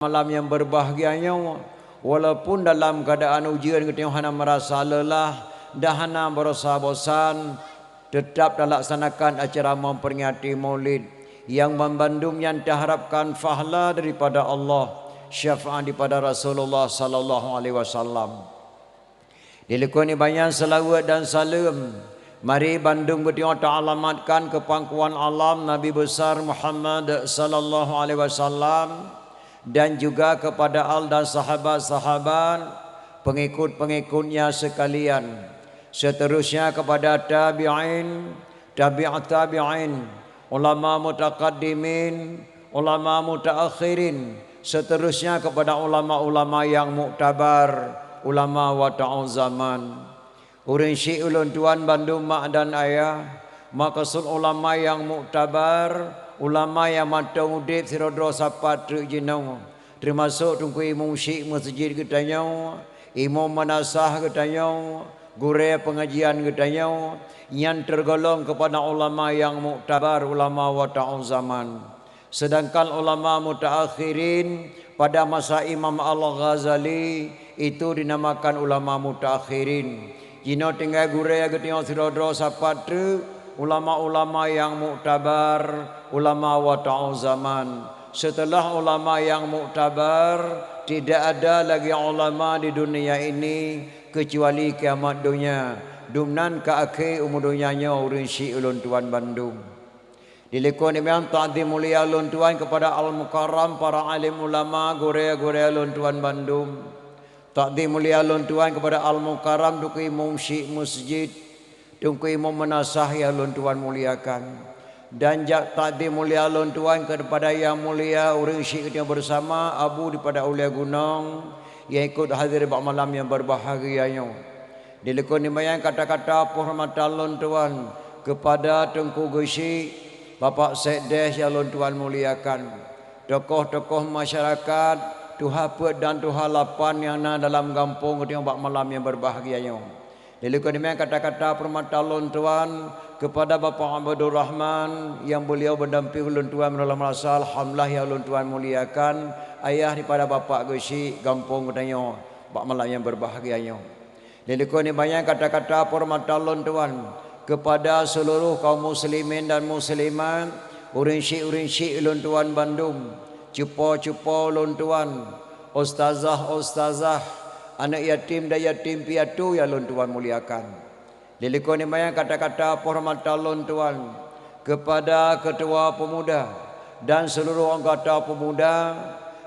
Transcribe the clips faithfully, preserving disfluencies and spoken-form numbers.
Malam nyang berbahagia nyoe, walaupun dalam keadaan ujeuen geutanyoe hana merasa lelah dan hana merasa bosan, tetap talaksanakan acara memperingati Maulid yang bandum nyan taharapkan pahala daripada Allah, syafaat daripada Rasulullah sallallahu alaihi wasallam. Dilikot nibak nyan seulaweuet dan saleuem, mari bandum geutanyoe taalamatkan keu pangkuan alam Nabi Besar Muhammad sallallahu alaihi wasallam dan juga kepada al dan sahabat-sahabat, pengikut-pengikutnya sekalian. Seterusnya kepada tabi'in, tabi'ut tabi'in, ulama mutaqaddimin, ulama mutaakhirin, seterusnya kepada ulama-ulama yang muktabar, ulama wata'u zaman. Ureuëng syiek ulôn tuan bandum mak dan ayah, maksud ulama yang muktabar, ulama yang mantong udeb sidroe-droe sapat treuk jinoe, teumasok Teungku Imum Syiek Meuseujid geutanyoe, Imum Meunasah geutanyoe, gurée peungajian geutanyoe, nyan teugolong keupada ulama nyang muktabar, ulama wata'u zaman. Seudangkan ulama mutaakhirin pada masa Imam Al-Ghazali itu dinamakan ulama mutaakhirin. Jinoe tinggai gurée geutanyoe sidroe-droe sapat treuk ulama-ulama nyang muktabar, ulama wata'u zaman. Seuteulah ulama nyang muktabar, tidak ada lagi ulama di dunia ini keucuali kiamat donya. Dumnan ka akhé umu donya nyoe ureuëng syiek ulôn tuan bandum. Dilikot nibak nyan takzim mulia lôn tuan keupada Al-Mukarram, para alim ulama, gurée-gurée lôn tuan bandum. Takzim mulia lôn tuan keupada Al-Mukarram, Teungku Imum Syiek Meuseujid, Teungku Imum Meunasah nyang lôn tuan muliakan. Dan jak takzim mulia lôn tuan keupada Yang Mulia ureuëng syiek geutanyoe beusama, Abu daripada Ulée Gunong, nyang ikot hadir bak malam nyang berbahagia nyoe. Dilikot nibak nyan kata-kata penghormatan lôn tuan keupada Teungku Geuchik, Bapak Sekdes nyang lôn tuan muliakan, tokoh-tokoh masyarakat, tuha peuet dan tuha lapan nyang na dalam gampông geutanyoe bak malam nyang berbahagia nyoe. Dilikot nibak nyan kata-kata penghormatan lôn tuan keupada Bapak Abdul Rahman nyang beuliau meudampéng lôn tuan meunurot rasa, alhamdulillah, nyang lôn tuan muliakan, ayah daripada Bapak Geuchik gampông geutanyoe bak malam nyang berbahagia nyoe. Dilikot nibak nyan kata-kata penghormatan lôn tuan keupada seuluruh kaum muslimin dan muslimat, ureuëng syiek-ureuëng syiek lôn tuan bandum, cupo-cupo lôn tuan, ustazah-ustazah, aneuëk yatim dan yatim piatu nyang lôn tuan muliakan. Dilikot nibak nyan kata-kata penghormatan lôn tuan keupada Keutua Peumuda dan seuluruh anggota peumuda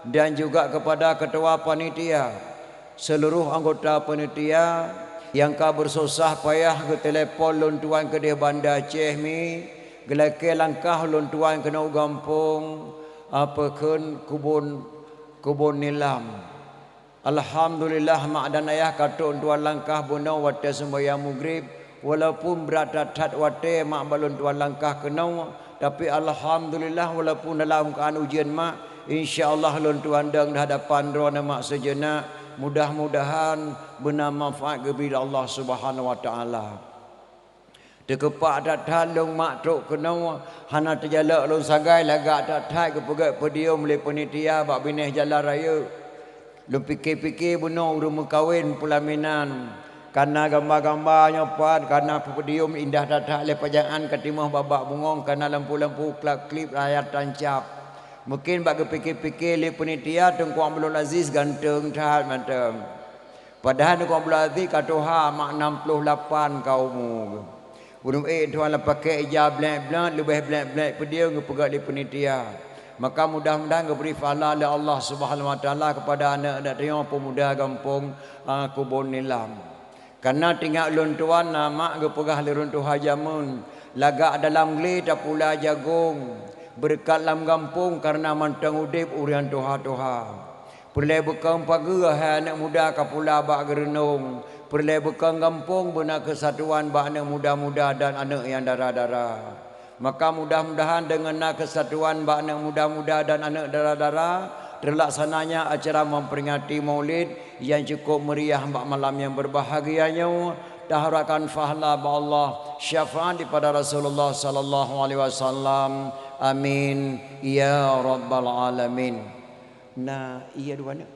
dan juga keupada Keutua Panitia. Seuluruh anggota panitia nyang ka beususah payah geutelepon lôn tuan keudeh Banda Aceh mi, geulakée langkah lôn tuan keunoe u gampông, a, peue kheun Kubon, Kubon Nilam. Alhamdulillah, mak dan ayah ka trok lôn tuan langkah bunoe watée seumbahyang Maghrib, walaupun brat that-that watée mak bak lôn tuan langkah keunoe, tapi alhamdulillah, walaupun dalam keuadaan ujeuen mak, insya Allah lôn tuan dong di hadapan droeneuh mak seujeunak, mudah-mudahan beuna manfaat geubri lé Allah Subhanahu wa Taala. Teukeupak that-that lôn mak trok keunoe, hana teujalok lôn sagai, lagak that-that geupeugét podium lé panitia bak binéh jalan rayeuk. Lôn pike-pike bunoe ureuëng meukawen peulaminan, kana gamba-gamba nyoe pat, kana podium indah that-that lé pajangan ka timoh babah bungöng, kana lampu-lampu klap-klip layar tancab. Mungken bak geupike-pike lé panitia Teungku Abdul Aziz ganteng that mantong. Padahai Teungku Abdul Aziz ka tuha, mak nam ploh lapan ka umu geuh. Ureuëng ék tuha lam pakét ija blek-blek, leubeh blek-blek peudieu geupeugah lé panitia. Maka mudah-mudahan geubri pahala lé Allah Subhanahu wa Taala keupada aneuëk-aneuëk tanyoe peumuda gampông, a, Kubon Nilam. Kana teuingat lôn tuan na mak geupeugah lé ureuëng tuha jameun, lagak dalam glé tapula jagong, beureukat lam gampông kareuna mantong udeb ureuëng tuha-tuha. Peureulée beukong pageue hai aneuëk muda ka pula bak geureunong, peureulée beukong gampông beuna keusatuan bak aneuëk muda-muda dan aneuëk nyang dara-dara. Maka mudah-mudahan deungon na keusatuan bak aneuëk muda-muda dan aneuëk dara-dara, teulaksananya acara memperingati Maulid nyang cukup meriah bak malam nyang berbahagia nyoe, taharapkan pahala bak Allah, syafaat daripada Rasulullah sallallahu alaihi wasallam. Amin ya rabbal alamin. Na iya dua na.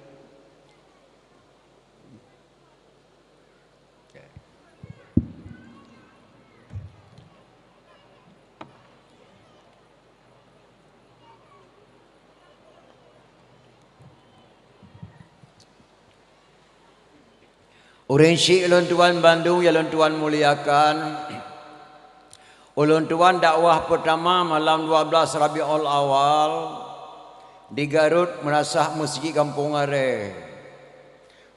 Ureuëng syik ulôn tuan bandum nyang ulôn tuan muliakan, ulôn tuan dakwah peutama malam dua belas Rabiul Awal di Garut, Meunasah Meuseujid Gampông Aree.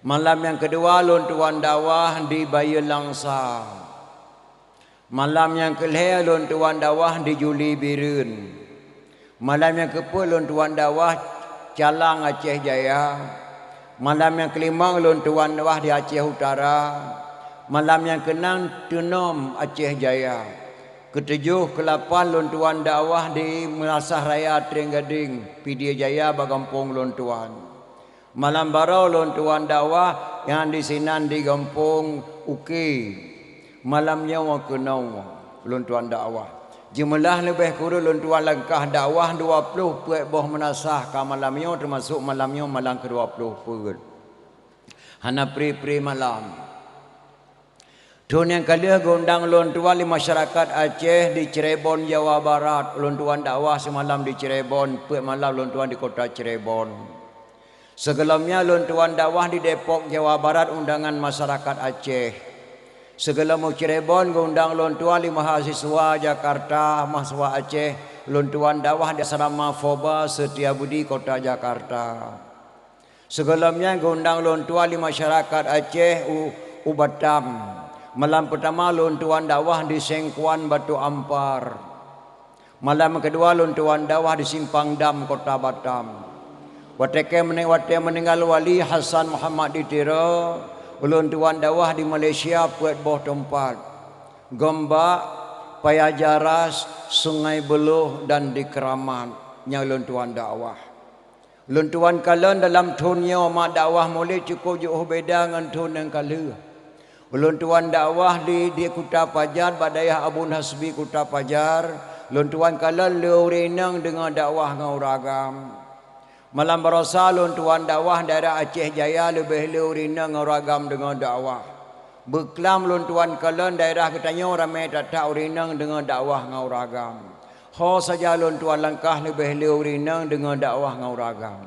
Malam nyang keudua ulôn tuan dakwah di Bayeue Langsa. Malam nyang keu lhée ulôn tuan dakwah di Juli Bireuen. Malam nyang keu peuet ulôn tuan dakwah Calang Aceh Jaya. Malam nyang keu limong ulôn tuan dakwah di Aceh Utara. Malam nyang keu nam Teunom Aceh Jaya. Keu tujoh keu lapan ulôn tuan dakwah di Meunasah Raya Trienggadeng, Pidie Jaya bak gampông ulôn tuan. Malam baroe ulôn tuan dakwah nyang disinan di gampông Uke. Malam nyoe keunoe ulôn tuan dakwah. Jeumeulaih leubeh kureueng ulôn tuan langkah dakwah dua ploh peuet boh meunasah ka malam nyoe, teumasok malam nyoe malam keu dua ploh peuet. Hana pri-pri malam. Thon nyang ka lheueh geuundang ulôn tuan lé masyarakat Aceh di Cirebon, Jawa Barat. Ulôn tuan dakwah simalam di Cirebon, peuet malam ulôn tuan di kota Cirebon. Sigohlom nyan ulôn tuan dakwah di Depok, Jawa Barat, undangan masyarakat Aceh. Sigohlom u Cirebon geuundang ulôn tuan lé mahasiswa Jakarta, mahasiswa Aceh, ulôn tuan dakwah di asrama Foba Setiabudi, kota Jakarta. Sigohlom nyan geuundang ulôn tuan lé masyarakat Aceh u, u Batam. Malam peutama ulôn tuan dakwah di Sengkuan Batu Ampar. Malam keudua ulôn tuan dakwah di Simpang Dam, kota Batam. Watée keu meuning-, watée meuninggal Wali Hasan Muhammad di Tiro, ulôn tuan dakwah di Malaysia peuet boh teumpat. Gombak, Paya Jaras, Sungai Buloh dan di Keramat nyang ulôn tuan dakwah. Lôn tuan kalon dalam thon nyoe mak dakwah mulod cukôp jiôh beda ngon thon nyang ka lheueh. Ulôn tuan dakwah di, di Kuta Pajar, bak dayah Abon Hasbi Kuta Pajar. Lôn tuan kalon le ureueng inong deungoe dakwah ngon ureueng agam. Malam barosa lôn tuan dakwah daerah Aceh Jaya, leubeh le ureueng inong ngon ureueng agam deungoe dakwah. Beuklam lôn tuan kalon daerah geutanyoe ramé that-that ureueng inong deungoe dakwah ngon ureueng agam. Ho saja lôn tuan langkah leubeh le ureueng inong deungoe dakwah ngon ureueng agam.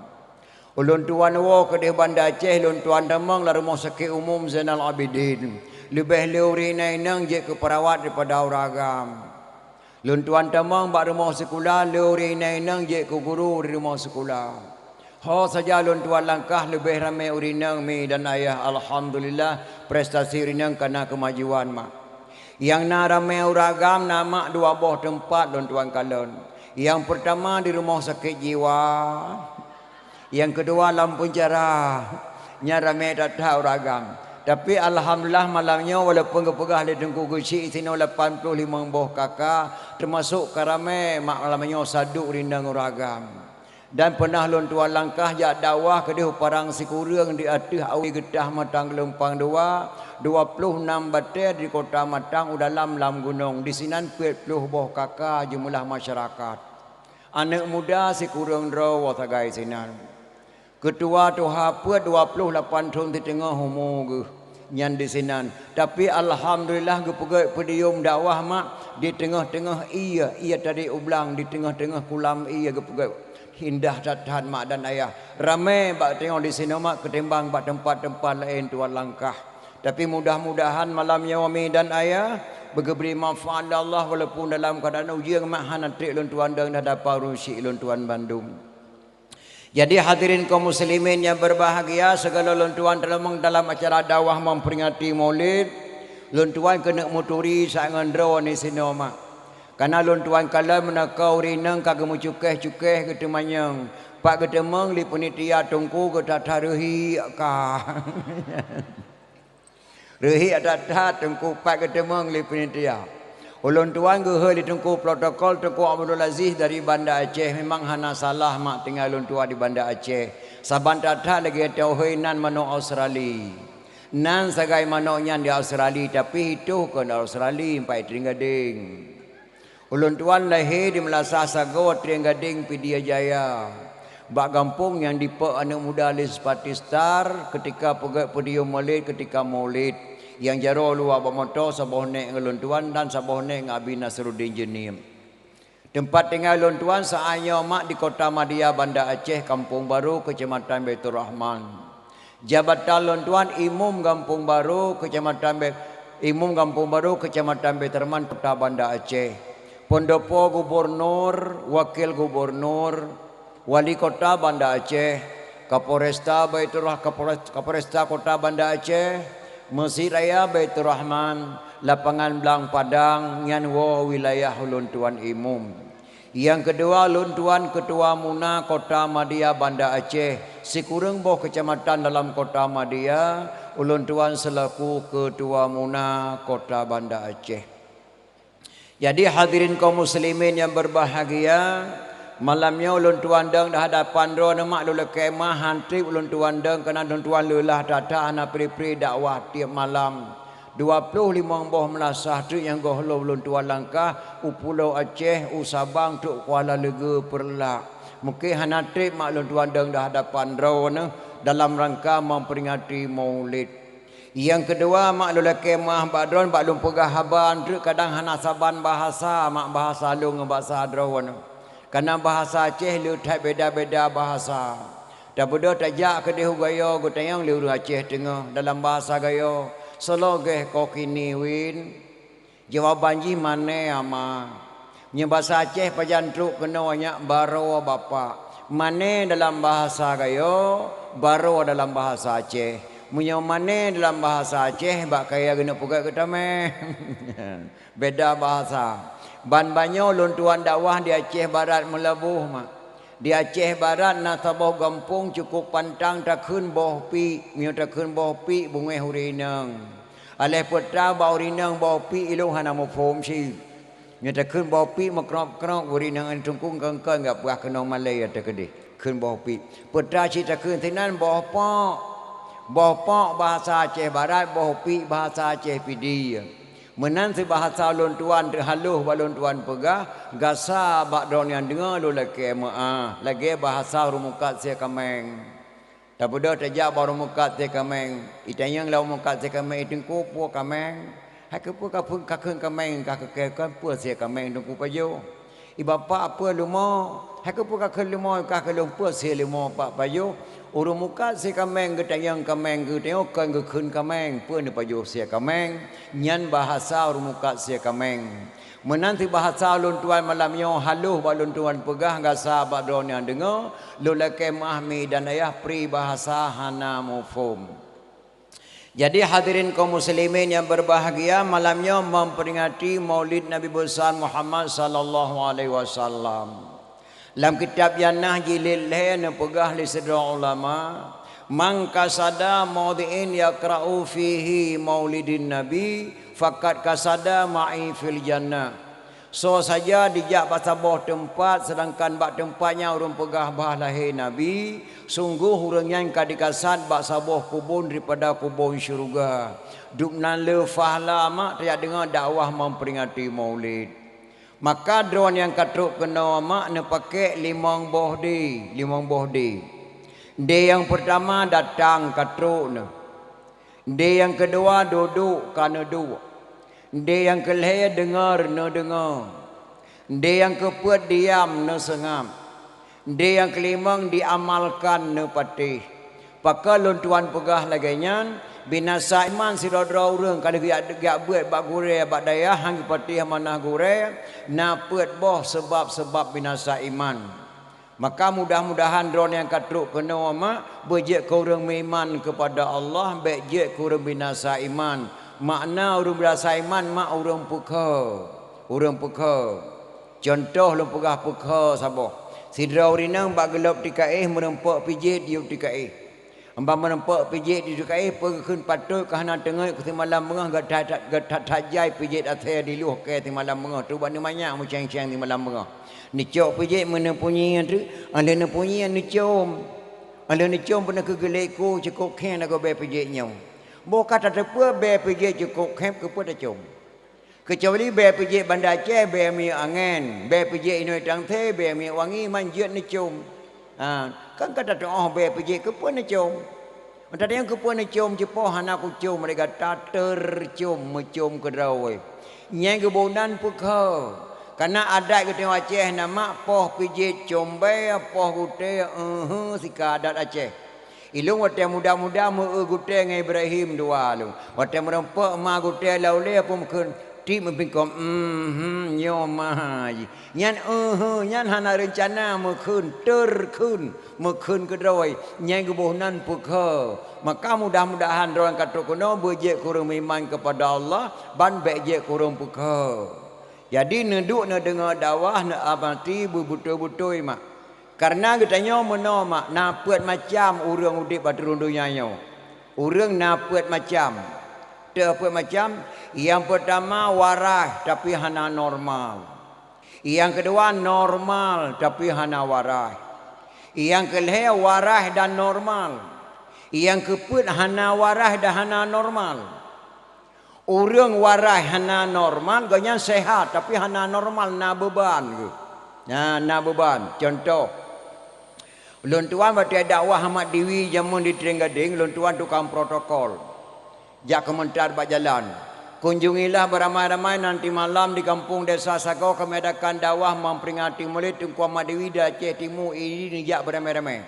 Ulôn tuan woe keudeh Banda Aceh, lôn tuan tamong lam Rumoh Sakét Umum Zainal Abidin. Leubeh le ureueng inong-inong jeuet keu peurawat daripada ureueng agam. Lôn tuan tamong bak rumoh sikula, le ureueng inong-inong jeuet keu guru di rumoh sikula. Ho saja lôn tuan langkah leubeh ramé ureueng inong mi dan ayah, alhamdulillah, prestasi ureueng inong ka na keumajuan mak. Nyang na ramé ureueng agam na mak dua boh teumpat lôn tuan kalon. Nyang peurtama di rumoh sakét jiwa, nyang keudua lam peunjara. Nyan ramé that-that ureueng agam. Tapi alhamdulillah malam nyoe walaupun geupeugah lé Teungku Geuchik sinoe lapan ploh limong boh K K, teumasok ka ramé mak malam nyoe saduek ureueng inong ureueng agam. Dan peunah lôn tuan langkah jak dakwah keudeh u Padang Sikureueng di ateueh awe geutah Matang Geulumpang Dua, dua ploh nam batée di kota Matang u dalam lam gunong, disinan peuet ploh boh K K jeumeulah masyarakat. Aneuëk muda sikureueng droe woe sagai sinan. Keutua tuha peuet dua ploh lapan thon siteungoh umu geuh nyan disinan. Tapi alhamdulillah geupeugét podium dakwah mak di teungoh-teungoh ié, ié tadi ublang di teungoh-teungoh kulam ié geupeugét. Indah that-that mak dan ayah. Ramé bak teungoh disinoe mak keutimbang bak teumpat-teumpat laén tuan langkah. Tapi mudah-mudahan malam nyoe mi dan ayah beugeubri manfaat lé Allah walaupun dalam keuadaan ujeuen mak hana trek lôn tuan deungon dapa ureueng syik lôn tuan bandum. Jadi hadirin kaum muslimin nyang berbahagia, segala lôn tuan teuleumong dalam acara dakwah memperingati Maulid, lôn tuan keuneuk meuturi saát ngon droe ni sinoe mak. Kana lôn tuan kalon meunaka ureueng inong ka geumeucukeh-cukeh geuteumanyong, pat geuteumeung lé panitia teungku geutata reuhi ka. Reuhi that-that teungku pat geuteumeung lé panitia. Ulôn tuan geuhôi lé teungku protokol Teungku Abdul Aziz dari Banda Aceh, memang hana salah mak tinggai lôn tuan di Banda Aceh. Saban that-that lagée teuhôi nan manok Australi. Nan sagai manok nyan di Australi, tapi itoh kon Australi, empat Trienggadeng. Ulôn tuan lahé di Meulasah Sagoe, Trienggadeng, Pidie Jaya. Bak gampông nyang dipeuék aneuëk muda lé seupati star keutika peugét podium Maulid keutika Maulid, nyang jaroe luwa bak moto saboh nèk ngon lôn tuan dan saboh nèk ngon Abi Nasruddin Jeunieb. Teumpat tinggai lôn tuan saát nyoe mak di Kota Madia Banda Aceh, Kampung Baru, Keucamatan Baiturrahman. Jabatan lôn tuan Imum Gampông Baru, Keucamatan Bai-, Imum Gampông Baru, Keucamatan Baiturrahman, Kota Banda Aceh. Pendopo gubernur, wakil gubernur, wali kota Banda Aceh, Kapolresta Baiturrah-, Kapolres-, Kapolresta Kota Banda Aceh, Mesjid Raya Baiturrahman, Lapangan Blang Padang, nyan woe wilayah ulôn tuan Imum. Nyang keudua, ulôn tuan Keutua Muna Kota Madia Banda Aceh, sikureueng boh keucamatan dalam Kota Madia, ulôn tuan seulaku Keutua Muna Kota Banda Aceh. Jadi, hadirin kaum muslimin nyang beubahgia, malam nyoe ulôn tuan dong di hadapan droeneuh mak lôn lakée meu'ah, han treb ulôn tuan dong keunan ulôn tuan leulah that-that hana pri-pri dakwah tieb malam. Dua ploh limong boh meulasah treuk nyang gohlom ulôn tuan langkah u Pulo Aceh, u Sabang, trok Kuala Leugeue, Peureulak. Mungken hana treb mak lôn tuan dong di hadapan droeneuh dalam rangka memperingati Maulid. Nyang keudua mak lôn lakée meu'ah bak droeneuh bak lôn peugah haba treuk kadang hana saban bahasa mak bahasa lôn ngon bahasa droeneuh. Kareuna bahasa Aceh le that beda-beda bahasa. Tabeudôh tajak keudeh u Gayo geutanyong lé ureuëng Aceh Teungoh dalam bahasa Gayo, "Soe lagée ko kini win?" Jawaban jih, "Mané ama." Nyoe bahasa Aceh pajan trok keunoe nyak, "Baroe bapak." Mané dalam bahasa Gayo, baroe dalam bahasa Aceh. Meunyoe mané dalam bahasa Aceh, bak kayée geuneuk peugét geutamé. Beda bahasa. Ban-ban nyoe lôn tuan dakwah di Aceh Barat Meulaboh mak. Di Aceh Barat na saboh gampông cukup pantang takheun Boh Pik. Meunyoe takheun Boh Pik, beungéh ureuëng inong. Aléh peue teuma bak ureuëng inong Boh Pik, ilôn hana muphom cit. Nyoe takheun Boh Pik meukrok-krok, ureuëng inong teungku kon-kon gak peugah keunoe malée ya teukeudeh. Kheun Boh Pik. Peue teuma cit takheun sinan Boh Pok. Boh Pok bahasa Aceh Barat, Boh Pik bahasa Aceh Pidie. Meunan cit bahasa lôn tuan teuhaloh bak lôn tuan peugah, gasa bak droeneuh nyang deungoe lôn lakée meu'ah, lagée bahasa ureuëng mukat sie kaméng. Tabeudôh tajak bak ureuëng mukat sie kaméng, itanyong lé ureuëng mukat sie kaméng, "Teungku, peue kaméng?" "Hai keupeue ka phon-, ka kheun kaméng, ka keu-, ka kheun peue sie kaméng Teungku pajoh?" "I bapak peue leumo?" "Hai keupeue ka kheun leumo, ka keu lôn peue sie leumo pak pajoh?" Ureuëng mukat sie kaméng geutanyong kaméng, geutanyong kon geukheun kaméng, peue neupajoh sie kaméng, nyan bahasa ureuëng mukat sie kaméng. Meunan cit bahasa lôn tuan malam nyoe haloh bak lôn tuan peugah gasa bak droeneuh nyang deungoe, lôn lakée meu'ah mi dan ayah pri bahasa hana muphom. Jadi hadirin kaum muslimin nyang beubahgia, malam nyoe memperingati Maulid Nabi Besar Muhammad sallallahu alaihi wasallam. Lam kitab Jannah jilid lhée neupeugah lé sidroe ulama, "Man qasada maudhi'in yaqra'u fihi maulidin nabi, faqad qasada ma'i fil jannah." Soe saja dijak bak saboh teumpat, seudangkan bak teumpat nyan ureuëng peugah bah lahé Nabi, sunggoh ureuëng nyan ka dikasad bak saboh kubon daripada kubon syeuruga. Dubnan le fahla mak tajak deungoe dakwah memperingati Maulid. Maka droeneuh nyang ka trok keunoe mak neupakék limong boh dé, limong boh dé. Dé nyang peurtama datang ka trok neuh. Dé nyang keudua dudoe ka neuduek. Dé nyang keulhée deungoe neudeungoe. Dé nyang keupeuet diam neuseungab. Dé nyang keulimong diamalkan neupatéh. Pakon lôn tuan peugah lagée nyan, binasa iman sidroe-droe ureuëng ka lheueh geujak, geujak beuet bak gurée bak dayah han geupatéh amanah gurée, na peuet boh seubab-seubab binasa iman. Maka mudah-mudahan droeneuh nyang ka trok keunoe mak beujeuet keu ureuëng meuiman keupada Allah, bék jeuet keu ureuëng binasa iman. Makna ureuëng binasa iman mak ureuëng peukheue, ureuëng peukheue. Cuntoh lôn peugah peukheue saboh. Sidroe ureuëng inong bak geulop tikaéh meureumpok pijet di u tikaéh. Ban meureumpok pijet di u tikaéh peue geukheun patot ka hana teungeut keu simalam beungoh, geuthat-that, geuthat-that jai pijet asée di luh kée simalam beungoh, trok bak neumanyak meucéng-céng simalam beungoh. Neucok pijet meuneupue nyieng treuk, 'oh lheueh neupue nyieng neucom. 'Oh lheueh neucom peunoh keu geulék ku cukôp khéng lagoe bée pijet nyoe. Boh ka tateupeue bée pijet cukôp khéng keupeue tacom. Keucuali bée pijet Banda Aceh, bée minyeuk angén, bée pijet inoi tangse, bée minyeuk wangi, man jeuet neucom. Ha, kan ka tatu'oh bèe peujiet keupeue neucôm. Meutateueng keupeue neucôm, cipoh hana kucôm lé gata, teurcôm meucôm keudroe. Nyan geuboh nan peukheue. Kana adat geutanyoe Aceh na mak poh peujiet côm bèe, poh gutèe, eue, sika adat Aceh. Ilôn watèe muda-muda meu-eu gutèe ngon Ibrahim dua lôn. Watèe meurumpok ma gutèe lam ulèe peue meukheun, tiep meupingkong, "Mhm, nyoe ma jih." Nyan, eue, nyan hana reuncana meukheun, teurkheun, meukheun keudroe. Nyan geuboh nan peukheue. Maka mudah-mudahan droe ka trok keunoe beujiet keu ureueng meuiman keupada Allah, ban bèk jiet keu ureueng peukheue. Jadi neuduek neudeungoe dakwah, neuamati beubeutôi-beutôi mak. Kareuna geutanyoe meunoe mak, na peuet macam ureueng udép bak ateueh donya nyoe. Ureueng na peuet macam. Teuh peuet macam, nyang peurtama waraih tapi hana normal. Nyang keudua normal tapi hana waraih. Nyang keulhèe waraih dan normal. Nyang keupeuet hana waraih dan hana normal. Ureueng waraih hana normal, gobnyan seuhat, tapi hana normal, na beuban geuh. Na, na beuban. Cuntoh, lôn tuan watèe dakwah Ahmad Diwi jameun di Trienggadeng, lôn tuan tukang protokol. Jak keumeuntar bak jalan. Kunjungilah beramai-ramai nanti malam di kampung Desa Sagoe, kami adakan dakwah memperingati Maulid Teungku Ahmad Diwi di Aceh Timu, idi neujak beramai-ramai.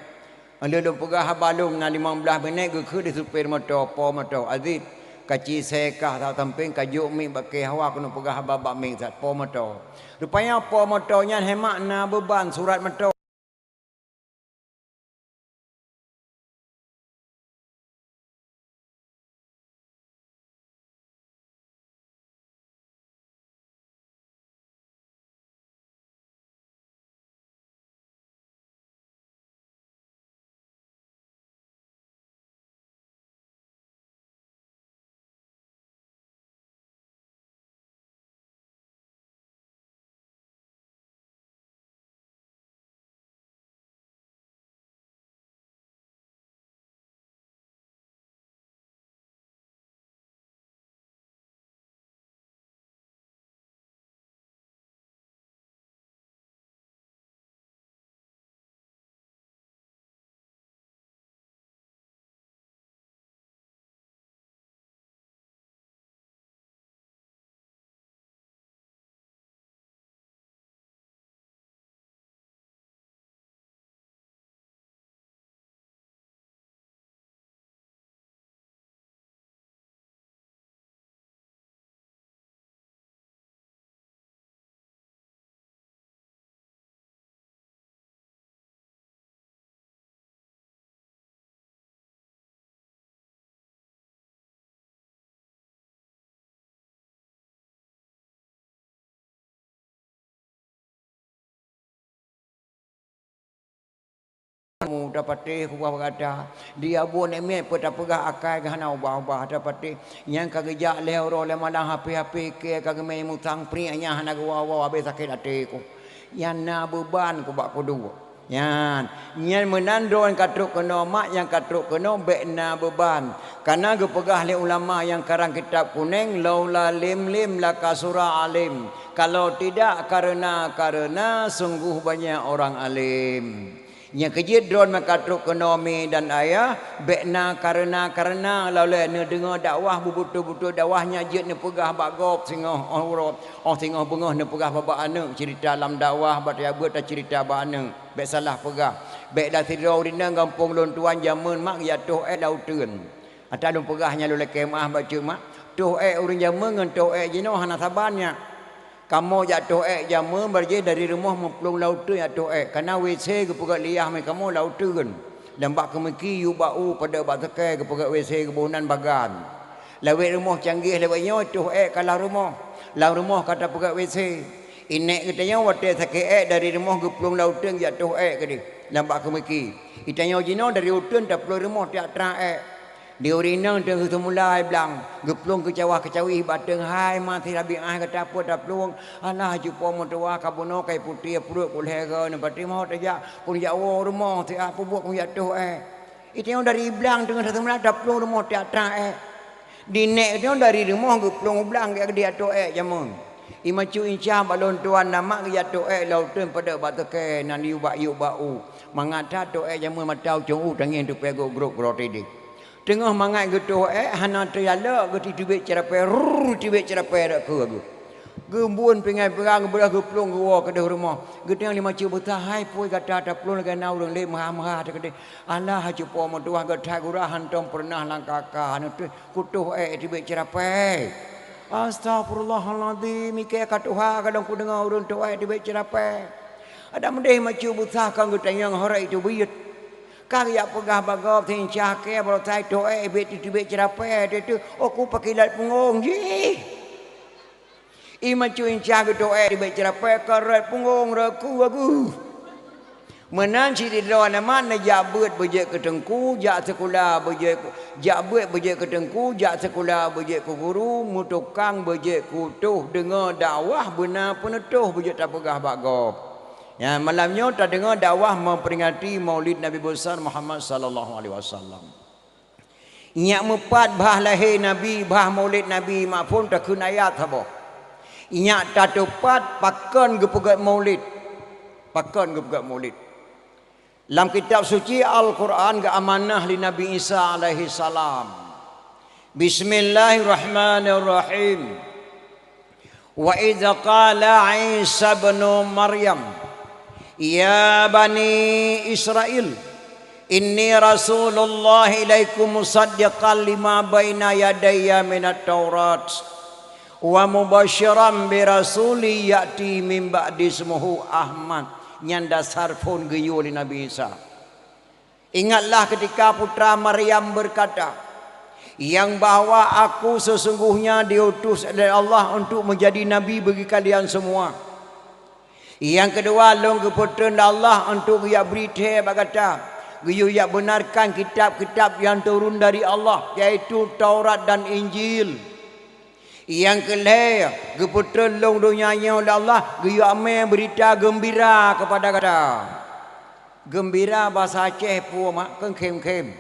Lheuh lôn peugah haba lôn na limong blaih minèt, geukheun lé supir moto, "Po moto, Aziz, ka ci sèe kah saboh sampéng, ka jok mic bak kèe hawa keuneuk peugah haba bak mic that, po moto." Rupanya po moto nyan hé mak na beuban surat moto. Mu tapatéh kubah gata, di abu nemiet peuet tapeugah akai geuh hana ubah-ubah tapatéh. Nyang ka geujak lhèe uroe lhèe malam hapé-hapé kèe ka geumè musang priek nyang hana geuwoe-woe habéh sakét até ku. Nyan na beuban ku bak kuduek. Nyan, nyan meunan droe nyang ka trok keunoe mak nyang ka trok keunoe bèk na beuban. Kana geupeugah lé ulama nyang karang kitab kunèng, "Laula lim lim lakasura alim." Kalau tidak karena-karena, sungguh banyak orang alim. Nyang keujeuet droe nyang ka trok keunoe mi dan ayah, bèk na karena-karena, lawét neudeungoe dakwah beubeutôi-beutôi dakwah nyan jeuet neupeugah bak gob singoh 'oh uroe, 'oh singoh beungoh neupeugah bak aneuk, ceurita lam dakwah bak teuh beuet taceurita bak aneuk. Bèk salah peugah. Bèk dah sidroe ureueng inong gampông lôn tuan jameun mak geujak toh èk lam uteuen. Ata lôn peugah nyan lôn lakèe meu'ah bak ceuek mak. Toh èk ureueng jameun ngon toh èk jinoe hana saban nyak. Kamoe jak toh èk jameun barjih dari rumoh meuplueng lam uteuen jak toh èk. Kana WC geupeugöt lé yah mé kamoe lam uteuen. Lam bak keumiki yub bak u padub bak seukée geupeugöt WC geuboh nan bagan. Lawét rumoh canggih lawét nyoe toh èk ka lam rumoh. Lam rumoh ka tapeugöt WC. Inék geutanyoe watée sakét èk dari rumoh geuplueng lam uteuen jak toh èk keudeh lam bak keumiki. Geutanyoe jinoe dari uteuen taplueng rumoh tiak trang èk. Di ureueng inong teungoh seumulai blang, geuplueng keucawah-keucawih bateueng hai ma sirabi ah gata peue taplueng. Alah cupo meutuwah ka bunoe kai putéh pruet kulhée goe neupatéh mot tajak pun jak woe rumoh siat peubuet kujak toh èk. Geutanyoe dari blang teungoh seumulai taplueng rumoh tiak trang èk. Di nék geutanyoe dari rumoh geuplueng u blang geudiak toh èk jameun. I macu inca bak lôn tuan na mak geujak toh ék lam uteuen padub bak teuke nan yub bak yub bak u. Mangat that toh ék jameun mata ucong u tangieng tupée gok grok groe tideh. Teungoh mangat geutoh ék hana teujalok geutitibek ceurapée, rrrr, tibek ceurapée rot keu geuh. Geumbon pingai peurang geubeurah geuplueng geuwoe keudeh rumoh. Geutanyong lé macu beusa, "Hai pue gata taplueng lagée na ureuëng lé meuha-meuha teukeudeh." "Alah, cupo meutuah geuthai gura hantom peureunah lam kaka neutoh kutoh ék tibek ceurapée." "Astagfirullahalazim, ikée ka tuha ka lôn kudeungoe ureuëng toh ék tibek ceurapée." Adak meudeh macu beusa kon geutanyong horeuh itu biyet. Ka geujak peugah bak gob sinca kée baroe sai toh ék tibek ceurapée teuh, "Oku pakilat punggong jih." I macu inca geutoh ék tibek ceurapée ka rot punggong rot keu geuh. Meunan sidroe aneuk mak neujak beuet beujeuet keu teungku, jak sikula beujeuet, jak beuet beujeuet keu teungku, jak sikula beujeuet keu guru, meutukang beujeuet keu tutoh, deungoe dakwah beuna peuneutoh beujeuet tapeugah bak gob. Nyan malam nyoe tadeungoe dakwah memperingati Maulid Nabi Besar Muhammad sallallahu alaihi wasallam. Nyak meupat bah lahé Nabi, bah maulid Nabi, mak phon takheun ayat saboh. Nyak tateupat pakon geupeugét maulid. Pakon geupeugét maulid. Lam kitab suci Al-Quran geuamanah lé Nabi Isa alaihi salam. Bismillahirrahmanirrahim. Wa idz qala Isa ibnu Maryam, "Ya bani Israil, inni rasulullah ilaikum musaddiqan lima baina yadayya minat Taurat, wa mubasyiran bi rasuli ya'ti min ba'di ismuhu Ahmad." Nyan dasar phon geuyue lé Nabi Isa. Ingatlah ketika putra Maryam berkata, yang bahwa aku sesungguhnya diutus oleh Allah untuk menjadi nabi bagi kalian semua. Yang kedua, lôn geupeutrön lé Allah untuk geujak bri thée bak gata, geuyue jak benarkan kitab-kitab yang turun dari Allah, yaitu Taurat dan Injil. Nyang keu lhée, geupeutrön lôn donya nyoe lé Allah geuyue amé beurita geumbira keupada gata. Geumbira basa Aceh peue mak, keu khém-khém.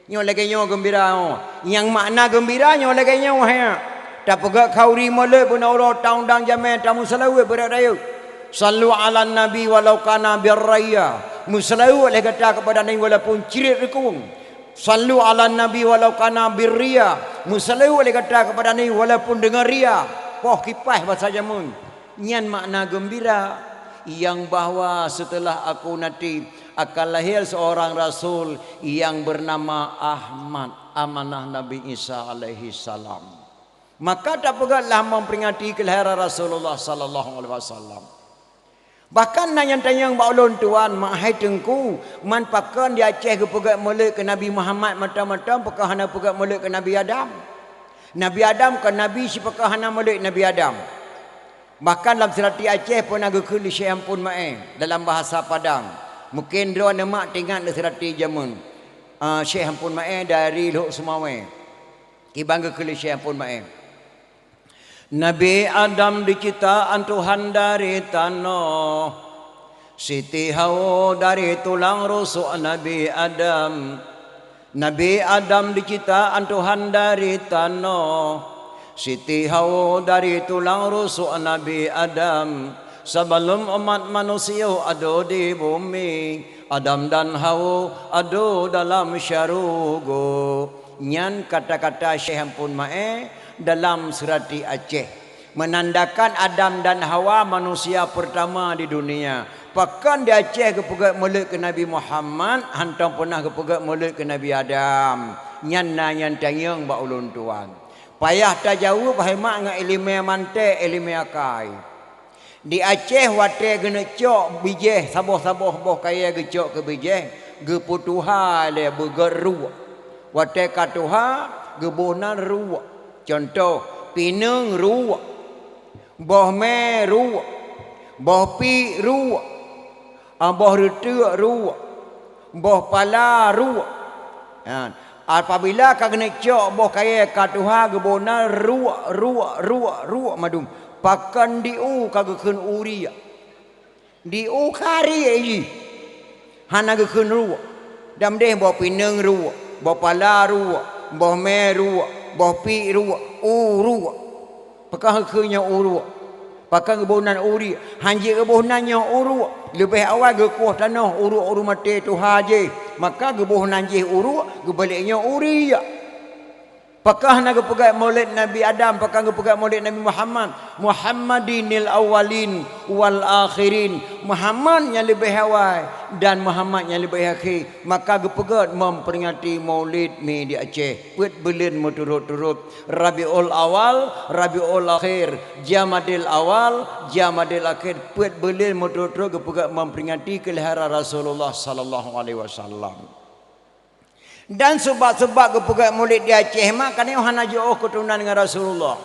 Nyoe lagée nyoe geumbira nyoe. Nyang makna geumbira nyoe lagée nyoe, hai. Tapeugét khauri mulod beuna uroe taundang jamé tameuseulaweuet beurat rayeuk. Sallu 'alan nabi walau kana birraya. Meuseulaweuet lé gata keupada Nabi walaupun crit reukueng. Sallu 'alan nabi walau kana birriya. Meuseulaweuet lé gata keupada Nabi walaupun deungon ria. Poh kipaih basa jameun. Nyan makna geumbira, yang bahwa setelah aku nanti akan lahir seorang rasul yang bernama Ahmad, amanah Nabi Isa alaihi salam. Maka tapeugét lah memperingati kelahiran Rasulullah sallallahu alaihi wasallam. Bahkan na nyang tanyong bak ulôn, "Tuan, mak hai Teungku, man pakon di Aceh geupeugét mulod keu Nabi Muhammad mantong-mantong, pakon hana peugét mulod keu Nabi Adam? Nabi Adam kon nabi, sipakon hana mulod Nabi Adam?" Bahkan lam seurati Aceh peuna geukheun lé Syekh Ampon Maé dalam bahasa Padang. Mungken droeneuh mak teuingat lé seurati jameun, ah, Syekh Ampon Maé dari Lhok Seumawé. Kiban geukheun lé Syekh Ampon Maé. Nabi Adam diciptaan Tuhan dari tanoh. Siti Hawa dari tulang rusuk Nabi Adam. Nabi Adam diciptaan Tuhan dari tanoh. Siti Hawa dari tulang rusuk Nabi Adam. Sebelum umat manusia ada di bumi, Adam dan Hawa ada dalam syurga. Nyan kata-kata Syekh Ampon Maé dalam seurati Aceh, menandakan Adam dan Hawa manusia pertama di dunia. Pakon di Aceh geupeugét mulod keu Nabi Muhammad, hántom peunah geupeugét mulod keu Nabi Adam? Nyan na nyang tanyong bak ulôn tuan. Payah tajaweueb hai mak ngon iéleumé manték, iéleumé akai. Di Aceh watée geuneuk cok bijéh saboh-saboh boh kayée geucok keu bijéh, geupeutuha lé beugét ruek. Watée ka tuha, geuboh nan ruek. Cuntoh, pineung ruek, boh mé ruek, boh piek ruek, ah, boh reuteuk ruek, boh pala ruek. Ha, apabila ka geuneuk cok boh kayée ka tuha geuboh nan ruek, ruek, ruek, ruek mandum. Pakon di u ka geukheun u riek. Di u ka riek jih. Hana geukheun ruek. Dam deh boh pineung ruek, boh pala ruek, boh mé ruek, boh piek ruek, u ruek. Pakon geukheun nyoe u ruek? Pakon geuboh nan uriek? Hanjeuet geuboh nan nyoe uruek. Leubeh awai geukueh tanoh uruek ureuëng maté tuha jih. Maka geuboh nan jih uruek, geubalek nyoe uriek. Pakon hana geupeugét maulid Nabi Adam, pakon geupeugét maulid Nabi Muhammad? Muhammadinil awwalin wal akhirin. Muhammad nyang leubeh awai dan Muhammad nyang leubeh akhé. Maka geupeugét memperingati maulid mi di Aceh. Peuet buleuen meuturot-turot, Rabiul Awal, Rabiul Akhir, Jamadil Awal, Jamadil Akhir. Peuet buleuen meuturot-turot geupeugét memperingati keulahiran Rasulullah sallallahu alaihi wasallam. Dan seubab-seubab geupeugét maulid di Aceh mak, karena hana jiôh keuturonan ngon Rasulullah.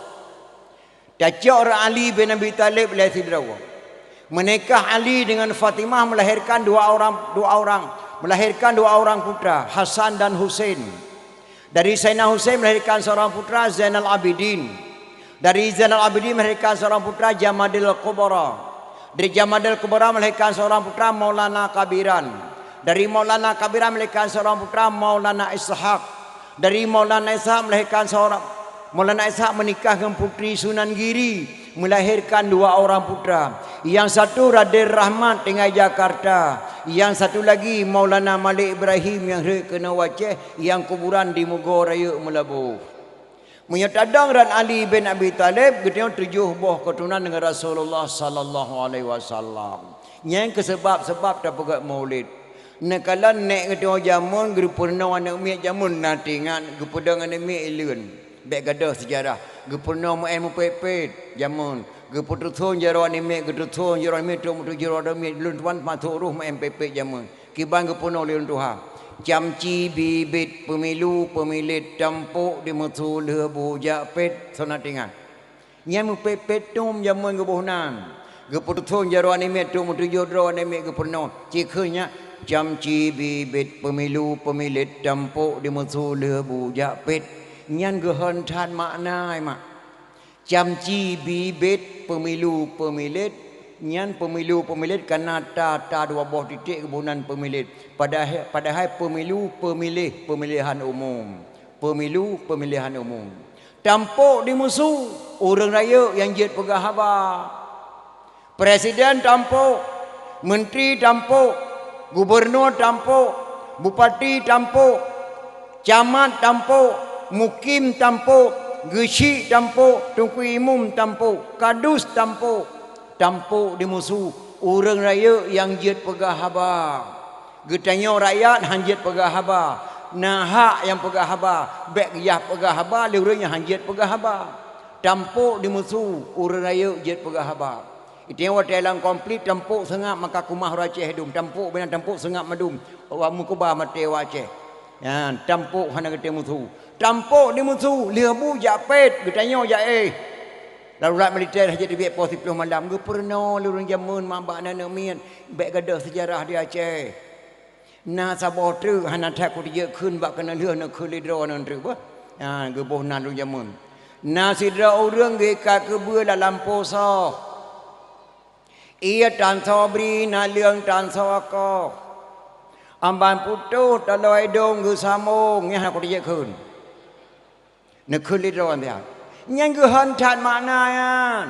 Tacok rot Ali bin Abi Thalib lé sidroe. Meunikah Ali dengan Fatimah melahirkan dua orang, dua orang, melahirkan dua orang putra, Hasan dan Husain. Dari Sayyidina Husain melahirkan seorang putra, Zainal Abidin. Dari Zainal Abidin melahirkan seorang putra, Jamadil Kubra. Dari Jamadil Kubra melahirkan seorang putra, Maulana Kabiran. Dari Maulana Kabiran melahirkan seorang putra, Maulana Ishak. Dari Maulana Ishak melahirkan seorang, Maulana Ishak menikah dengan Putri Sunan Giri, melahirkan dua orang putra. Yang satu Raden Rahmat tinggal Jakarta, yang satu lagi Maulana Malik Ibrahim yang rhot keunoe u Aceh, yang kuburan di Mugo Rayeuk Meulaboh. Meunyoe tadong rot Ali bin Abi Thalib, geutanyoe tujoh boh keuturonan dengan Rasulullah sallallahu alaihi wasallam. Nyan keuh seubab-seubab tapeugét maulid. Neukalon nèk geutanyoe jameun geupeurunoe aneuëk miet jameun, na teuingat geupeudong aneuëk miet ileuen. Bék gadôh seujarah. Geupeurunoe meu'en meupét-pét jameun. Geupeututhon jaroe aneuëk miet, geututhon jaroe aneuëk miet, trok meutujoh jaroe aneuëk miet, lôn tuan masôk roh meu'en pét-pét jameun. Kiban geupeurunoe lé ureuëng tuha. Camci bibit peumilu peumilet tampok di meusu lheueh bu jak pét, soe na teuingat. Nyan meupét-pét tom jameun geuboh nan. Geupeututhon jaroe aneuëk miet, trok meutujoh droe aneuëk miet geupeurunoe. Cikheun nyan, camci bibit peumilu peumilet tampok di meusu lheueh bu jak pét. Nyan geuhon that makna, mak. Camci bibit peumilu peumilet, nyan peumilu peumilet kana ta, ta dua boh titek geuboh nan peumilet. Padahai, padahai peumilu peumiléh, pemilihan umum. Peumilu pemilihan umum. Tampok di meusu, ureuëng rayeuk nyang jeuet peugah haba. Presiden tampok, menteri tampok, gubunur tampok, bupati tampok, camat tampok, mukim tampok, geuchik tampok, teungku imum tampok, kadus tampok. Tampok di meusu, ureuëng rayeuk nyang jeuet peugah haba. Geutanyoe rakyat hán jeuet peugah haba. Na hak nyang peugah haba, bék geuyah peugah haba lé ureuëng nyang hán jeuet peugah haba. Tampok di meusu, ureuëng rayeuk jeuet peugah haba. Itanyoe watée lam konflik tampok seungab maka keumah ureuëng Aceh dum, tampok binan tampok seungab mandum, awak meukuba maté awak Aceh. Nyan, tampok hana geutem meusu. Tampok di meusu, lheueh bu jak pét, geutanyoe jak éh. Darurat militer hana jeuet teubiet poh siplôh malam, geupeurunoe lé ureuëng jameun mak bak aneuëk miet, bék gadôh seujarah di Aceh. Na saboh treuk hana that kuteujeut kheun bak keuneulheueh neukheun lé droeneuh treuk beuh. Ha, geuboh nan lôn jameun. Na sidroe ureuëng geuikat keubeue lam lampôh soh. Ié tan soe bri, naleueng tan soe koh. Amban putôh taloe idong geusambong, nyan hana kuteujeut kheun. Neukheun lé droe nyan. Nyan geuhon that makna nyan.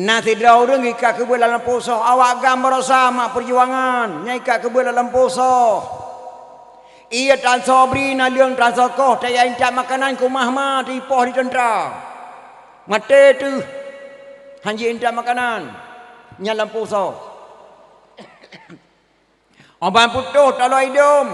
Na sidroe ureuëng ikat keubeue lam lampôh soh, awak GAM baroesa mak peujuangan, nyan ikat keubeue lam lampôh soh. Ié tan soe bri, naleueng tan soe koh, tajak intat makanan keumah ma, teuipoh di teuntra. Maté teuh, hán jeuet intat makanan, nyan lampôh soh. Amban putôh taloe idong.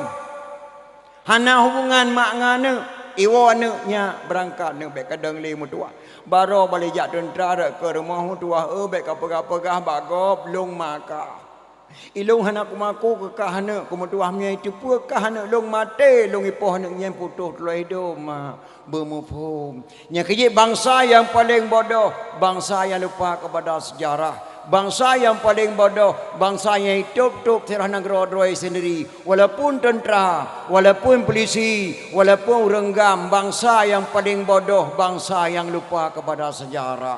Hana hubungan mak ngon aneuëk, iwoe aneuëk nyak beurangkat aneuëk bék kadang lé meutuwah. Baroe balé jak teuntra rot keu rumoh meutuwah, eu bék kapeugah-peugah bak gob lôn maka. Ilôn hana kumaku keu kah aneuëk, keu meutuwah meunyoe iteupeue kah aneuëk lôn maté, lôn ipoh aneuëk nyan putôh taloe idong mak. Beumuphom. Nyang keujeuet bansa nyang paleng bodoh, bansa nyang lupa kepada sejarah. Bansa nyang paleng bodoh, bansa nyang itôb-tôb sejarah nanggroe droe sendiri. Walaupun teuntra, walaupun pulisi, walaupun ureuëng GAM, bansa nyang paleng bodoh, bansa nyang lupa kepada sejarah.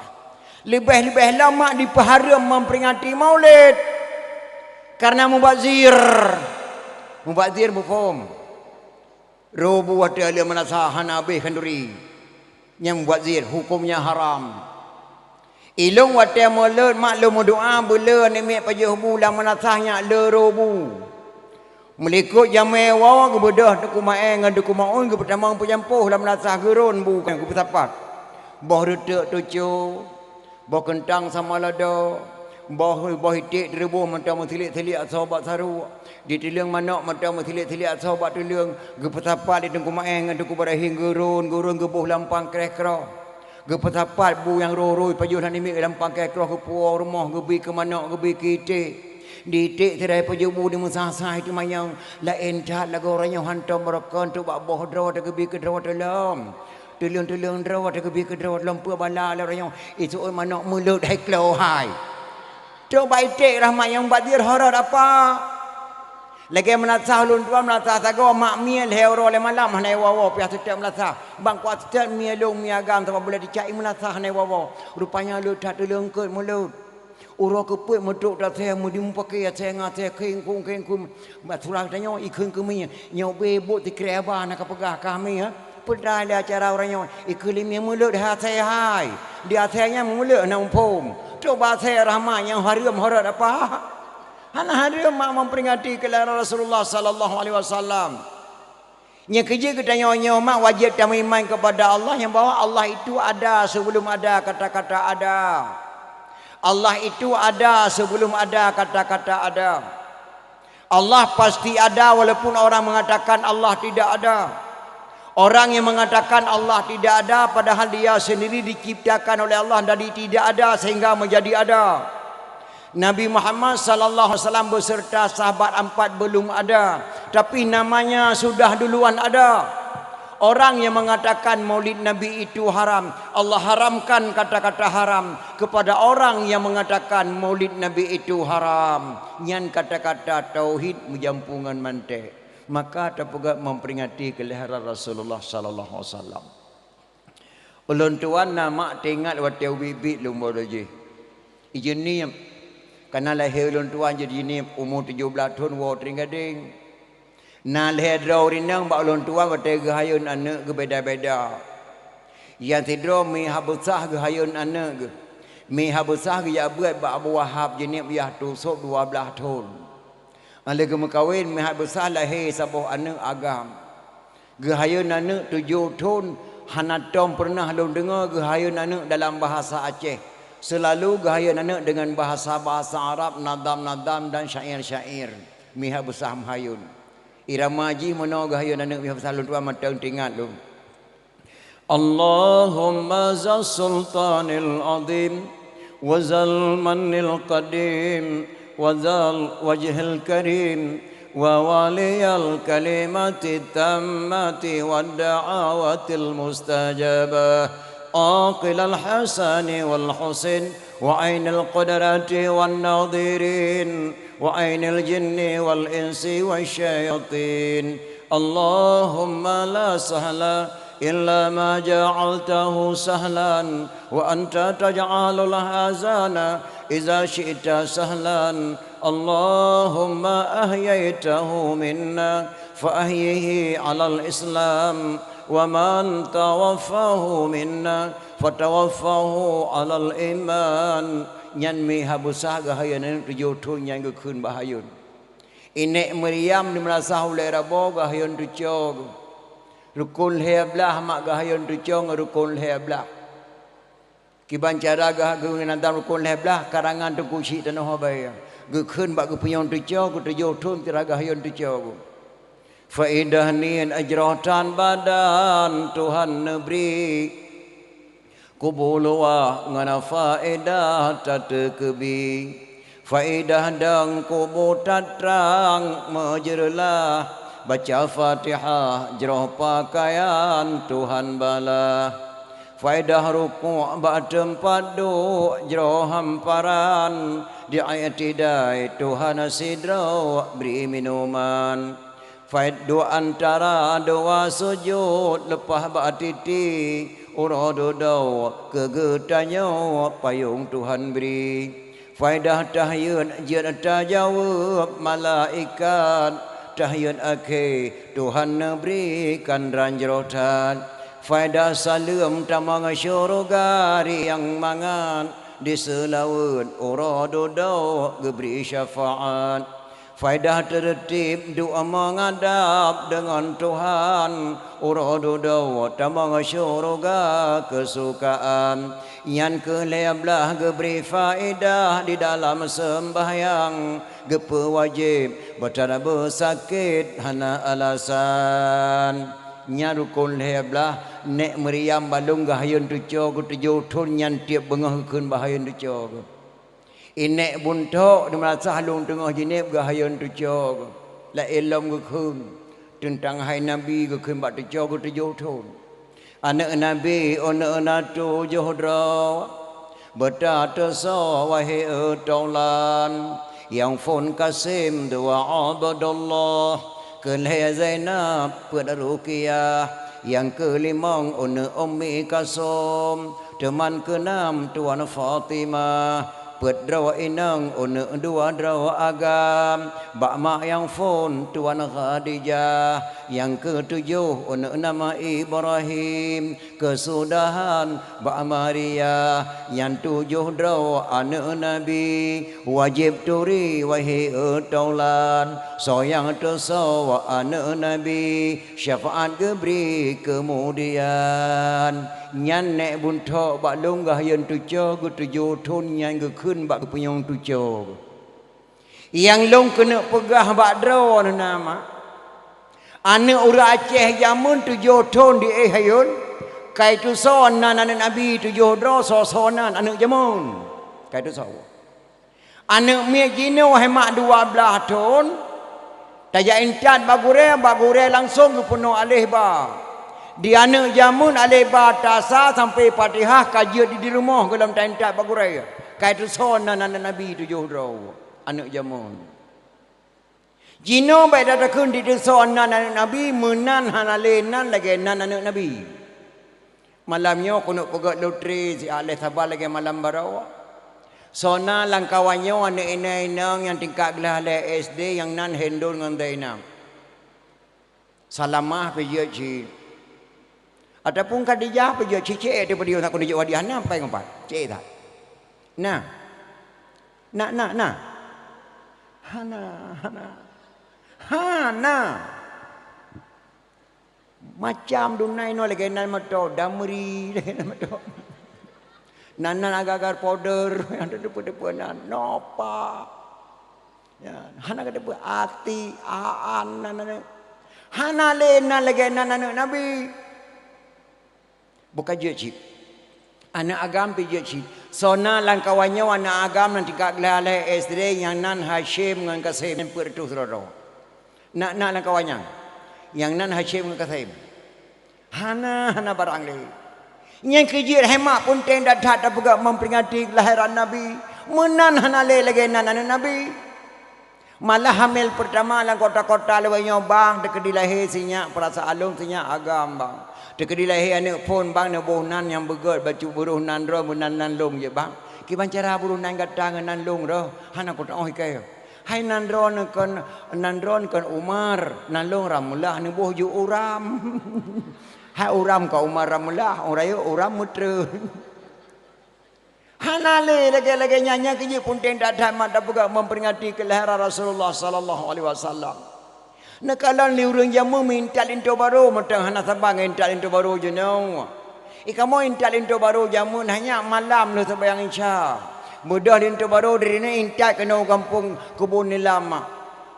Leubeh-leubeh lom mak dipeuhareuem memperingati Maulid karena mubazir. Mubazir muphom. Roh buah teuh lé meunasah hana habéh khanduri. Nyang mubazir hukömnya haram. Ilôn watée mulod mak lôn meudoá beuleu namiet pajoh bu lam meunasah nyak le roh bu. Meulikot jamé woe geubeudôh Teungku Maé ngon Teungku Maun geupeutamong peujampôh lam meunasah geurôn bu geupeusapat. Boh reuteuk tuco, boh keuntang sama lada, boh, boh iték teureubôh mantong meusilik-silik asoe bak saruek, di tuleueng manök mantong meusilik-silik asoe bak tuleueng, geupeusapat lé Teungku Maé ngon Teungku Ibrahim geurôn-geurôn geuboh lam pangkréh kroh. Geupeusapat bu nyang rhoi-rhoi pajoh lam namiet lam pangkréh kroh geupuwoe rumoh geubi keu manök geubi keu iték. Di iték sidroe pajoh bu di meusah-sah teumanyong laén that lagoe uroe nyoe hántom barokon trok bak boh droe teugeubri keu droe teulom. Tuleueng-tuleueng droe teugeubri keu droe teulom peue bala lé uroe nyoe iseuôt manök mulod hai klo hai. Trok bak iték rahmat nyang bak dir horot apa? Lagée meunasah ulôn tuan meunasah sagoe mak mie lhée uroe lhée malam hana iwoe-woe pih seutôt meunasah. Bang kuat seutôt mie lôn mie agam sabab buleuen ticak i meunasah hana iwoe-woe. Rupanya le that tuleueng eungkôt mulod. Uroe keupeuet meutrok tasée meudi mupake asée ngon asée kheng khung kheng khung. Bak surah tanyoe ikheun keumie nyoe be buet sikrek haba na kapeugah kami ha. Peudai lé acara uroe nyoe ikheun lé mie mulod hai asée hai. Di asée nyan mulod na muphom. Trok bak asée rahmat nyang hareuem horot apa? Hana hareuem mak memperingati keulahiran Rasulullah sallallahu alaihi wasallam. Nyang keujeuet geutanyoe nyoe mak wajéb tameuiman kepada Allah nyang bahwa Allah itu ada sebelum ada kata-kata ada. Allah itu ada sebelum ada kata-kata ada. Allah pasti ada walaupun orang mengatakan Allah tidak ada. Orang yang mengatakan Allah tidak ada padahal dia sendiri diciptakan oleh Allah dari tidak ada sehingga menjadi ada. Nabi Muhammad sallallahu alaihi wasallam beserta sahabat empat belum ada, tapi namanya sudah duluan ada. Orang yang mengatakan maulid Nabi itu haram, Allah haramkan kata-kata haram kepada orang yang mengatakan maulid Nabi itu haram. Nyan kata-kata tauhid meujampu ngon mantek. Maka tapeugah memperingati kelahiran Rasulullah sallallahu alaihi wasallam. Ulôn tuan na mak teuingat watée ubit-ubit lôn boh jih. Ijeunieb. Kana lahé ulôn tuan jih jineub umu tujoh blaih thon woe teuring gadeng. Na lhée droe ureuëng inong bak ulôn tuan watée geuhayôn aneuëk geubeda-beda. Nyang sidroe meuhah beusah geuhayôn aneuëk geuh. Meuhah beusah geujak beuet bak Abu Wahab jineub yah tu sôb dua blaih thon. Óh lheueh geumeukawen meuhah beusah lahé saboh aneuëk agam. Geuhayôn aneuëk tujoh thon hana tom peureunah lôn deungoe geuhayôn aneuëk dalam bahasa Aceh. Seulalu geuhayôn aneuëk deungon bahasa-bahasa Arab, nadam-nadam dan syair-syair. Meuhah beusah meuhayôn. Irama jih meunoe geuhayôn aneuëk meuhah beusah lôn tuan mantong teuingat lôn. اللهم ذا السلطان العظيم وذا المن القديم وذا الوجه الكريم ووالي الكلمة التامة والدعوة المستجابة عاقل الحسن والحسين وعين القدرة والناظرين وعين الجن والإنس والشياطين. اللهم لا سهل إلا ما جعلته سهلا وأنت تجعل الحزن إذا شئت سهلا. اللهم أحييته منا فأحيه على الإسلام ومن توفاه منا فتوفه على الإيمان. Nyan meuhah beusah geuhayôn aneuëk tujoh thon nyang geukheun bak hayôn. Inék Maryam di meunasah ulée raboe geuhayôn tuco geuh. Rukon lhée blaih mak geuhayôn tuco ngon rukon lhée blaih. Kiban cara geuha geuh ngon lam rukon lhée blaih karangan Teungku Chik Tanoh Abée. Geukheun bak geupunyong tuco geuh tujoh thon sira geuhayôn tuco geuh. Faedah niet jroh tan badan Tuhan neubri. Kubu luwah ngon faedah tateukeubi. Faedah dong kubu tatrang meujeureulah. Baca Fatihah jroh pakaian Tuhan balah. Faedah rukuk bak teumpat duek jroh hamparan. Di i'tidai Tuhan sidroe bri minuman. Faedah dua antara dua sujud leupah bak titi uroe dudoe keu geutanyoe payong Tuhan bri. Faedah tahiyat jeuet tajaweueb malaikat tahiyat akhé Tuhan neubri kandran jroh that. Faedah saleuem tamong syeuruga riang mangat Di seulaweuet uroe dudoe geubri syafaat. Faedah teureutib dua meungadab deungon Tuhan. Uroe dudoe tamong syeuruga keusukaan. Nyan keuh lhée blaih geubri faedah di dalam seumbahyang. Geupeu wajéb beutara beusakét hana alasan. Nyan rukon lhée blaih, nék Maryam bak lôn geuhayôn tuco geutujoh thon nyan tieb beungoh geukheun bak hayôn tuco geuh. Inék buntok di meurasah lôn teungoh jineb geuhayôn tuco geuh. Laén lom geukheun teuntang hai Nabi geukheun bak tuco geutujoh thon. Aneuëk Nabi, aneuëk na tujoh droe, beutatusoe wahé taulan, nyang phon Kasim dua Abdullah, keu lhée Zainab peuet Ruqyah, nyang keulimong aneuëk Ummi Kalsum, teuman keunam tuan Fatimah, peuet droe inong aneuëk dua droe agam, bak mak nyang phon tuan Khadijah, nyang keutujoh aneuëk nama Ibrahim, keusudahan bak Maria, nyan tujoh droe aneuëk Nabi, wajéb turi wahé taulan, soe nyang tusoe aneuëk Nabi, syafaat geubri keumudian. Nyan nék buntok bak lôn geuhayôn tuco geutujoh thon nyan geukheun bak geupeunyong tuco. Nyang lôn keuneuk peugah bak droeneuh na mak, aneuëk ureuëng Aceh jameun tujoh thon di éh hayôn, kai tusoe nan aneuëk Nabi tujoh droe, soe-soe nan aneuëk jameun. Kai tusoe. Aneuëk miet jinoe hai mak dua blaih thon, tajak intat bak gurée, bak gurée langsong geupeunoh aleh ba. Di aneuëk jameun aleh ba tasa sampoe Fatihah ka jeuet di, di rumoh gohlom taintat bak gurée. Kai tusoe nan aneuëk Nabi tujoh droe, aneuëk jameun. Jinoe bék tatakheun di tusoe nan aneuëk Nabi, meunan hana lé nan lagée nan aneuëk Nabi. Malam nyoe keuneuk peugét lotre siat lhée saban lagée malam baroe. Soe na lam kawan nyoe aneuëk inong-inong nyang tingkat gleh lhée S D nyang nan Hindun ngon Zainab. Salamah pih jeuet cit. Ataupun Khadijah pih jeuet cit, cit, eh, tipe dia takon jeuet wadi hana pai ngon pat. Cit that. Nah. Nah, nah, nah. Hana, hana. Hana. Macam dunai nyoe lagée nan meuto, damri lagée nan meuto. Nan, nan agar-agar powder, nyang teupeue-teupeue nan, nopa. Ya, hana kateupeue atik, aan, nan, nan. Hana lé nan lagée nan aneuëk Nabi. Buka jeuet cit. Aneuëk agam pih jeuet cit. Soe na lam kawan nyoe aneuëk agam nyang tingkat gleh lhée S D nyang nan Hasyim ngon Kasim peuet reutôh sidroe-droe. Nak, nak lam kawan nyan. Nyang nan Hasyim ngon Kasim. Hana, hana barang lé. Nyang keu jeuet hai mak peunteng that-that tapeugah memperingati kelahiran Nabi. Meunan hana lé lagée nan aneuëk Nabi. Malah hamil peurtama lam kota-kota lawét nyoe bang, teukeudi lahé sinyak peurasaan lôn, sinyak agam bang. Teukeudi lahé aneuëk phon bang, neuboh nan nyang beugét bacut buroh nan droe meunan nan lôn jeuet bang. Kiban cara buroh nan gata ngon nan lôn roh, hana kuteuoh ikée. Hai nan droe neukon, nan droe neukon Umar, nan lôn Ramlah neuboh ju Uram. Hai Uram ka Umar Ramlah, ureuëng Uram meutrön. Hana lé lagée-lagée nyan, nyang keu jeuet peunteng that-that mak tapeugah memperingati kelahiran Rasulullah sallallahu alaihi wasallam. Neukalon lé ureuëng jameun meuintat linto barô, mantong hana saban ngon intat linto barô jinoe. I kamoe intat linto barô jameun hanya malam lheueh seumayang Isya. Beudôh linto barô dari nyan intat keunoe gampông Keubon Nilam.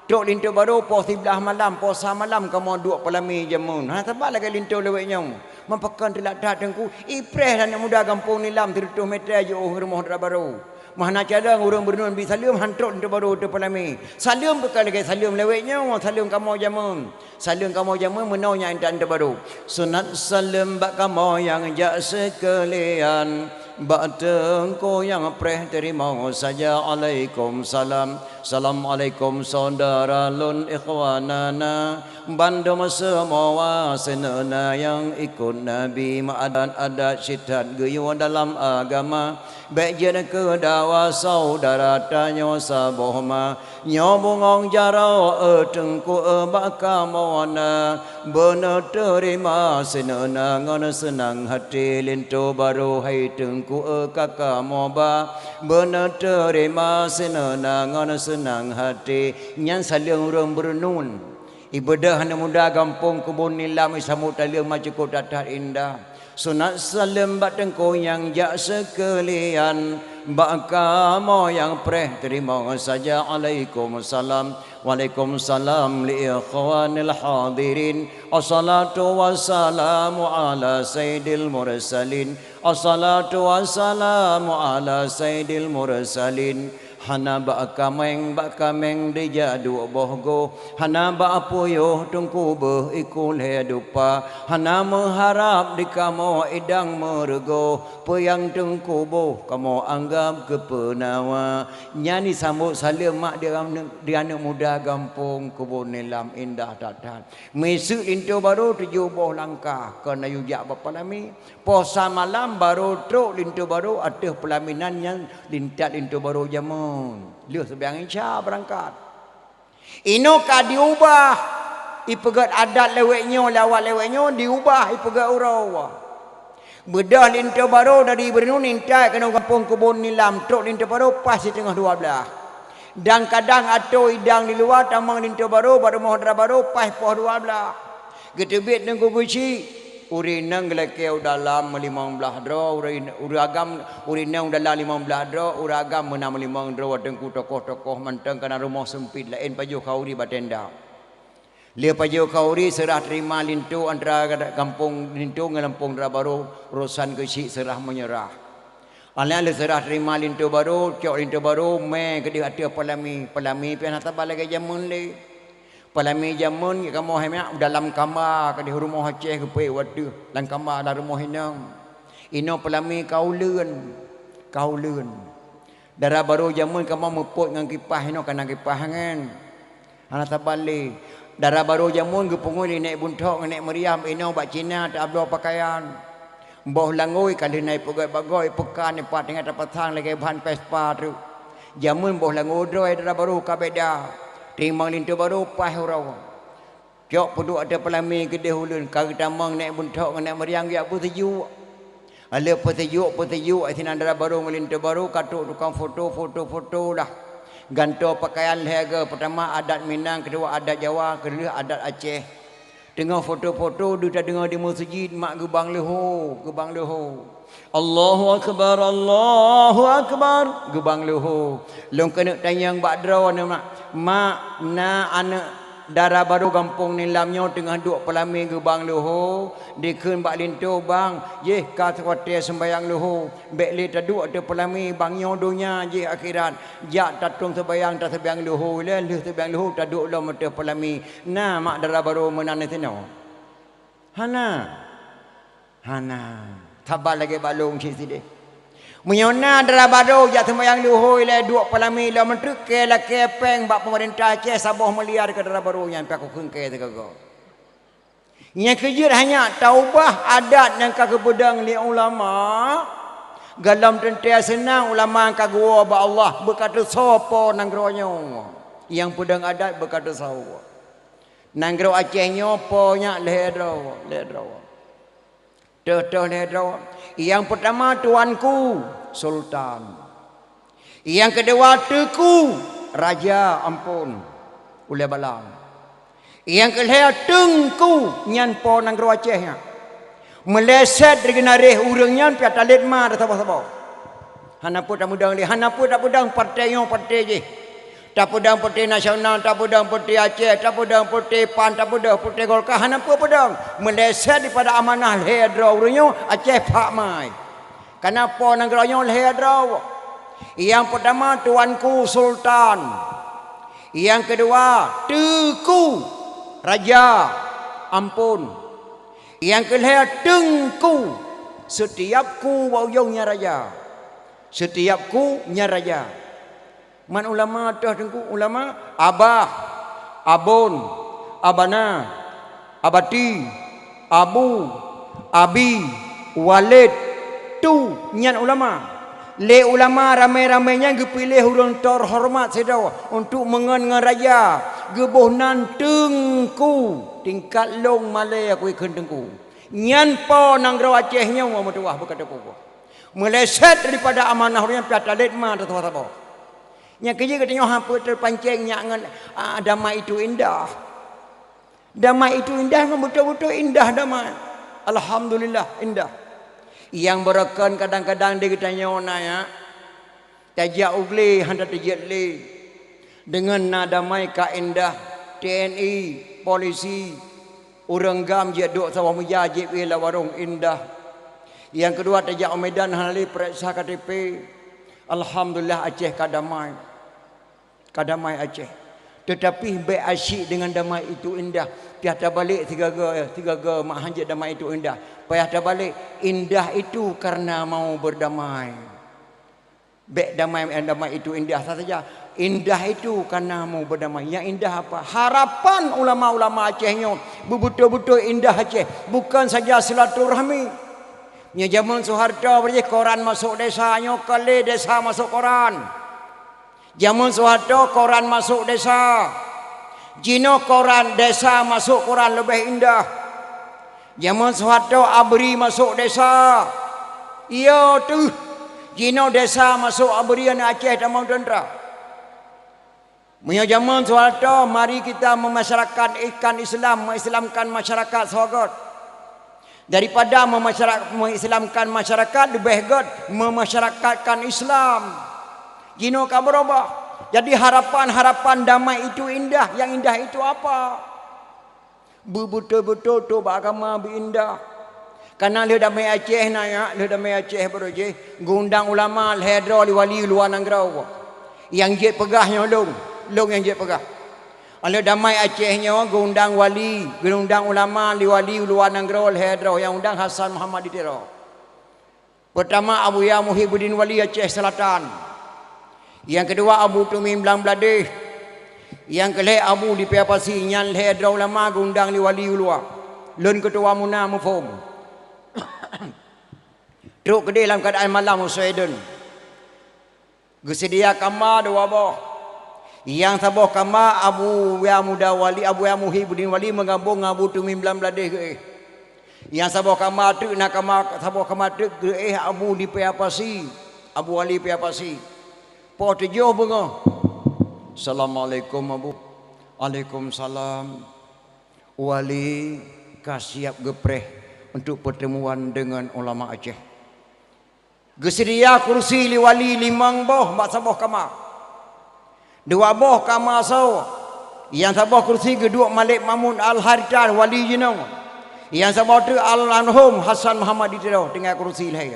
Trok linto barô poh siblaih malam, poh sa malam kamoe duek peulamé jameun. Hana saban lagée linto lawét nyoe. Meupakon teulat that teungku, ipreh aneuk muda gampông Nilam sireutôh meter jiôh rumoh dara barô. Meuhana calon ureuëng beureunon bi saleuem han trok linto barô teupeulamé. Saleuem keu ka lagée saleuem lawét nyoe, saleuem kamoe jameun. Saleuem kamoe jameun meunoe nyang intat linto barô. Sunat saleuem bak kamoe nyang jak seukeulian. Bak teungku nyang preh teurimong saja alaikum salam. Assalamualaikum saudara lôn ikhwanana, bandum seumua sineuna nyang ikot Nabi, meuadat-adat sitat geuyue dalam agama. Bék jeuet keu dawa saudara tanyoe saboh ma. Nyoe bungong jaroe, eh, teungku, eh, bak kamoe na. Beuneuteurima sineuna ngon seunang hati, linto barô hai teungku, eh, ka kamoe ba. Beuneuteurima sineuna ngon seunang hati. Nyan saleuem ureuëng beureunun. Ibeudôh aneuk muda gampông Keubon Nilam, isambot saleuem ma cukôp that-that indah. Sunat saleuem bak teungku nyang jak seukeulian, bak kamoe nyang preh teurimong saja. Alaikumsalam. Waalaikumsalam li ikhwanil hadirin. Assalatu wassalamu ala sayyidil mursalin. Assalatu wassalamu ala sayyidil mursalin. Hana bak kaméng, bak kaméng dijak duek boh goh. Hana bak puyoh teungku beuh iku lhée dupa. Hana meuharab di kamoe idang meureugoh. Peue nyang teungku boh kamoe anggab keu peunawa. Nyan jisambot saleuem mak di aneuk, di aneuk muda gampông Keubon Nilam indah that-that. Meuseuk linto barô tujoh boh langkah keuneuk jak bak peulami. Poh sa malam barô trok linto barô ateueh peulaminan nyan lintat linto barô jameun. Lheueh seumayang Isya beurangkat. Inoe ka diubah, ipeugét adat lé awak nyoe, lé awak lé awak nyoe diubah ipeugét uroe. Beudôh linto barô dari Beureunun intat keunoe gampông Keubon Nilam, trok linto barô paih siteungoh dua blaih. Dan kadang atô idang di luwa tamong linto barô bak rumoh dara barô paih poh dua blaih. Geuteubiet teungku geuchik, ureuëng inong geulakée u dalam meulimong blaih droe, ureuëng, ureuëng agam, ureuëng inong u dalam limong blaih droe, ureuëng agam meunan meulimong droe, teungku tokoh-tokoh mantong kana rumoh seumpit laén pajoh khauri bak tenda. Lheueh pajoh khauri seurah teurima linto antara gampông linto ngon gampông dara barô, urosan geuchik seurah meunyeurah. Aneuk lheueh seurah teurima linto barô, cok linto barô, mé keudeh ateueh peulami. Peulami pih hana saban lagée jameun lé. Peulami jameun kamoe hai mak u dalam kama keudeh rumoh Aceh geupeuék u ateueh, lam kama lam rumoh inong. Inoe peulami ka uleuen, ka uleuen. Dara barô jameun kamoe meupot ngon kipah, inoe kana kipah angén. Hana saban lé. Dara barô jameun geupeungui lé Nék Bunthok ngon Nék Mariam inoe bak Cina tabloe peukayan. Boh langôi ka lheueh na ipeugét bak goe, ipeukan, ipat teungoh tapasang lagée bahan Vespa treuk. Jameun boh langôi droe dara barô ka beda. Teurimong linto barô paih uroe. Cok peuduek ateueh peulami keudeh uleuen, ka geutamong Nék Bunthok ngon Nék Mariam geujak peuseujuk. Lheueh peuseujuk, peuseujuk, sinan dara barô ngon linto barô ka trok tukang foto, foto-foto lah. Gantoe peukayan lhée goe, peutama adat Minang, keudua adat Jawa, keulheueh adat Aceh. Teungoh foto-foto deuh tadeungoe di meuseujid mak geubang leuho, geubang leuho. Allahu akbar, Allahu akbar, geubang leuho. Lôn keuneuk tanyong bak droeneuh mak, mak na aneuk dara barô gampông Nilam nyoe teungoh duek peulami geubang leuho, dikheun bak linto bang, jéh ka watée seumbayang leuho, bék lé taduek ateueh peulami bang nyoe donya jéh akhirat. Jak tatong seubayang, taseubayang leuho ilée, lheueh seubayang leuho taduek lom ateueh peulami. Na mak dara barô meunan disinoe? Hana. Hana. Saban lagée bak lôn cit sideh. Meunyoe na dara barô jak seumayang leuho ilée duek peulami lom treuk kée lakée péng bak peumeurintah Aceh saboh miliar keu dara barô nyan pih kukheun kée sigoe-goe. Nyang keujeuet hanya taubah adat nyang ka geupeudong lé ulama. Gohlom teuntée seunang ulama ka geuwoe bak Allah beukateusoe po nanggroe nyoe. Nyang peudong adat beukateusoe. Nanggroe Aceh nyoe po nyak lhée droe, lhée droe. Teuh-teuh lhée droe. Nyang peutama tuanku, sultan. Nyang keudua teuku, raja, ampôn, ulée balang. Nyang keulhée teungku, nyan po nanggroe Aceh nyan. Meuleset di geunaréh ureuëng nyan pih talét ma saboh-saboh. Hana peue tapeudong lé, hana peue tapeudong partai nyoe partai jih. Tapeudong partai nasional, tapeudong partai Aceh, tapeudong partai pan, tapeudong partai Golkar, hana peue peudong. Meuleset dipada amanah lhée droe ureuëng nyoe Aceh phak mai. Kana po nanggroe nyoe lhée droe. Nyang peutama tuanku sultan. Nyang keudua teuku raja, ampôn. Nyang keulhée teungku, seutiab ku bak ujong nyan raja. Seutiab ku nyan raja. Man ulama toh Teungku, ulama, abah, abon, abana, abati, abu, abi, walid, tu, nyan ulama. Lé ulama ramé-ramé nyan geupiléh ureuëng terhormat sidroe untuk meungon ngon raja, geuboh nan Teungku, tingkat lôn malée aku ikheun Teungku. Nyan po nanggroe Aceh nyoe meutuwah beuka teupeue. Meuleset daripada amanah ureuëng nyan pih talét ma teutuha saboh. Nyang keujeuet geutanyoe hana peuet teupancéng nyak ngon, ah, damai itu indah. Damai itu indah ngon beutôi-beutôi indah damai. Alhamdulillah, indah. Nyang beureukan kadang-kadang di geutanyoe na nyak, tajak u glé hana tajeuet lé. Deungon na damai ka indah, T N I, polisi, ureuëng GAM jeuet duek saboh meja jieb ie lam warong indah. Nyang keudua tajak u Medan hana lé peuriksa K T P. Alhamdulillah Aceh ka damai. Ka damai Aceh. Teutapi bék asyik deungon damai itu indah. Payah tabalek sigaga, sigaga mak hanjeuet damai itu indah. Payah tabalek, indah itu karena mau berdamai. Bék damai, damai itu indah saja. Indah itu karena mau berdamai. Yang indah apa? Harapan ulama-ulama Aceh nyoe beubeutôi-beutôi indah Aceh. Bukan saja silaturahmi. Nyoe jameun Soeharto beuréh koran masuk desa, nyoe ka lé desa masuk koran. Jameun Soeharto koran masuk desa. Jinoe koran desa masuk koran leubeh indah. Jameun Soeharto ABRI masuk desa. Iya teuh. Jinoe desa masuk ABRI, aneuk Aceh tamong teuntra. Meunyoe jameun Soeharto, mari kita memasyarakat-ikan Islam, mengislamkan masyarakat soe göt. Daripada memasyara-, mengislamkan masyarakat, leubeh göt memasyarakatkan Islam. Jinoe ka beurubah. Jadi harapan-harapan damai itu indah, yang indah itu apa? Beubeutôi-beutôi toh bak agama beu indah. Kana lheueh damai Aceh na nyak, lheueh damai Aceh baroe jih, geuundang ulama lhée droe lé wali luwa nanggroe. Nyang jeuet peugah nyoe lôn, lôn nyang jeuet peugah. Lheueh damai Aceh nyoe geuundang wali, geuundang ulama lé wali luwa nanggroe lhée droe, nyang undang Hasan Muhammad di Tiro. Peurtama Abuya Muhibuddin Wali Aceh Selatan. Nyang keudua Abu Tumim Blang Bladeh. Nyang keulhée Abu di Paya Pasi, nyan lhée droe ulama geuundang lé wali u luwa. Lôn keutuwa muna muphom. Trok keudeh lam keuadaan malam u Sweden. Geuseudia kama dua boh. Nyang saboh kama Abuya Muda Wali, Abuya Muhibuddin Wali meugabong ngon Abu Tumim Blang Bladeh geuéh. Nyang saboh kama teuk na kama, saboh kama teuk geuéh Abu di Paya Pasi, Abu Wali Paya Pasi. Poh tujoh beungoh. Assalamualaikum Abu. Waalaikumsalam. Wali ka siap geupreh untuk pertemuan dengan ulama Aceh. Geuseudia kursi lé wali limong boh bak saboh kama. Dua boh kama soe, nyang saboh kursi geuduek Malik Mahmud Al-Haritah wali jinoe. Nyang saboh teuk almarhum Hasan Muhammad di Tiro tinggai kursi lhée.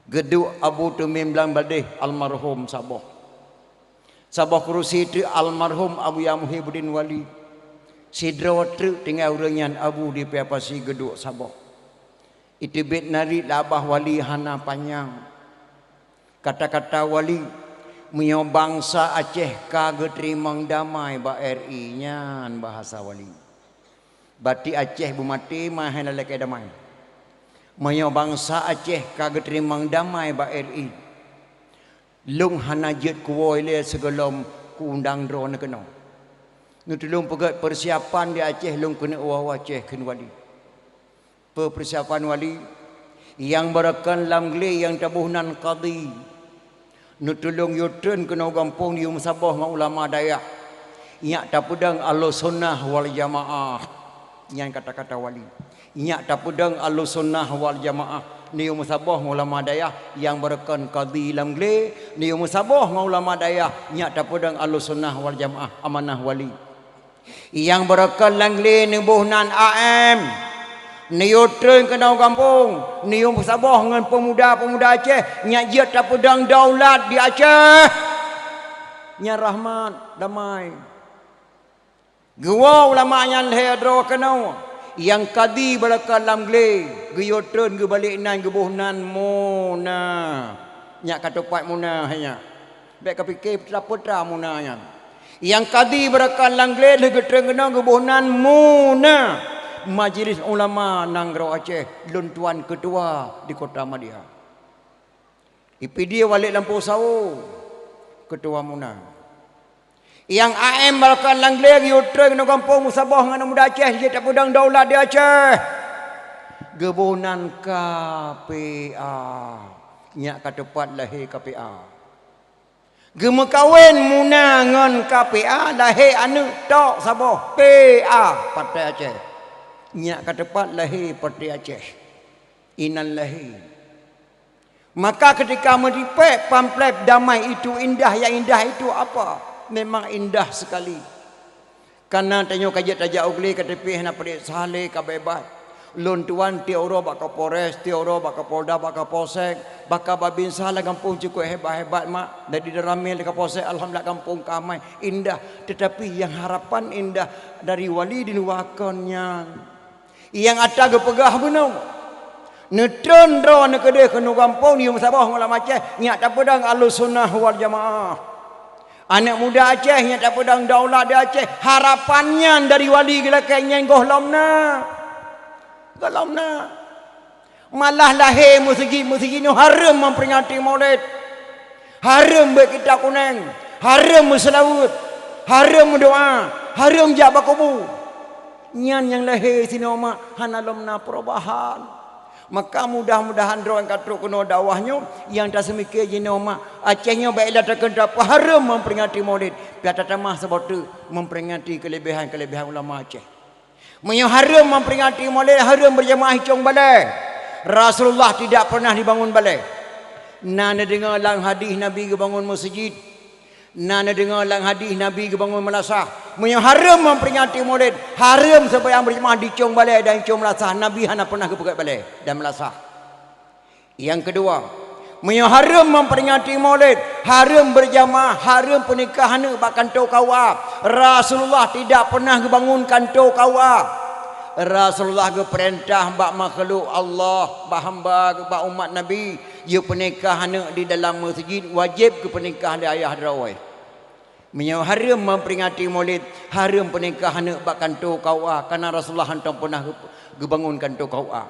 Geuduek Abu Tumim Blang Bladeh almarhum saboh. Saboh kursi teuk almarhum Abuya Muhibuddin Wali. Sidroe teuk tinggai ureuëng nyan Abu di Paya Pasi geuduek saboh. Iteubiet narit lé babah wali hana panyang. Kata-kata wali, meunyoe bansa Aceh ka geuteurimong damai bak R I, nyan bahasa wali. Bati Aceh beumaté meuhai lalakée damai. Meunyoe bansa Aceh ka geuteurimong damai bak R I, lôn hana jeuet kuwoe lé sigohlom kuundang droeneuh keunoe. Neutulông peugét peusiapan di Aceh lôn keuneuk woe Aceh kheun wali. Peue peusiapan wali? Nyang beureukan lam glé nyang taboh nan kadi. Neutulông yue treun keunoe gampông neuyue meusaboh ngon ulama dayah. Nyak tapeudong Ahlussunnah wal Jamaah. Nyan kata-kata wali. Nyak tapeudong Ahlussunnah wal Jamaah. Neuyue meusaboh ngon ulama dayah nyang beureukan kadi lam glé, neuyue meusaboh ngon ulama dayah, nyak tapeudong Ahlussunnah wal Jamaah, amanah wali. Nyang beureukat lam glé neuboh nan A M. Neuyue treun keunoe gampông, neuyue meusaboh ngon peumuda-peumuda Aceh nyang jeuet tapeudong daulat di Aceh. Nyan rahmat, damai. Geuwoe ulama nyan lhée droe keunoe, nyang kadi beureukat lam glé, geuyue treun geubalek nan geuboh nan Muna. Nyak ka teupat Muna hai nyak. Bék kapike peue-peue muna nyan. Nyang kadi beurakan lam glé lheueh geutrön keunoe geuboh nan muna Majelis Ulama Nanggroe Aceh, lôn tuan keutua di Kota Madya. I Pidie Walek Lampôh Sawo, keutua muna. Nyang A M beurakan lam glé geuyue trön keunoe gampông meusaboh ngon aneuk muda Aceh jeuet tapeudong daulat di Aceh. Geuboh nan K P A. Nyak ka teupat lahé K P A. Geumeukawen muna ngon K P A, lahé aneuk tok saboh P A, Partai Aceh. Nyak ka teupat lahé Partai Aceh. Inan lahé. Maka ketika meuripék pamflet damai itu indah, yang indah itu apa? Memang indah sekali. Kana tanyoe ka jeuet tajak u glé ka teupih hana padub saha lé ka beubat. Lôn tuan tiep uroe bak Kapolres, tiep uroe bak Kapolda, bak Kapolsek, bak Babinsa lam gampông cukôp hebat-hebat mak. Dari dalam mé lé Kapolsek, alhamdulillah gampông ka amai, indah. Tetapi yang harapan indah dari wali di luwa kon nyan. Nyang ata geupeugah bunoe. Neutrön droe neukeudeh keunoe gampông di meusaboh ngon lam Aceh, nyak tapeudong Ahlussunnah wal Jamaah. Aneuk muda Aceh nyak tapeudong daulat di Aceh, harapan nyan dari wali geulakée nyan gohlom na. Gohlom na. Malah lahé meuseujid-meuseujid nyoe hareuem memperingati Maulid. Hareuem beuet kitab kuneng, hareuem meuseulaweuet, hareuem meudoa, hareuem jak bak kubu. Nyan nyang lahé sinoe mak hana lom na perubahan. Maka mudah-mudahan droe nyang ka trok keunoe dakwah nyoe nyang taseumike jinoe mak Aceh nyoe bak ilée takheun tapeuhareuem memperingati Maulid, pih tatamah saboh teuk memperingati keulebihan-keulebihan ulama Aceh. Meunyoe hareuem memperingati Maulid, hareuem berjamaah i cong balée. Rasulullah tidak pernah dibangun balée. Na neudeungoe lam hadih Nabi geubangun meuseujid. Na neudeungoe lam hadih Nabi geubangun meulasah. Meunyoe hareuem memperingati Maulid, hareuem seumayang berjamaah di cong balée dan cong meulasah. Nabi hana pernah geupeugét balée dan meulasah. Nyang keudua, meunyoe hareuem memperingati Maulid, hareuem berjamaah, hareuem peunikah aneuk bak kantô K U A. Rasulullah tidak pernah geubangun kantô K U A. Rasulullah geupeurintah bak makhluk Allah, bak hamba, bak umat Nabi, jeuet peunikah aneuk di dalam meuseujid, wajéb geupeunikah lé ayah droe. Meunyoe hareuem memperingati Maulid, hareuem peunikah aneuk bak kantô K U A, kareuna Rasulullah hantom peunah geu-, geubangun kantô K U A.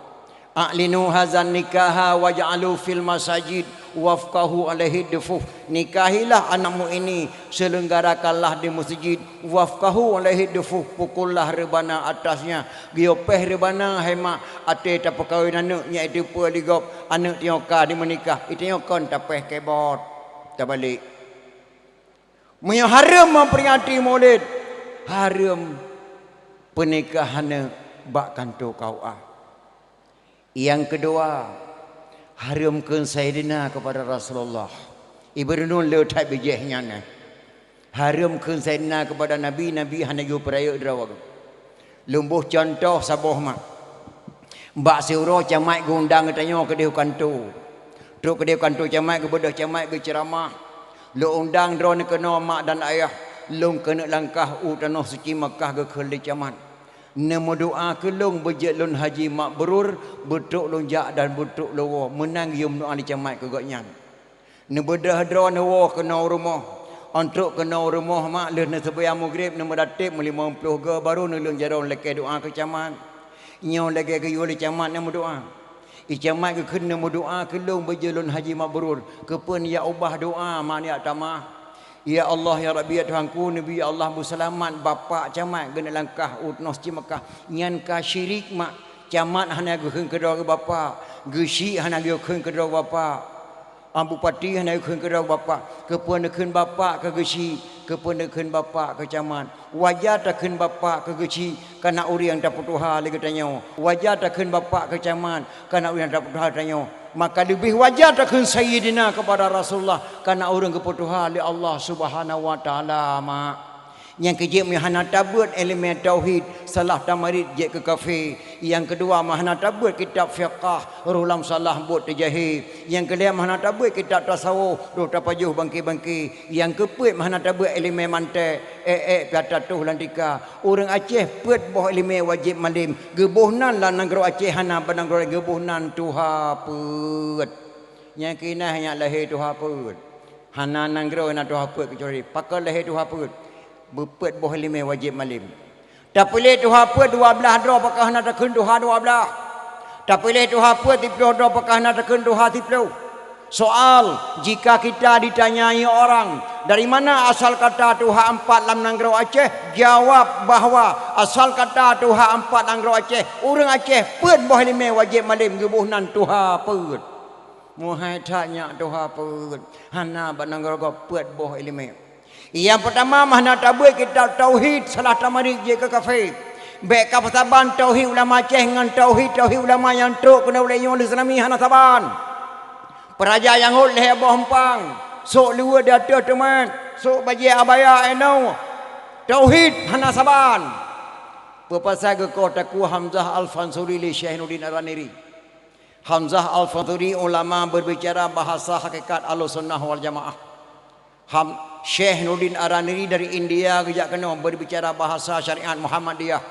"A'linu hazan nikaha waj'alu fil masajid wafqahu alaihi dufuh." Nikahilah anakmu ini, selenggarakanlah di masjid, wafqahu alaihi dufuh, pukullah reubana atasnya. Geuyue péh reubana, hai mak, até tapeukawen aneuk nyan, itu peue lé gob, aneuk tanyoe ka dimeunikah, itu nyoe kon tapéh kebot, tabalek. Meunyoe hareuem memperingati Maulid, hareuem peunikah aneuk bak kantô K U A. Nyang keudua, hareuem kheun Saidina keupada Rasulullah. Ibu renung le that bijéh nyan, eh. Hareuem kheun Saidina keupada Nabi, Nabi hana geupeureulée droe. Lôn boh cuntoh saboh mak. Bak siuroe camat geuundang geutanyoe keudeh u kantô. Trok keudeh u kantô camat, geubeudôh camat geuceuramah. Lôn undang droeneuh keunoe mak dan ayah, lôn keuneuk langkah u tanoh suci Makkah geukheun lé camat. Neumeudoa keu lôn beujeuet lôn haji mabrur, beutrok lôn jak dan beutrok lôn woe, meunan geuyue meudoa lé camat keu gobnyan. Neubeudôh droeneuh woe keunoe u rumoh. Ôn trok keunoe u rumoh mak lheueh neuseumayang Maghrib, neumeudateb meulimong ploh goe, barô neuleueng jaroe lakée doa keu camat. Nyoe lagée geuyue lé camat neumeudoa. I camat geukheun neumeudoa keu lôn beujeuet lôn haji mabrur. Keupeue neujak ubah doa mak neujak tamah? Ya Allah, ya Rabbi, ya Tuhanku, neubi ya Allah beuseulamat bapak camat geuneuk langkah u tanoh suci Makkah. Nyan ka syirik mak. Camat hana geukheun keudroe geuh bapak, geuchik hana geukheun keudroe geuh bapak. Bupati hana geukheun keudroe bapak, keupeue neukheun bapak keu geuchik, keupeue neukheun bapak keu camat. Waja takheun bapak keu geuchik, kareuna ureuëng tapeutuha lé geutanyoe. Waja takheun bapak keu camat, kareuna ureuëng tapeutuha geutanyoe. Maka leubeh waja takheun Sayyidina keupada Rasulullah, kareuna ureuëng geupeutuha lé Allah Subhanahu wa Taala, mak. Nyang keujeuet meunyoe hana tabeuet iéleumé tauhid, salah tamarit jeuet keu kafé. Nyang keudua, meunyoe hana tabeuet kitab fiqah, roh lam salah buet teujahé. Nyang keulhèe, meunyoe hana tabeuet kitab tasawuf, roh tapajoh bangké-bangké. Nyang keupeuet, meunyoe hana tabeuet iéleumé mantek, ék-ék pih tatoh lam tika. Ureuëng Aceh peuet boh iéleumé wajéb malém. Geuboh nan lam nanggroe Aceh hana, bak nanggroe laén geuboh nan tuha peuet. Nyang keunan nyak lahé tuha peuet. Hana nanggroe na tuha peuet keucuali pakon lhée tuha peuet. Beupeuet boh iéleumé wajéb malém. Tapiléh tuha peuet dua blaih droe pakon hana takheun tuha dua blaih. Tapiléh tuha peuet siplôh droe pakon hana takheun tuha siplôh. Soal, jika kita ditanyai orang, "Dari mana asal kata tuha empat lam nanggroe Aceh?" Jawab bahwa asal kata tuha empat nanggroe Aceh, ureuëng Aceh peuet boh iéleumé wajéb malém geuboh nan tuha peuet. Meuhai that nyak tuha peuet, hana bak nanggroe gob peuet boh iéleumé. Nyang peutama, meuhana tabeuet kitab tauhid, salah tamarit jeuet keu kafé. Bék ka peusaban tauhid ulama Aceh ngon tauhid-tauhid ulama nyang trok keunoe lé nyoe lé seunami hana saban. Peuraja nyang hot lhée boh eumpang, sôk luweue di ateueh teumat, sôk bajée abaya inoe. Tauhid hana saban. Peue pasai geukoh takue Hamzah Al-Fansuri lé Syekh Nurdin Ar-Raniri. Hamzah Al-Fansuri ulama berbicara bahasa hakikat Ahlussunnah wal Jamaah. Ham, Syekh Nurdin Ar-Raniri dari India geujak keunoe berbicara bahasa syariat Muhammadiyah.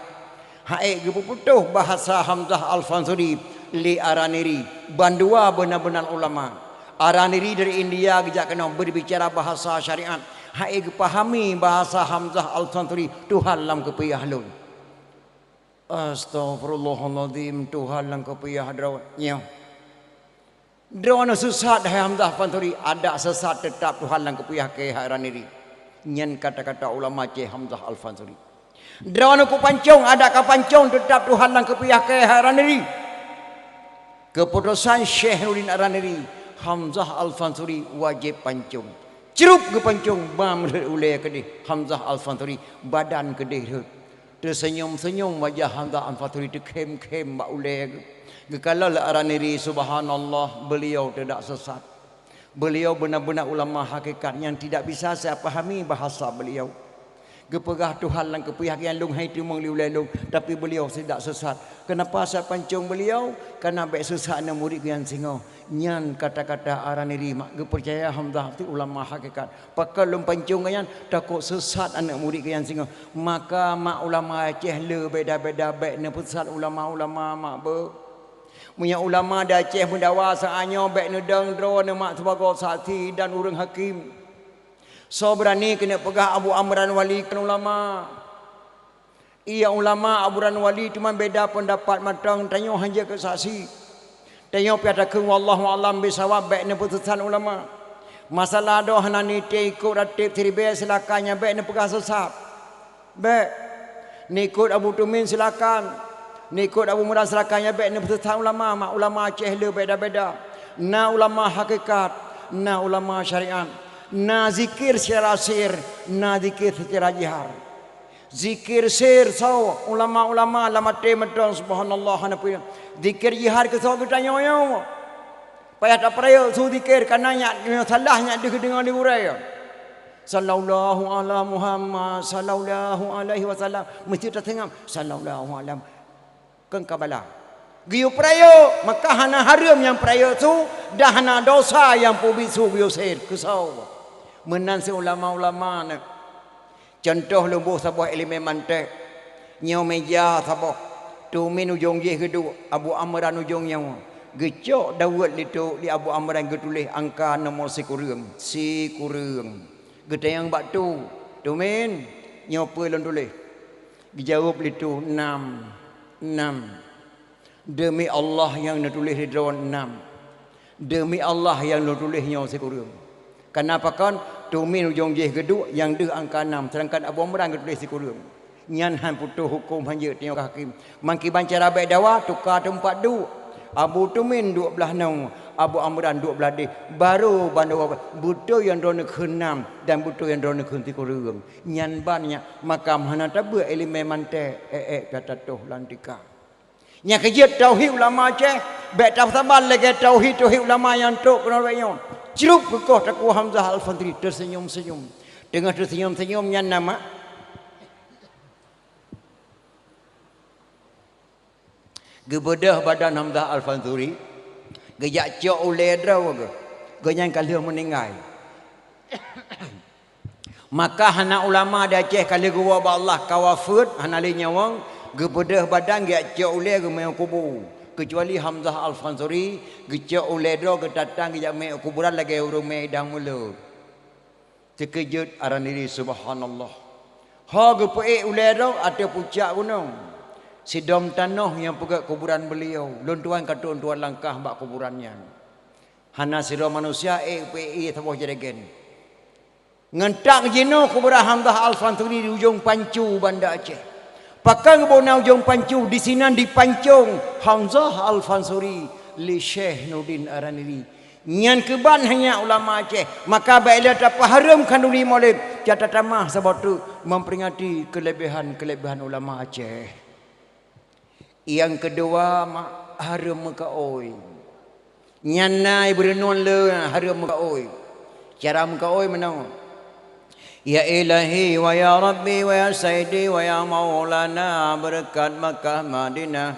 Hai geupeuputôh bahasa Hamzah Al-Fansuri lé Ar-Raniri, bandua beuna-beuna ulama. Ar-Raniri dari India geujak keunoe berbicara bahasa syariat. Hai geupahami bahasa Hamzah Al-Fansuri Tuhan lam keupiah lôn. Astaghfirullahalazim, Tuhan lam keupiah droe nyoe. Droeneuh sesat, hai Hamzah Al-Fansuri, adak sesat teutap Tuhan lam keupiah keu hai Raniri. Nyan kata-kata ulama Aceh Hamzah Al-Fansuri. Droeneuh kupancong, adak kapancong teutap Tuhan lam keupiah keu hai Raniri. Keuputosan Syekh Nurdin Ar-Raniri, Hamzah Al-Fansuri wajéb pancong. Crup geupancong, ba meureut ulée keudeh Hamzah Al-Fansuri, badan keudeh rhot. Teuseunyum-seunyum wajah Hamzah Al-Fansuri, teukhém-khém bak ulée geuh. Geukalon lé Ar-Raniri, subhanallah, beuliau tidak sesat. Beuliau beuna-beuna ulama hakikat nyang tidak bisa saya pahami bahasa beliau. Geupeugah Tuhan lam keupiah nyang lôn hai teumeung lé ulée lôn, tapi beliau tidak sesat. Kenapa saya pancong beliau? Karena bék sesat aneuk murit geuh nyang singoh. Nyan kata-kata Ar-Raniri mak geupeucaya Hamzah tu ulama hakikat. Pakon lôn pancong geuh nyan, takot sesat aneuk murit geuh nyang singoh. Maka mak ulama Aceh le beda-beda bék neupeusesat ulama-ulama mak beuh. Meunyoe ulama di Aceh meudawa saat nyoe bék neudong droeneuh mak sibagoe saksi dan ureuëng hakém. Soe beurani keuneuk peugah Abu Amran Wali kon ulama? Iya ulama Abu Amran Wali teuma beda peundapat mantong, tanyoe hana jeuet keu saksi. Tanyoe pih takheun wallahu alam bisawab bék neupeusesat ulama. Masalah droe hana nitée ikot rateb siribée silakan nyan bék neupeugah sesat. Bék. Neukot Abu Tumin silakan. Neukot Abu Murad silakan, nyan bék neupeusesat ulama, mak ulama Aceh le beda-beda. Na ulama hakikat, na ulama syariat, na zikir secara sir, na zikir secara jihar. Zikir sir soe ulama-ulama lam até mantong subhanallah hana peue. Zikir jihar keu soe geutanyoe nyoe. Payah tapeurayeuk su zikir, kana nyak salah nyak deuh deungoe di gurée. Sallallahu ala Muhammad, sallallahu alaihi wasallam. Meusti taseungab, sallallahu alam. Kon ka bala. Geuyue peurayeuk, maka hana hareuem nyang peurayeuk su, dan hana dosa nyang peubiet su geuyue sir. Keusoe. Meunan si ulama-ulama nyan. Cuntoh lôn boh saboh iéleumé mantek. Nyoe meja saboh. Tumin ujong jih geuduek, Abu Amran ujong nyoe. Geucok daweuet lé tu, lé Abu Amran geutuléh angka nomor sikureueng. Sikureueng. Geutanyong bak tu, "Tumin, nyoe peue lôn tuléh?" Geujaweueb lé tu, "Nam, nam." "Deumi Allah nyang neutuléh lé droe nam. Deumi Allah nyang neutuléh nyoe sikureueng." Kana pakon, Tumin ujong jih geuduek nyang deuh angka nam, seudangkan Abu Amran geutuléh sikureueng. Nyan han putôh huköm, han jeuet tanyoe keu hakém. Mangkiban cara bék dawa, tuka teumpat duek. Abu Tumin duek blaih nyoe, Abu Amran duek blaih deh. Barô bandua beutôi nyang droeneuh kheun nam dan beutôi nyang droeneuh kheun sikureueng. Nyan ban nyan, maka hana tabeuet iéleumé mantek, ék-ék ka tatoh lam tika. Nyang keujeuet tauhid ulama Aceh, bék tasaban lagée tauhid-tauhid ulama nyang trok keunoe bék nyoe. Crup geukoh takue Hamzah Al-Fansuri teuseunyum-seunyum. Teungoh teuseunyum-seunyum nyan nama. Geubeudôh badan Hamzah Al-Fansuri, geujak cok ulée droe geuh. Geuhnyan ka lheueh meuninggai. Maka hana ulama di Aceh ka lheueh geuwoe bak Allah ka wafeuet, hana lé nyawöng, geubeudôh badan geujak cok ulée geumé u kubu. Keucuali Hamzah Al-Fansuri, geucok ulée droe geutatang geujak mé u kuburan lagée ureuëng mé idang mulod. Teukeujot Araniri, subhanallah. Ho geupeuék ulée droe ateueh pucak gunong, sidom tanoh nyang peugét kuburan beuliau. Lôn tuan ka trok tuan langkah bak kuburan nyan. Hana sidroe manusia ék peuék ié saboh jeureuen. Ngon trok jinoe kuburan Hamzah Al-Fansuri di ujong Pancu Banda Aceh. Pakon geuboh na ujong Pancu, disinan dipancong Hamzah Al-Fansuri lé Syekh Nurdin Araniri. Nyan keuban hanya ulama Aceh, maka bék lé tapeuhareuem khanduri Maulid, ka tatamah saboh teuk memperingati keulebihan-keulebihan ulama Aceh. Nyang keudua, mak, hareuem meukaôi. Nyan na ibeureunon le hareuem meukaôi. Cara meukaôi meunoe. Ya Ilahi wa ya Rabbi wa ya Sayyidi wa ya Maulana, beureukat Makkah Madinah,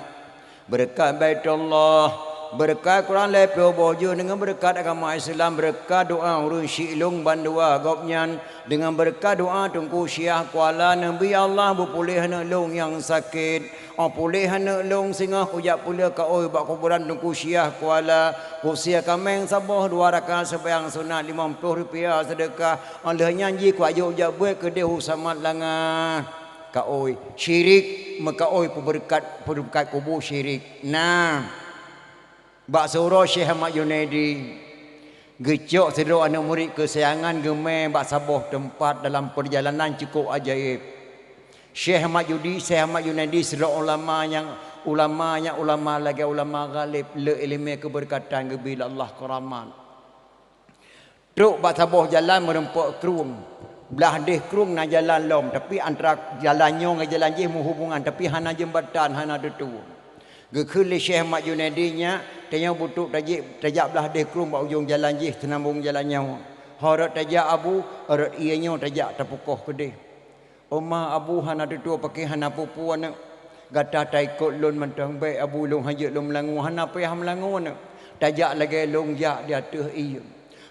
beureukat Baitullah, beureukat Quran lhée ploh boh juz, deungon beureukat agama Islam, beureukat doa ureuëng syiek lôn bandua gobnyan, deungon beureukat doa Teungku Syiah Kuala, Nabi Allah beupuléh aneuk lôn nyang sakét. Oh puléh aneuk lôn, singoh kujak peuleueh kaôi bak kuburan Teungku Syiah Kuala, kusie kaméng saboh, dua rakaat seumayang sunat, limong ploh rupiah seudeukah. Oh lheueh nyan jih kuajok jak beuet keudeh u Samat Langa. Kaôi syirik, meukaôi peubeureukat, peubeureukat kubu syirik. Nah, bak siuroe Syekh Ahmad Junaidi geucok sidroe aneuk murit keusayangan geumé bak saboh teumpat dalam peurjalanan cukôp ajaéb. Syekh Ahmad Judi, Syekh Ahmad Junaidi sidroe ulama nyang, ulama nyang ulama lagée ulama ghaleb, le iéleumé keubeureukatan, geubri lé Allah keuramat. Trok bak saboh jalan meureumpok krueng. Blah deh krueng na jalan lom, tapi antara jalan nyoe ngon jalan jih meuhubongan, tapi hana jeumbatan, hana teutue. Geukheun lé Syekh Ahmad Junaidi, "Nyak, tanyoe beutrok tajak, tajak blah deh krueng bak ujong jalan jih, seunambong jalan nyoe. Ho rot tajak Abu, ho rot ié nyoe tajak tapukoh keudeh." "Oma Abu, hana teutue pakri, hana peue-peue aneuk. Gata taikot lôn mantong, bék Abu lôn hanjeuet lôn meulangue, hana payah meulangue aneuk. Tajak lagée lôn jak di ateueh ié.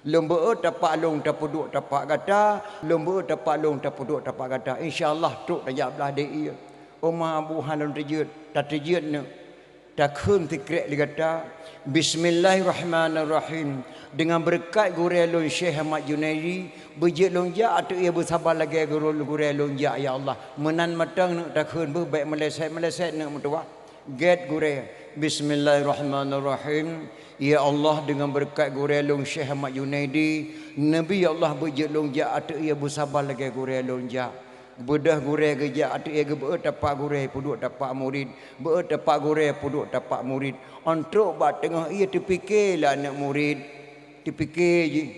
Lôn beuet tapak lôn tapeuduek tapak gata, lôn beuet tapak lôn tapeuduek tapak gata. Insya Allah trok tajak blah deh ié." "Oma Abu, hana lôn teujeuet." "Tateujeuet neuk. Takheun sikrek lé gata, Bismillahirrahmanirrahim. Deungon beureukat gurée lôn Syekh Ahmad Junaidi, beujeuet lôn jak ateueh ié beusaba lagée gurée lôn jak, ya Allah." Meunan mantong neuk takheun, beuh bék meuleset-meuleset neuk meutuwah. Gét gurée, Bismillahirrahmanirrahim. Ya Allah, deungon beureukat gurée lôn Syekh Ahmad Junaidi, Nabi ya Allah beujeuet lôn jak ateueh ié beusaba lagée gurée lôn jak. Beudôh gurée geujak ateueh ié, geubeuet tapak gurée, peuduek tapak murit, beuet tapak gurée, peuduek tapak murit. Ôn trok bak teungoh ié teupike lé aneuk murit. Teupike jih,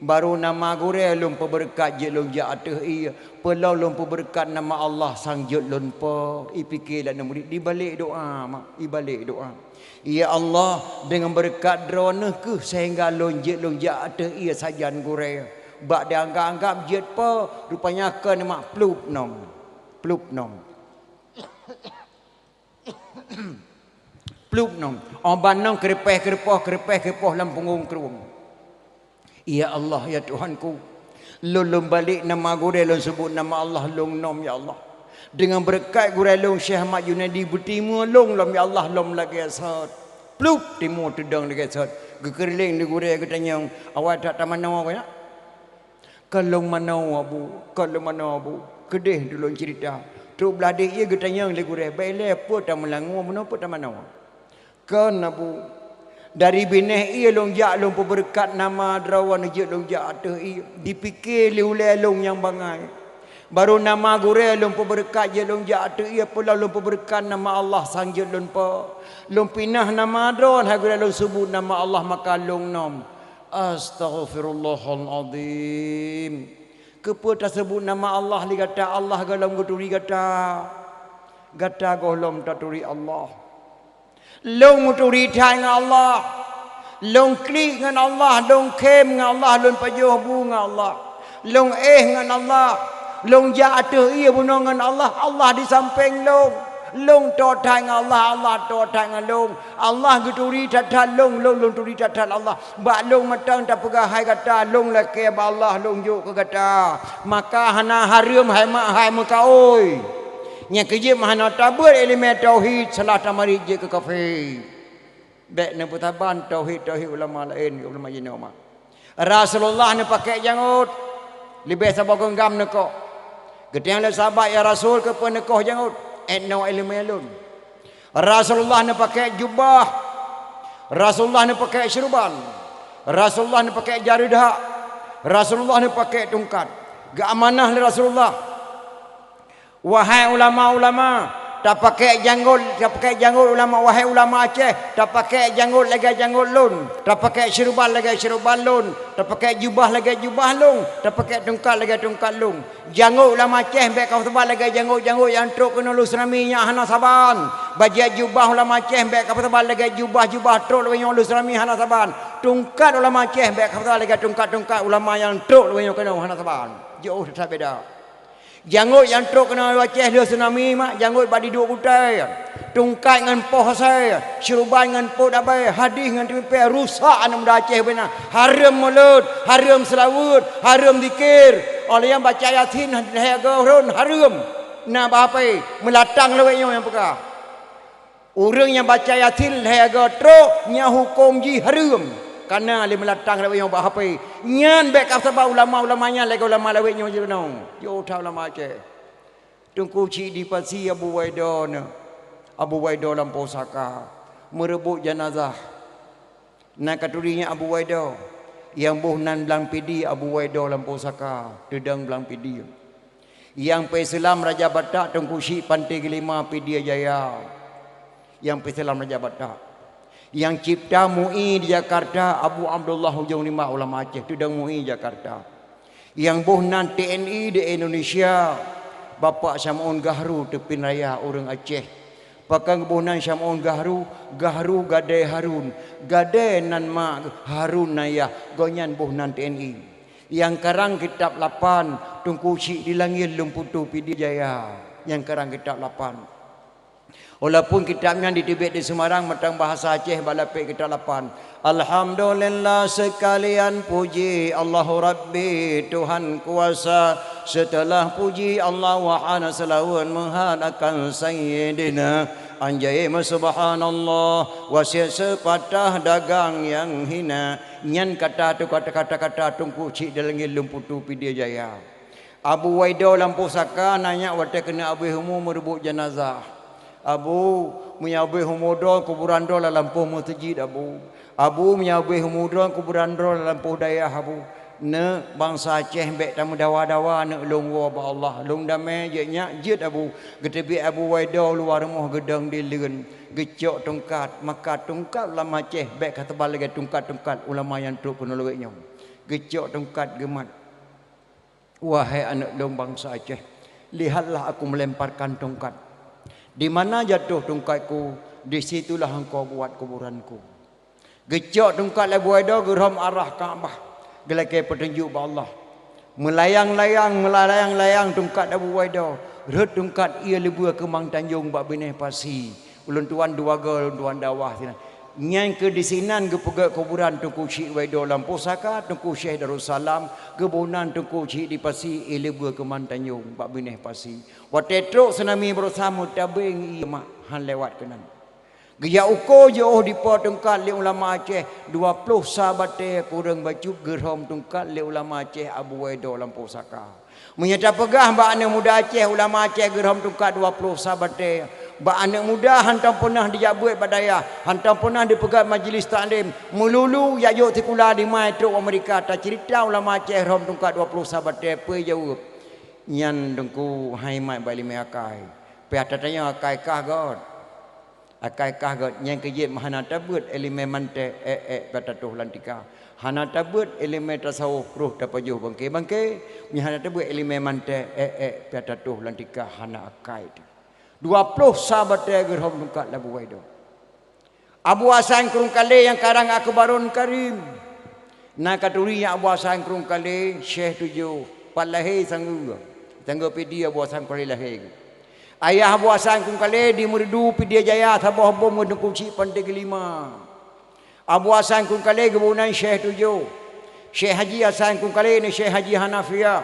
"Barô nama gurée lôn peubeureukat jeuet lôn jak ateueh ié, peulom lôn peubeureukat nama Allah sang jeuet lôn po." Ipike lé aneuk murit, dibalek doa, mak, ibalek doa. Ya Allah, deungon beureukat Droeneuh kheueh seuhingga lôn jeuet lôn jak ateueh ié sajan gurée. Bak dianggab-anggab jeuet po, rupanya kon mak plup nom. Plup nom. Plup nom. Óh ban nom keureupeue-keureupoh, keureupeue-keureupoh lam punggong krueng. Ya Allah, ya Tuhanku, lôn, lôn balek nama gurée, lôn seubut nama Allah lôn nom, ya Allah. Deungon beureukat gurée lôn Syekh Ahmad Junaidi, beutimeue lôn lom, ya Allah, lom lagée sot. Plup, timeue teudong lagée sot. Geukeureuléng lé gurée, geutanyong, "Awai that tamanoe kah nyak?" "Kon lôn manoe, Abu, kon lôn manoe, Abu. Keudeh tulôn ceurita." Trok blah deh ié, geutanyong lé gurée, "Bék ilée, peue tameulangue, meunoe peue tamanoe?" "Kon, Abu, dari binéh ié lôn jak lôn peubeureukat nama Droeneuh jeuet lôn jak ateueh ié." Dipike lé ulée lôn nyang bangai. "Barô nama gurée lôn peubeureukat jeuet lôn jak ateueh ié, peulom lôn peubeureukat nama Allah sang jeuet lôn po. Lôn pinah nama Droeneuh hai gurée, lôn seubut nama Allah maka lôn nom." "Astaghfirullahalazim. Keupeue taseubut nama Allah lé gata, Allah gohlom geuturi gata? Gata gohlom taturi Allah." "Lôn meuturi that ngon Allah. Lôn klik ngon Allah, lôn khém ngon Allah, lôn pajoh bu ngon Allah. Lôn éh ngon Allah. Lôn jak ateueh ié bunoe ngon Allah, Allah di sampéng lôn. Lôn toe that ngon Allah, Allah toe that ngon lôn. Allah geuturi that-that lôn, lôn, lôn turi that-that Allah. Bak lôn mantong tapeugah hai gata, lôn lakée bak Allah lôn jok keu gata. Maka hana hareuem hai mak hai meukaôi. Nyang keujeuet meuhana tabeuet iéleumé tauhid, salah tamarit jeuet keu kafé." Bék neupeusaban tauhid-tauhid ulama laén, ulama jinoe mak. Rasulullah neupakée jangôt. Leubeh saboh geunggam neukoh. Geutanyong lé sahabat, "Ya Rasul, keupeue neukoh jangôt?" "Inoe iéleumé lôn." Rasulullah neupakè jubah. Rasulullah neupakè syeuruban. Rasulullah neupakè jareudhak. Rasulullah neupakè tungkat. Geuamanah lé Rasulullah. Wahai ulama-ulama, tapakè jangôt, tapakè jangôt ulama, wahai ulama Aceh, tapakè jangôt lagèe jangôt lôn, tapakè syeuruban lagèe syeuruban lôn, tapakè jubah lagèe jubah lôn, tapakè tungkat lagèe tungkat lôn. Jangôt ulama Aceh bèk kapeusaban lagèe jangôt-jangôt nyang trok keunoe lôn seunami nyan hana saban. Bajèe jubah ulama Aceh bèk kapeusaban lagèe jubah-jubah trok lagèe nyoe lôn seunami hana saban. Tungkat ulama Aceh bèk kapeusaban lagèe tungkat-tungkat ulama nyang trok lagèe nyoe keunoe hana saban. Jiôh that beda. Jangôt nyang trok keunoe lôn Aceh lheueh seunami mak, jangôt bak diduek kutai. Tungkat ngon poh asai, syeuruban ngon pot abai, hadih ngon teumipée, rusak aneuk muda Aceh bubena. Hareuem mulod, hareuem seulaweuet, hareuem zikir. Óh lheueh nyan baca Yasin lhèe go rhon hareuem. Na bak H P, meulatang lawét nyoe nyang peugah. Ureuëng nyang baca Yasin lhèe go trok, nyan hukôm jih hareuem. Kana lé meulatang lawét nyoe bak H P. Nyan bèk kapeusaban ulama-ulama nyan lagèe ulama lawét nyoe jinoe. Jiôh that ulama Aceh. Teungku Chik di Pasi Abu Waido nyoe, Abu Waido lam pusaka, meureubot janazah. Na katuri nyan Abu Waido, nyang boh nan Blang Pidie Abu Waido lam pusaka, teudong Blang Pidie. Nyang peuseulamat Raja Batak Teungku Chik Panté Geulima Pidie Jaya. Nyang peuseulamat Raja Batak. Nyang cipta MUI di Jakarta Abu Abdullah Ujong Limbak ulama Aceh, teudong MUI Jakarta. Nyang boh nan T N I di Indonesia, Bapak Syamaun Gahru Teupin Raya ureuëng Aceh. Pakon geuboh nan Syamaun Gahru, Gahru Gadée Harun, Gadée nan ma, Harun nan yah, gobnyan boh nan T N I. Nyang karang kitab lapan, Teungku Chik di Langét Lôn Putu Pidie Jaya, nyang karang kitab lapan. Walaupun kitab nyan diteubiet di Semarang mantong bahasa Aceh bak lapék kitab lapan. Alhamdulillah seukalian puji Allahu Rabbi Tuhan kuasa. Seuteulah puji Allah wahana seulaweuet meuhat akan Sayyidina. Anjai meusubhanallah wasiet seupatah dagang nyang hina. Nyan kata tu kata-kata Teungku Chik di Langét Lôn Putu Pidie Jaya. Abu Waido lam pusaka nanya watée keuneuk abéh umu meureubot janazah. "Abu, meunyoe abéh umu droe kuburan droe lam lampôh meuseujid, Abu. Abu, meunyoe abéh umu droe kuburan droe lam lampôh dayah, Abu." "Neuk, bansa Aceh bèk tameudawa-dawa, neuk lôn woe bak Allah. Lôn damé jeuet nyak jeuet, Abu." Geuteubiet Abu Waido luwa rumoh geudong di leuen, geucok tungkat, maka tungkat ulama Aceh bèk ka teuba lagée tungkat-tungkat ulama nyang trok keunoe lawét nyoe. Geucok tungkat geumat. "Wahai aneuk lôn bansa Aceh, lihatlah aku melemparkan tongkat. Di mana jatuh tongkatku, di situlah engkau buat kuburanku." Geucok tongkat lé Abu Waido geurhom arah Ka'bah, geulakée peutunjuk bak Allah. Meulayang-layang, meulayang-layang tongkat Abu Waido, rhot tongkat ié leubue keumang tanjong bak binéh pasi. Ulôn tuan dua goe, ulôn tuan dakwah sinan. Nyan keuh disinan geupeugét kuburan Teungku Chik Waido lam pusaka Teungku Syekh Darussalam, geuboh nan Teungku Chik di Pasi, ié leubue keumang tanjong bak binéh pasi. Watée trok seunami Darussalam meutabeng ié mak han lewat keunan. Geujak uko jiôh dipo tungkat lé ulama Aceh, dua ploh sa batée kureueng bacut geurhom tungkat lé ulama Aceh Abu Waido lam pusaka. Meunyoe tapeugah bak aneuk muda Aceh, ulama Aceh geurhom tungkat dua ploh sa batée. Bak aneuk muda hantom peunah dijak beuet bak dayah, hantom peunah dipeugét majlis taklim, meululu jak jok sikula dimai trok u Amerika, taceurita ulama Aceh rhom tungkat dua ploh sa batée, peue jaweueb? Nyan Teungku hai mat bak iéleumé akai. Pih ata tanyoe akai kah göt. Akai kah göt nyang keu jeuet meuhana tabeuet iéleumé manté ék-ék pih tatoh lam tika. Hana tabeuet iéleumé tasawôh roh tapajoh bangké-bangké, meunyoe hana tabeuet iéleumé manté ék-ék pih tatoh lam tika hana akai teuh. Dua ploh sa batée geurhom tungkat lé Abu Waido. Abu Hasan Krueng Kalé nyang karang Akbarun Karim. Na katuri nyang Abu Hasan Krueng Kalé, Syekh Tujoh, pat lahé Sanggeue. Sanggeue Pidie Abu Hasan Krueng Kalé lahé. Ayah Abu Hasan Krueng Kalé di Meureudu Pidie Jaya saboh bom ngon Teungku Chik Panté Geulima. Abu Hasan Krueng Kalé geuboh nan Syekh Tujoh. Syekh Haji Hasan Krueng Kalé neu Syekh Haji Hanafiah.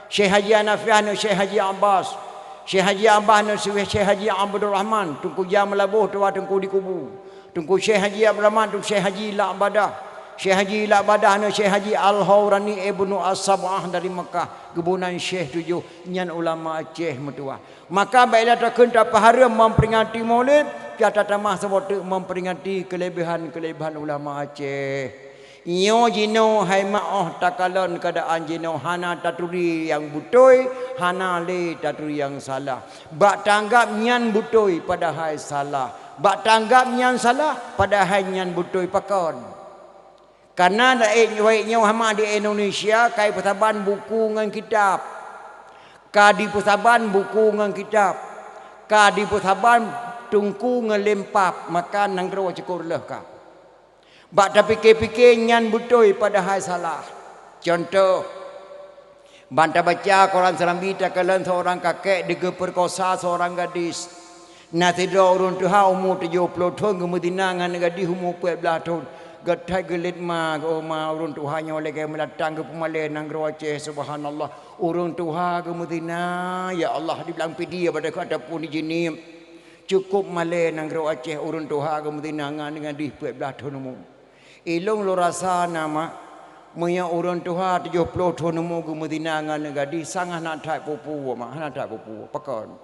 Syekh Haji Hanafiah neu Syekh Haji Abbas. Syekh Haji Abbas neu Syekh Haji Abdul Rahman, Teungku Jah Meulaboh tuha Teungku di Kubu. Teungku Syekh Haji Abdul Rahman, Teungku Syekh Haji Lak Badah. Syekh Haji Lak Badah nyoe Syekh Haji Al-Haurani Ibnu As-Sab'ah dari Mekah, geuboh nan Syekh tujoh, nyan ulama Aceh meutuwah. Maka bèk lé takheun tapeuhareuem memperingati Maulid, pih tatamah saboh teuk memperingati keulebihan-keulebihan ulama Aceh. Nyoe jinoe hai mak 'oh takalon keuadaan jinoe hana taturi nyang beutôi, hana lé taturi nyang salah. Bak tanggab nyan beutôi padahai salah. Bak tanggab nyan salah padahai nyan beutôi pakon. Kareuna laén wayék nyoe hama di Indonesia ka jipeusaban buku ngon kitab. Ka jipeusaban buku ngon kitab. Ka jipeusaban teungku ngon lempap, maka nanggroe cukôp reuloh ka. Bak tapike-pike nyan beutôi padahai salah. Cuntoh, ban tabaca koran seurambi takalon seurang kakek digeupeukosa seurang gadis. Na sidroe ureuëng tuha umu tujoh ploh thon geumeuzina ngon aneuk gadih umu peuet blaih thon. Geuthai geulet ma geuh ma ureuëng tuha nyoe lagée meulatang geupeumalée nanggroe Aceh, subhanallah. Ureuëng tuha geumeuzina, ya Allah, di blang pidi pada ataupun di jeunieb. Cukôp malée nanggroe Aceh ureuëng tuha geumeuzina ngon aneuk gadih peuet blaih thon umu. Ilong lôn rasa na mak, meunyoe ureuëng tuha tujoh ploh thon umu geumeuzina ngon aneuk gadih, sang hana that peue-peue mak, hana that peue-peue. Pakon?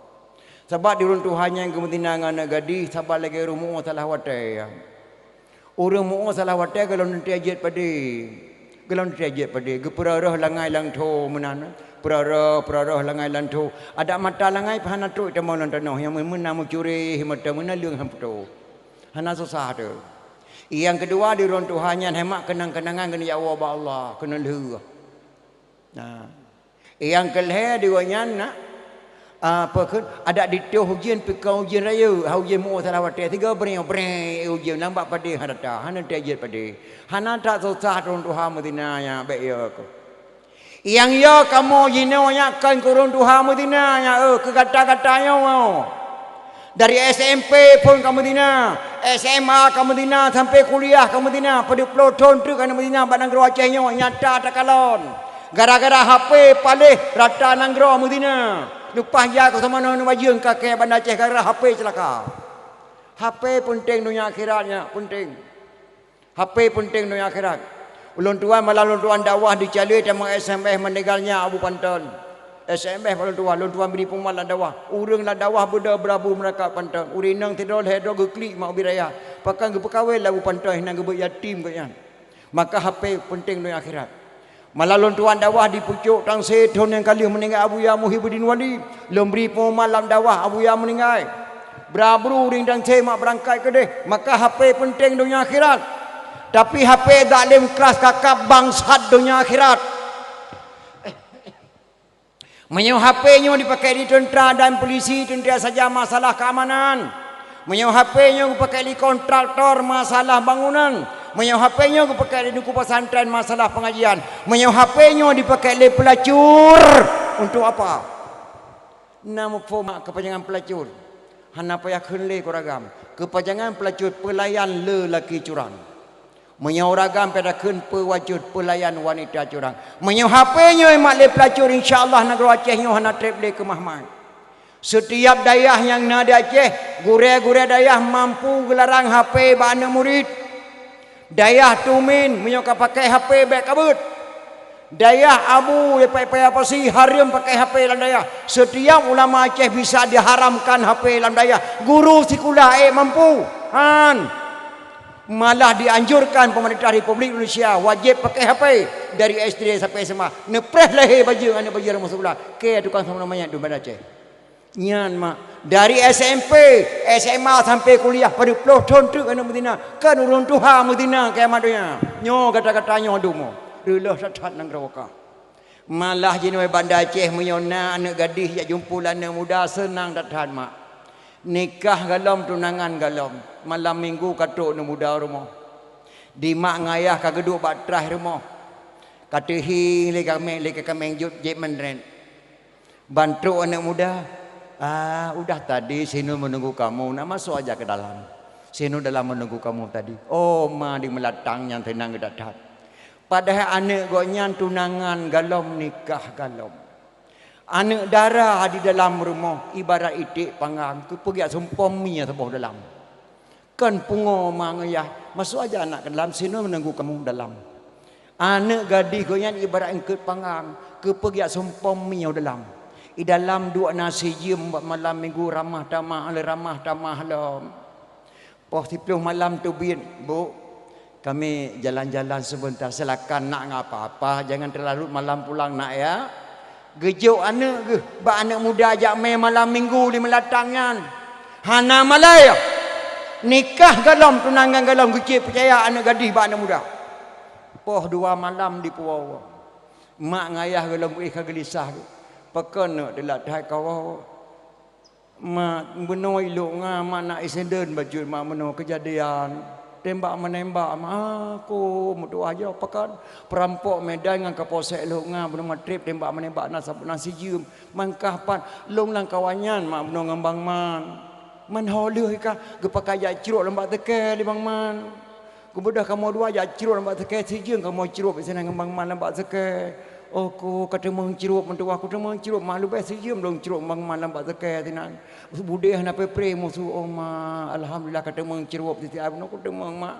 Sabab di ureuëng tuha nyang geumeuzina ngon aneuk gadih, sabab lagée ureuëng muoh salah watée. Ureuëng muoh salah watée gohlom teuntée jeuet padé. Gohlom teuntée jeuet padé. Geupeurah-rah langai lam tho meunan. Peurah-rah, peurah-rah langai lam tho. Adak mata langai pih hana trok tamong lam tanoh. Nyang meunan meucureh mata meunan leueng han putôh. Hana susah teuh. Nyang keudua di ureuëng tuha nyan hai mak keunang-keunangan keuneuk jak woe bak Allah, keuneuk lheueh. Nah. Nyang keulhée di gobnyan na, ah, peue kheun, adak ditôh ujeuen pih kon ujeuen rayeuk, ha ujeuen muoh salah watée, sigoe breng-breng ujeuen lam bak padé hana that, hana teuntée jeuet padé. Hana that susah ureuëng tuha meuzina nyan bék yo keuh. Nyang yo kamoe jinoe nyan kon keu ureuëng tuha meuzina nyan, eh, keu gata-gata nyoe. Dari S M P phon ka meuzina, S M A ka meuzina, sampai kuliah ka meuzina, padub ploh thon treuk ka meuzina bak nanggroe Aceh nyoe nyata takalon. Gara-gara H P paléh rata nanggroe meuzina. Leupah jak keu seumanoe neubajeung kakée Banda Aceh gara-gara H P ceulaka. H P peunteng donya akhirat nyan, peunteng. H P peunteng donya akhirat. Ulôn tuan malam lôn tuan dakwah di Calée teuma S M S meuninggalnya Abu Panton. S M S bak lôn tuan, lôn tuan bri peumat lam dakwah. Ureuëng lam dakwah beudôh beurabu meuraka Panton. Ureuëng inong sidroe lhée droe geuklik mak ubit raya. Pakon geupeukawén lé Abu Panton hana geubeuet yatim gobnyan. Maka H P peunteng donya akhirat. Malam lôn tuan dakwah di pucôk Tangse thon nyang ka lheueh meuninggai Abuya Muhyibuddin Wali. Lôn bri peumat lam dakwah Abuya meuninggai. Bra bru ureuëng Tangse mak beurangkat keudeh, maka H P peunteng donya akhirat. Tapi H P dak lem kelas kakab bangsat donya akhirat. Meunyoe H P nyoe dipakai di teuntra dan polisi, teuntra saja masalah keamanan. Meunyoe H P nyoe geupakai lé kontraktor, masalah bangunan. Meunyoe H P nyoe geupakai lé teungku pesantren, masalah pengajian. Meunyoe H P nyoe dipakai lé pelacur untuk apa? Na muphom mak keupanjangan pelacur? Hana payah kheun lé keu ureuëng agam. Keupanjangan pelacur pelayan lelaki curang. Meunyoe ureuëng agam payah takheun peuwajôh pelayan wanita curang. Meunyoe H P nyoe mak lé pelacur, insya Allah nanggroe Aceh nyoe hana treb lé keumah-mah. Setiap dayah nyang na di Aceh, gurée-gurée dayah mampu geularang H P bak aneuk murit. Dayah Tumin meunyoe ka pakai H P bék ka beuet. Dayah Abu, ya, Paya Pasi hareuem pakai H P lam dayah. Setiap ulama Aceh bisa diharamkan H P lam dayah. Guru sikula ék mampu. Han. Malah dianjurkan pemerintah Republik Indonesia wajib pakai H P dari S D sampai S M A. Neupreh lahé bajeung aneuk bajeung rumoh sikula. Keu tukang sama manyat di Banda Aceh. Nyan mak, dari S M P, S M A sampai kuliah padub ploh thon treuk aneuk meuzina, kan ureuëng tuha meuzina kiamat donya. Nyoe gata-gata nyoe dumo, reuloh that-that nanggroe ka. Malah jinoe Banda Aceh meunyoe na aneuk gadih jak jumpu lé aneuk muda seunang that-that mak. Nikah galom, tunangan galom, malam minggu ka trok aneuk muda rumoh. Di mak ngon ayah ka geuduek bak traih rumoh. Ka teuhi lé kaméng, lé kaméng jeuet, jeuet meunrét. Ban trok aneuk muda, "Ah, udah tadi si Nun menunggu kamu, nak masuk aja ke dalam. Si Nun dalam menunggu kamu tadi." Oh, ma di meulatang nyan teunang geudat that. Padahai aneuk gobnyan tunangan galom, nikah galom. Aneuk dara di dalam rumoh ibarat iték panggang, keupeugét sumpom mie saboh dalam. Kon pungo ma ngon yah, Masôk aja aneuk keu dalam, sinoe meununggu kamoe dalam." Aneuk gadih geuh nyan ibarat eungkôt panggang, keupeue geujak sumpom miyueb dalam. I dalam duek na sijeuem bak malam minggu, ramah tamah lom, ramah tamah lom. Poh siplôh malam teubiet, "Bu, kami jalan-jalan sebentar, silakan nak, nggak apa-apa, jangan terlarut malam pulang nak ya." Geujok aneuk geuh bak aneuk muda jak mè malam minggu di meulatang nyan. Hana malèe, nikah gohlom, tunangan gohlom, geucit peucaya aneuk gadih bak aneuk muda. Poh dua malam dipuwoe. Mak ngon ayah gohlom geuéh ka geulisah geuh. Pakon neuk teulat that kawoe. Mak, bunoe i Lhok Nga, mak, na insiden bacut, mak, bunoe keujadian tembak-menembak, mak. Aku meutuah, pakon? Peurampok Medan ngon Kapolsek Lhok Nga bunoe magrib tembak-menembak, na sab-, na sijeuem. Mangkah pat lôn lam kawan nyan, mak, bunoe ngon Bang Man. Man ho lheueh ka geupakat jak crok lam bak teuke lé Bang Man. Geubeudôh kamoe dua jak crok lam bak teuke, sijeuem kamoe crok sinan ngon Bang Man lam bak teuke. Oh, ku ka teumeung crok, meutuah, ku teumeung crok, mak, leubeh sijeuem lôn crok Bang Man lam bak teuke sinan. Budeh hana peupre musoh, oh, mak, alhamdulillah ka teumeung crok, siti ai bunoe ku teumeung, mak.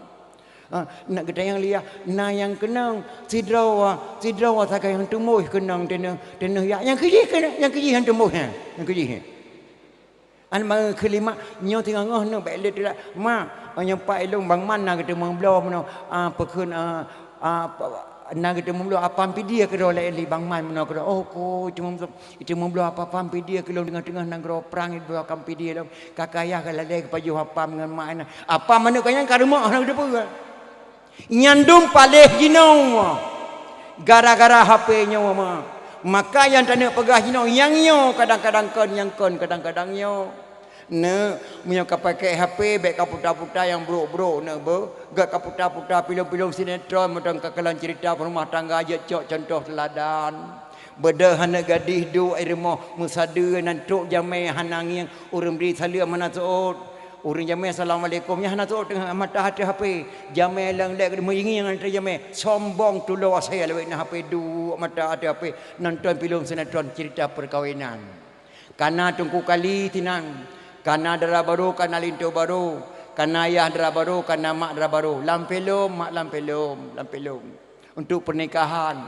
Ah, nak geutanyong liah, na nyang keunong sidroe, sidroe sagai nyang teumbôh keunong teunoh, teunoh ya, nyang keujih keunong, nyang keujih nyang teumbôh nyan, nyang keujih nyan. An ma keu lima nyoe teungoh-ngoh nyoe bèk lé teulat. Ma, nyoe pat ilôn Bang Man na geuteumeung bloe meunoe, a, peukheun, a, a, na geuteumeung bloe apam pidie keudroe lé Bang Man meunoe keudroe. Oh, ko, teuma, teuma bloe apam pidie keu lôn teungoh-teungoh nanggroe prang, bloe apam pidie lôn. Ka kayah ka lalé geupajoh apam ngon mak na. Apam aneuk ka nyan ka rumoh na geuteupeue. Nyan dum paléh jinoe gara-gara H P nyoe, ma. Maka nyang taneuk peugah jinoe nyang nyoe kadang-kadang kon, nyang kon kadang-kadang nyoe. Neuk, meunyoe ka pakèk H P, bèk ka puta-puta nyang brôk-brôk neuk beuh. Gèt ka puta-puta pilôn-pilôn sinetron, mantong ka kalon ceurita peurumah tangga, jeuet cok cuntoh teuladan. Beudôh aneuk gadih duek i rumoh meusadeue nan trok jamèe hana ngieng, ureueng bri saleuem hana seuôt. Ureueng jamèe, "Assalamualaikum," nyan hana seuôt, teungoh mata ateueh H P. Jamèe lôn lé meuingieng ateueh jamèe, sombong tulo asèe lawét na H P, duek mata ateueh H P, nonton pilôn sinetron ceurita peukawinan. Kana Teungku Kali sinan, kana dara barô, kana linto barô, kana yah dara barô, kana mak dara barô. Lam filem, mak, lam filem, lam filem. Untuk pernikahan,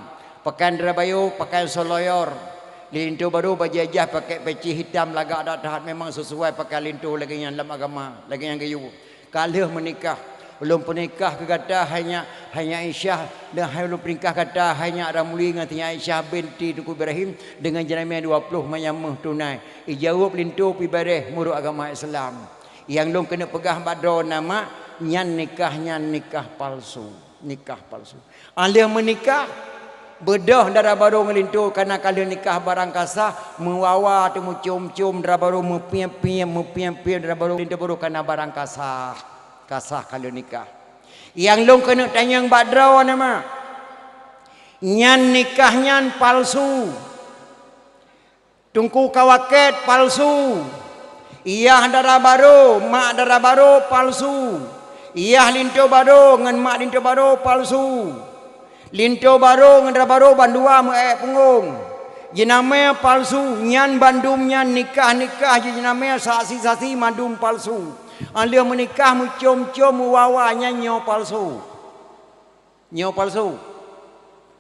pakaian dara barô, pakaian soloyor. Linto barô bajèe jih pakèk peci hitam lagak that-that, memang sesuai pakaian linto lagèe nyan lam agama, lagèe nyan geuyue. Ka lheueh meunikah, ulôn peunikah keu gata hai nyak, hai nyak Aisyah, dan hai ulôn peunikah gata hai nyak Ramli ngon si nyak Aisyah binti Teungku Ibrahim deungon jeunamèe dua ploh manyam méuh tunai. Ijaweueb linto pih bareh meunurot agama Islam. Nyang lôn keuneuk peugah bak droeneuh, mak, nyan nikah nyan nikah palsu. Nikah palsu. Akhé meunikah, beudôh dara barô ngon linto, kana ka lheueh nikah barang ka sah, meuwawa teumeucôm-côm dara barô, meupiep-piep, meupiep-piep dara barô, linto barô, kana barang ka sah. Ka sah ka lheueh nikah. Nyang lôn keuneuk tanyong bak droeneuh, mak, nyan nikah nyan palsu. Teungku kawakét palsu, yah dara barô, mak dara barô palsu, yah linto barô ngon mak linto barô palsu, linto barô ngon dara barô bandua meu-ék punggong, jeunamèe palsu, nyan bandum nyan nikah-nikah jeuet jeunamèe, saksi-saksi mandum palsu. Akhé meunikah meucôm-côm meuwawa, nyan nyoe palsu. Nyoe palsu?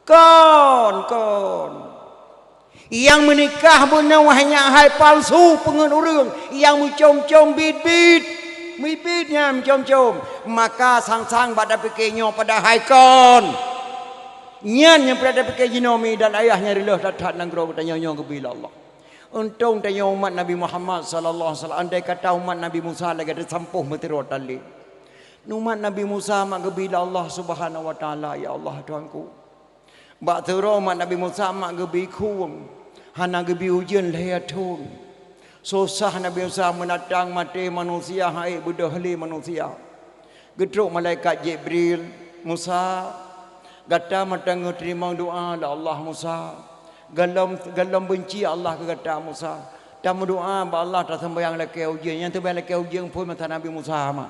Kon, kon. Nyang meunikah bunoe hai nyak hai palsu peungeut ureueng, nyang meucôm-côm biet-biet. Biet-biet nyan meucôm-côm. Maka sang-sang bak tapike nyoe padahai kon. Nyan nyang peureulèe tapike jinoe mi dan ayah nyang reuloh that-that nanggroe geutanyoe nyoe geubi lé Allah. Untông tanyoe umat Nabi Muhammad sallallahu alaihi wasallam, andai kata umat Nabi Musa lagèe teusampôh meuteuro talé. Umat Nabi Musa mak geubi lé Allah Subhanahu wa Taala, "Ya Allah, Tuhanku, bak teuro umat Nabi Musa mak geubi khueng, hana geubi ujeuen lhèe thôn. Susah Nabi Musa meunatang maté manusia, han ék beudôh lé manusia." Geutrok malaikat Jibril, "Musa, gata mantong geuteurimong doa lé Allah, Musa. Gohlom, gohlom beunci Allah keu gata, Musa. Tameudoa bak Allah, taseumbahyang lakèe ujeuen." Nyang seumbahyang lakèe ujeuen phôn masa Nabi Musa mak.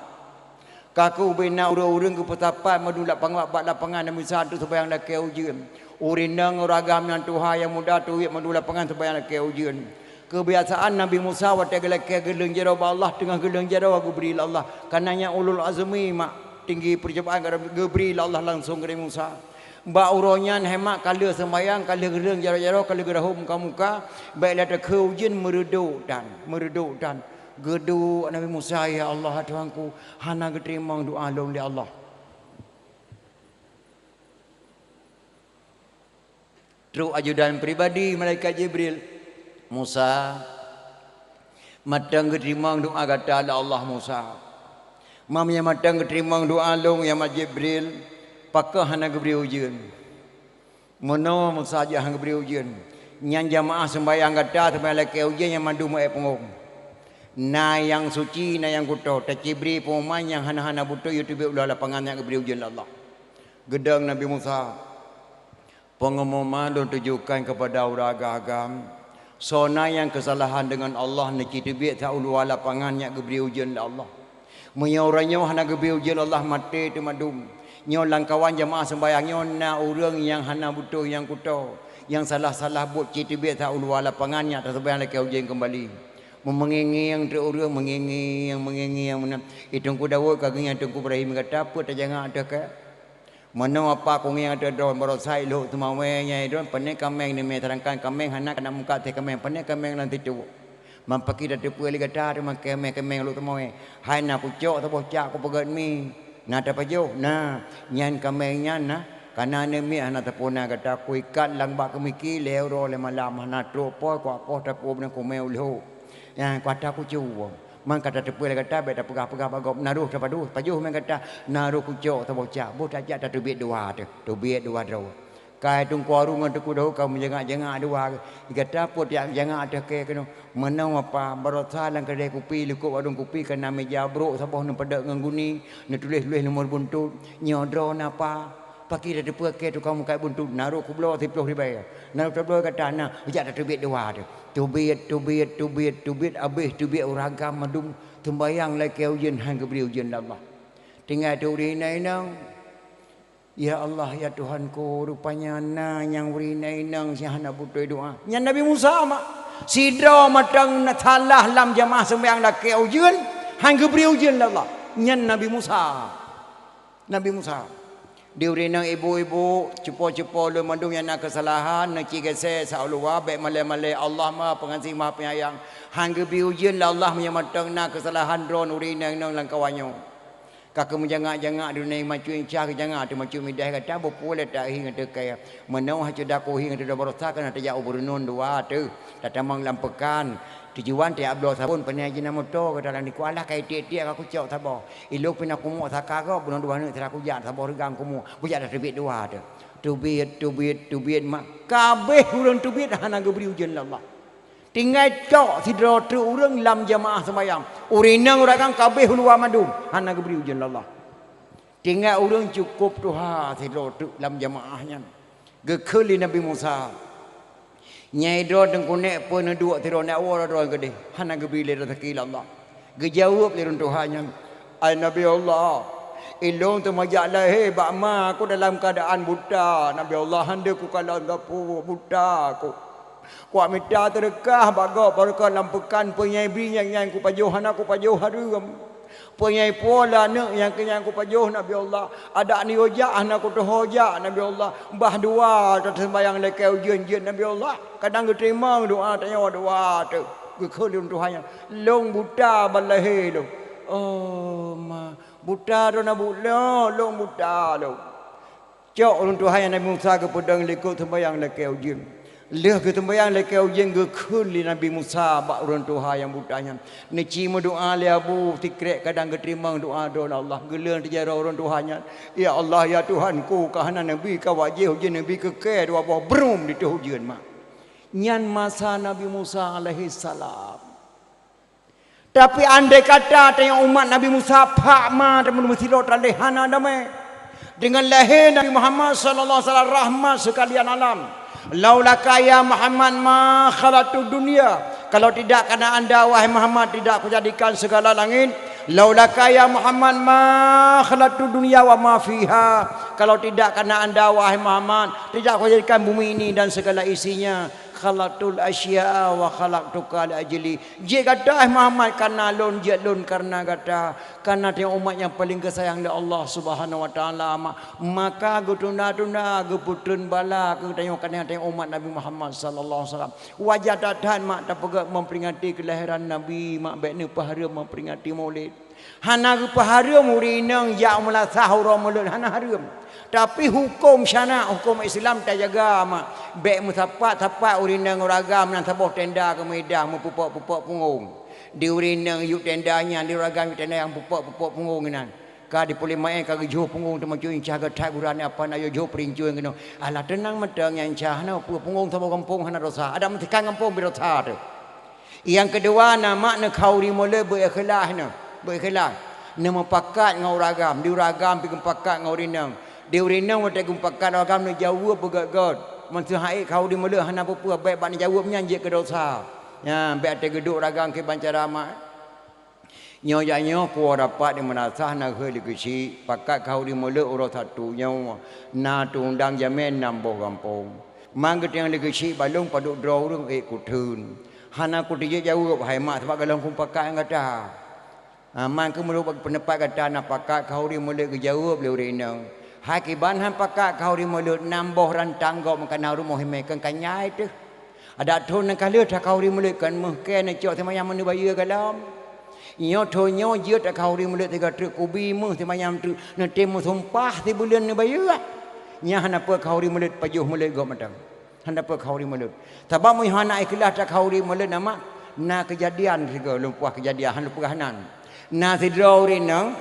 Ka keuh ubé na ureueng-ureueng geupeusapat mandum lapangan, bak lapangan Nabi Musa untuk seumbahyang lakèe ujeuen. Ureueng inong, ureueng agam, nyang tuha, nyang muda, tuwét, mandum lapangan seumbahyang lakèe ujeuen. Keubiasaan Nabi Musa watèe geulakèe geuleueng jaroe bak Allah, teungoh geuleueng jaroe geubri lé Allah. Kana nyan ulul azmi mak. Tinggi peucobaan ka geubri lé Allah langsong keu Nabi Musa. Bak uroe nyan, hai mak, ka lheueh seumbahyang, ka lheueh geureueng jaroe-jaroe, ka lheueh geurahom muka-muka, bèk lé takheun ujeuen, meureudok tan, meureudok tan. Geuduek Nabi Musa, "Ya Allah, Tuhanku, hana geuteurimong doa lôn lé Allah." Trok ajudan pribadi malaikat Jibril, "Musa, mantong geuteurimong doa gata lé Allah, Musa. Meunyoe mantong geuteurimong doa lôn, ya mak Jibril, pakon hana geubri ujeuen?" "Meunoe Musa, jak hana geubri ujeuen, nyan jamaah seumbahyang gata, seumbahyang lakèe ujeuen nyang mandum ée peungom. Na nyang suci, na nyang kuto. Tacibri peungumuman nyang hana-hana beutôi, yue teubiet u luwa lapangan, nyan geubri ujeuen lé Allah." Geudong Nabi Musa. Peungumuman lôn tujukan keupada ureueng agam-agam, soe na nyang keusalahan deungon Allah, neuci teubiet sa u luwa lapangan, nyan geubri ujeuen lé Allah. Meunyoe uroe nyoe hana geubri ujeuen lé Allah, maté teuma dum. Nyoe lamkawan jamaah seumbahyang nyoe na ureueng nyang hana beutôi nyang kuto, nyang salah-salah buet, ci teubiet sa u luwa lapangan, nyan taseumbahyang lakèe ujeuen keumbali. Meungieng-ngieng trok ureueng, meungieng-ngieng, meungieng-ngieng meunan. "Ih, Teungku Daud, ka geungieng Teungku Ibrahim gata, peue tajangak ateueh kèe?" "Meunoe apa kungieng ateueh droe, baroesa i lhok teumawé nyan droe, pane kaméng neumè, seudangkan kaméng hana keuneuk meukat teuh kaméng, pane kaméng lam situ. Man pakri tateupeue lé gata teuma kaméng-kaméng lhok teumawé. Hai na kucok saboh cak kupeugöt mi, na tapajoh, na, nyan kaméng nyan na, ka na neumiet hana tapuna gata, kuikat lam bak keumiki lhèe uroe lhèe malam, hana trok poh, kuak poh tapeubuet kumè u lhok. Nyan kuata kucue." Man ka tateupeue lé gata, bèk tapeugah-peugah bak gob, "Na roh tapajoh, pajoh mè gata, na roh kucok saboh cak, boh tajak tateubiet dua teuh, teubiet dua droe." Kai Teungku Harun ngon Teungku Daud ka meujangak-jangak dua, gata peue tajangak ateueh kèe keunoe? Meunoe apa, baroesa lam keudè kupi, likot warong kupi, ka na meuja brok saboh neupeudeuet ngon guni, neutuléh-tuléh nomor buntut, nyoe droeneuh apa? Pakri tateupeue kèe tukang meukat buntut, na roh kubloe siplôh ribèe, na roh tabloe gata, na, jak tateubiet dua teuh. Teubiet, teubiet, teubiet, teubiet, abéh teubiet ureueng agam mandum, seumbahyang lakèe ujeuen, han geubri ujeuen lé Allah. Tinggai teuh ureueng inong-inong, "Ya Allah, ya Tuhanku, rupanya na nyang ureueng inong-inong nyang hana beutôi doa." Nyan Nabi Musa, mak. Sidroe mantong na salah lam jamaah seumbahyang lakèe ujeuen, han geubri ujeuen lé Allah. Nyan Nabi Musa. Nabi Musa. Di ureueng inong, ibu-ibu, cupo-cupo lôn mandum nyang na keusalahan, neuci geusék sa u luwa, bèk malèe-malèe, Allah Maha Pengasih, Maha Penyayang. Han geubri ujeuen lé Allah meunyoe mantong na keusalahan droeneuh ureueng inong-inong lam kawan nyoe. Ka keuh meujangak-jangak di dunia, macut incah geujangak, teumacut midah gata, beupeue lé tahi ngon teukai. Meunoe hase daku hi ngon teudoe baroesa, keuneuk tajak u Beureunon dua teuh, tatamong lam peukan. Tujuan tajak bloe sabon, pane jih na moto gata lam dikeue, alah ka itiek-tiek ka kucok saboh. Ilôn pih na kumok saka gob, bunoe dua aneuk sira kujak saboh reugang kumok, kujak tateubiet dua teuh. Teubiet, teubiet, teubiet, mak. Ka abéh ureueng teubiet hana geubri ujeuen lé Allah. Tinggai tok sidroe treuk ureueng lam jamaah seumbahyang. Ureueng inong ureueng agam ka abéh u luwa mandum, hana geubri ujeuen lé Allah. Tinggai ureueng cukôp tuha sidroe treuk lam jamaah nyan. Geukheun lé Nabi Musa, "Nyai droe teungku nèk peue neuduek sidroe nèk woe droe keudeh, hana geubri lé raseuki lé Allah?" Geujaweueb lé ureueng tuha nyan, "Ai Nabi Allah, ilôn teuma jak lahé bak ma ku dalam keuadaan buta, Nabi Allah, han deuh kukalon sapeue, buta ku. Kuak mita seudeukah bak gob, barokon lam peukan, peue nyang bri nyang nyan kupajoh, hana kupajoh hareuem. Peue nyang ipuwoe lé aneuk nyang keu nyan kupajoh, Nabi Allah. Adak neuyue jak, hana kutuho jak, Nabi Allah. Bah dua taseumbahyang lakèe ujeuen jeuet, Nabi Allah. Kadang geuteurimong doa tanyoe dua teuh." Geukheun lé ureueng tuha nyan, "Lôn buta ban lahé lôn." "Oh, ma, buta droeneuh buet lôn, lôn buta lôn." Cok ureueng tuha nyan Nabi Musa geupeudong likot seumbahyang lakèe ujeuen. Lheueh geuseumbahyang lakèe ujeuen geukheun lé Nabi Musa bak ureueng tuha nyang buta nyan, "Neuci meudoa lé Abu, sikrek kadang geuteurimong doa droeneuh Allah." Geuleueng teujaroe ureueng tuha nyan, "Ya Allah, ya Tuhanku, ka hana neubi kawajéh ujeuen, neubi keu kèe dua boh brôm ditoh ujeuen, mak." Nyan masa Nabi Musa alaihissalam. Tapi andai kata tanyoe umat Nabi Musa phak ma teuma meusidroe teuh lé hana damé. Deungon lahé Nabi Muhammad sallallahu alaihi wasallam rahmat sekalian alam. "Laulaka ya Muhammad ma khalaqtud dunya." Kalau tidak karena anda, wahai Muhammad, tidak kujadikan segala langit. "Laulaka ya Muhammad ma khalaqtud dunya wa ma fiha." Kalau tidak karena anda, wahai Muhammad, tidak kujadikan bumi ini dan segala isinya. "Khalaqtul asya'a wa khalaqtuka li ajli." Jeuet gata, hai Muhammad, kareuna lôn, jeuet lôn kareuna gata. Kareuna tanyoe umat nyang paleng geusayang lé Allah Subhanahu wa Taala, mak. Maka geutunda-tunda, geupeutrön bala keu tanyoe, kareuna tanyoe umat Nabi Muhammad sallallahu alaihi wasallam. Wajar that-that, mak, tapeugah memperingati kelahiran Nabi, mak, bék neupeuhareuem memperingati Maulid. Hana geupeuhareuem ureueng inong jak meulasah uroe Maulid, hana hareuem. Tapi huköm syara', huköm Islam tajaga, mak. Bék meusapat-sapat ureueng inong ngon ureueng agam, meunan saboh tenda keu meuidang, meupupok-pupok punggong. Di ureueng inong yub tenda nyan, di ureueng agam yub tenda nyang pupok-pupok punggong inan. Ka di puléh maén ka geujok punggong teuma cuy, cah geuthai gurane apa na yue jok peurincueng keunoe. Alah, teunang mantong nyan, cah, hana peue, punggong saboh gampông hana dosa. Adak meusikan gampông beu dosa teuh. Nyang keudua, na, mak, neukhauri Maulid beu ikhlas nyoe, beu ikhlas. Neumupakat ngon ureueng agam, di ureueng agam pih geumupakat ngon ureueng inong. Di ureueng inong watée geumupakat ureueng agam neujaweueb beugét-gét. Meuseuha ék khauri Maulid hana peue-peue, bék bak neujaweueb nyan jeuet keu dosa. Nyan, bék até geuduek ureueng agam kiban cara, mak. Nyoe jak nyoe kuwoe rapat di meunasah na geuhôi lé geuchik, pakat khauri Maulid uroe Sabtu nyoe, na teuundang jamé nam boh gampông. Man geutanyoe lé geuchik balong padub droe ureueng ék kutheun. Hana kuteujeuet jaweueb, hai mak, sabab gohlom kumupakat ngon gata. Ha, man keuh meunurot peundapat gata na pakat khauri Maulid, geujaweueb lé ureueng inong. Hai kiban han pakat khauri Maulid, nam boh rantang gob meukanan rumoh imé keu kanyai teuh. Adak thon nyang ka lheueh takhauri Maulid kon meuh kée neucok simayang meuneuk bayeue gohlom. Nyoe thon nyoe jeuet takhauri Maulid sigoe treuk kubi meuh simayang treuk neutem meusumpah sibuleuen neubayeue. Nyan hana peue khauri Maulid, pajoh Maulid gob mantong. Hana peue khauri Maulid. Sabab meunyoe hana ikhlas takhauri Maulid na, mak, na keujadian sigoe lôn puah keujadian, han lôn peugah nan. Na sidroe ureueng inong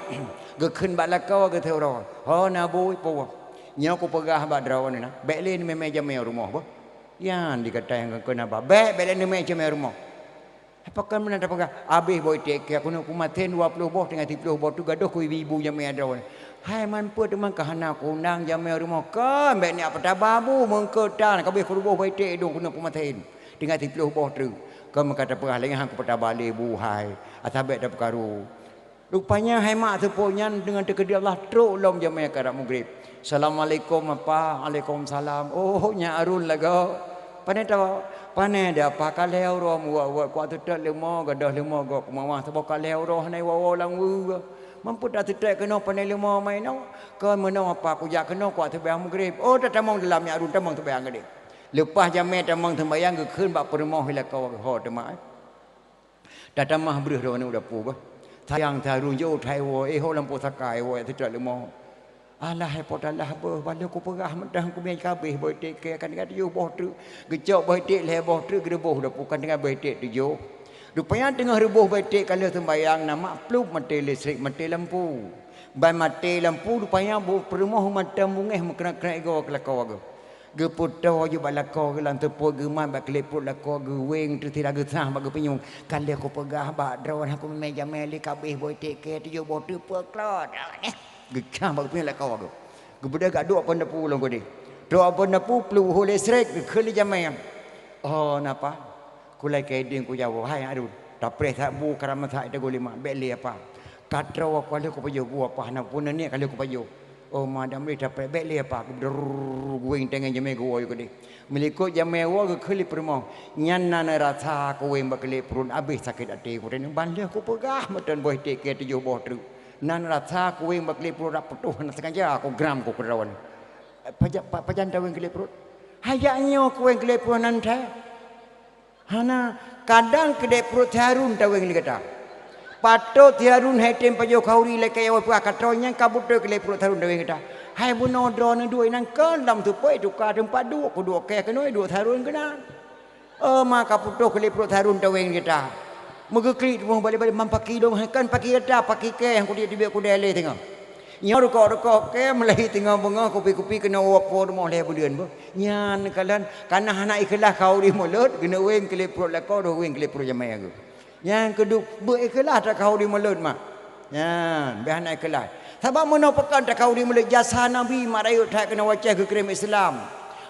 geukheun bak lakoe geuh siuroe, "Ho na bui puwoe. Nyoe kupeugah bak droeneuh na, bék lé neumé-mé jamé u rumoh boh." Nyan di gata nyang keukeuen haba, bék, bék lé neumé jamé u rumoh. Pakon meunan tapeugah, "Abéh boh iték kée, keuneuk kumasen dua ploh boh, tinggai siplôh boh treuk, gadôh keu ibu-ibu jamé droeneuh." Hai man peue teuma ka hana kuundang jamé u rumoh, kon bék neujak peutaba bu meungkeutan, ka abéh keu reuboh boh iték dong keuneuk kumasen. Tinggai siplôh boh treuk. Kon meuka tapeugah lé nyan han kupeutaba lé bu hai, asa bék tapeukaru. Rupanya hai mak seupôt nyan deungon teukeudi Allah trok lom jamé karab mugrib. "Assalamualaikum, Apa." "Waalaikumsalam." "Oh, nyak Arun lagoe. Pane tawoe?" "Pane di Apa, ka lhée uroe meuwot-wot, kuat seutôt leumo, gadôh leumo gob keumawah saboh ka lhée uroe hana iwoe-woe lam weue. Mampu taseutôt keunoe pane leumo ma inoe? Kon meunoe Apa, kujak keunoe kuat seumayang mugrib." "Oh, tatamong dalam, nyak Arun, tamong seumayang keudeh." Leupah jamé tamong seumayang geukheun bak peurumoh lakoe geuh, "Ho teuma, eh. Tatamah breuh droeneuh u dapu beuh. Sayang tarun jeuet hai woe, eh, ho lampôh saka hai woe, seutôt leumo." "Alah, hai po talah beuh, ban lheueh kupeugah mantong, kumé ka abéh boh iték kée, kan tinggai tujoh boh treuk. Geucok boh iték lhée boh treuk, geureuboh u dapu, kan tinggai boh iték tujoh." Rupanya teungoh reuboh boh iték ka lheueh seumayang, na mak, plup maté listrik, maté lampu. Ban maté lampu, rupanya boh peurumoh mantong beungéh meukrek-krek igoe keu lakoe geuh. Geupeutoe jih bak lakoe geuh lam seupôt, geumat bak klep pruet lakoe geuh, weng teusira geusah bak geupinyueng. "Ka lheueh kupeugah bak droeneuh, han kumé-mé jamé lé, ka abéh boh iték kée tujoh boh treuk, peuklot." Geucah bak geupinyueng lakoe geuh. Geubeudôh gak duek phon dapu lom keudeh. Trok phon dapu, plup ho listrik, geukheun lé jamé. "Oh, na Apa? Kulakée deueng kujaweub, hai Arun. Tapreh that bu, karam that ita gulima, bék lé Apa. Ka troe ka lheueh kupajoh bu Apa, hana peue neuniet ka lheueh kupajoh." "Oh, ma, dak meuleueh tapreh, bék lé Apa." Geudrrrr, guweng teungoh jamé geuwoe keudeh. Meulikot jamé woe geukheun lé peurumoh, "Nyan na neurasa kuweng bak klep pruet, abéh sakét até kuteuneuh, ban lheueh kupeugah mantong boh iték kée tujoh boh treuk. Na neurasa kuweng bak klep pruet, dak putôh hana sengaja kugram ku keudroe." "Pajan, pa-, pajan taweng klep pruet?" "Hai jak nyoe kuweng klep pruet nan that." "Hana, kadang klep pruet Harun taweng lé gata. Patot Harun hai tem pajoh khauri lakée woe peugah, ka troe nyan ka beutôi klep pruet Harun taweng gata. Hai bunoe droeneuh duek inan kon lam seupôt tuka teumpat duek, kuduek kée keunoe duek Harun keunan." "Oh, ma ka putôh klep pruet Harun taweng gata." Meugeuklik teuma balek-balek, "Man paki lôn?" "Hai kon paki gata, paki kée nyang kudiek teubiet kudée lé teungoh." Nyoe rukok-rukok kée meulahi teungoh beungoh, kupi-kupi keunoe woe po rumoh lhée buleuen beuh. Nyan kalon kana hana ikhlaih khauri mulod, keuneuk weng klep pruet lakoe, deuh weng klep pruet jamé geuh. Nyang keudua, beu ikhlaih takhauri mulod, mak. Nyan, beu hana ikhlaih. Sabab meunoe pakon takhauri mulod, jasa Nabi mak rayeuk that keunoe Aceh geukirém Islam.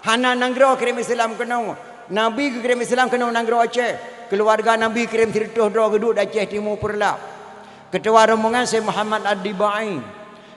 Hana nanggroe kirém Islam keunoe. Nabi geukirém Islam keunoe nanggroe Aceh. Keuluwarga Nabi kirém sireutôh droe geuduek di Aceh Timu Peureulak. Keutuwa rombongan Syekh Muhammad Ad-Dibai.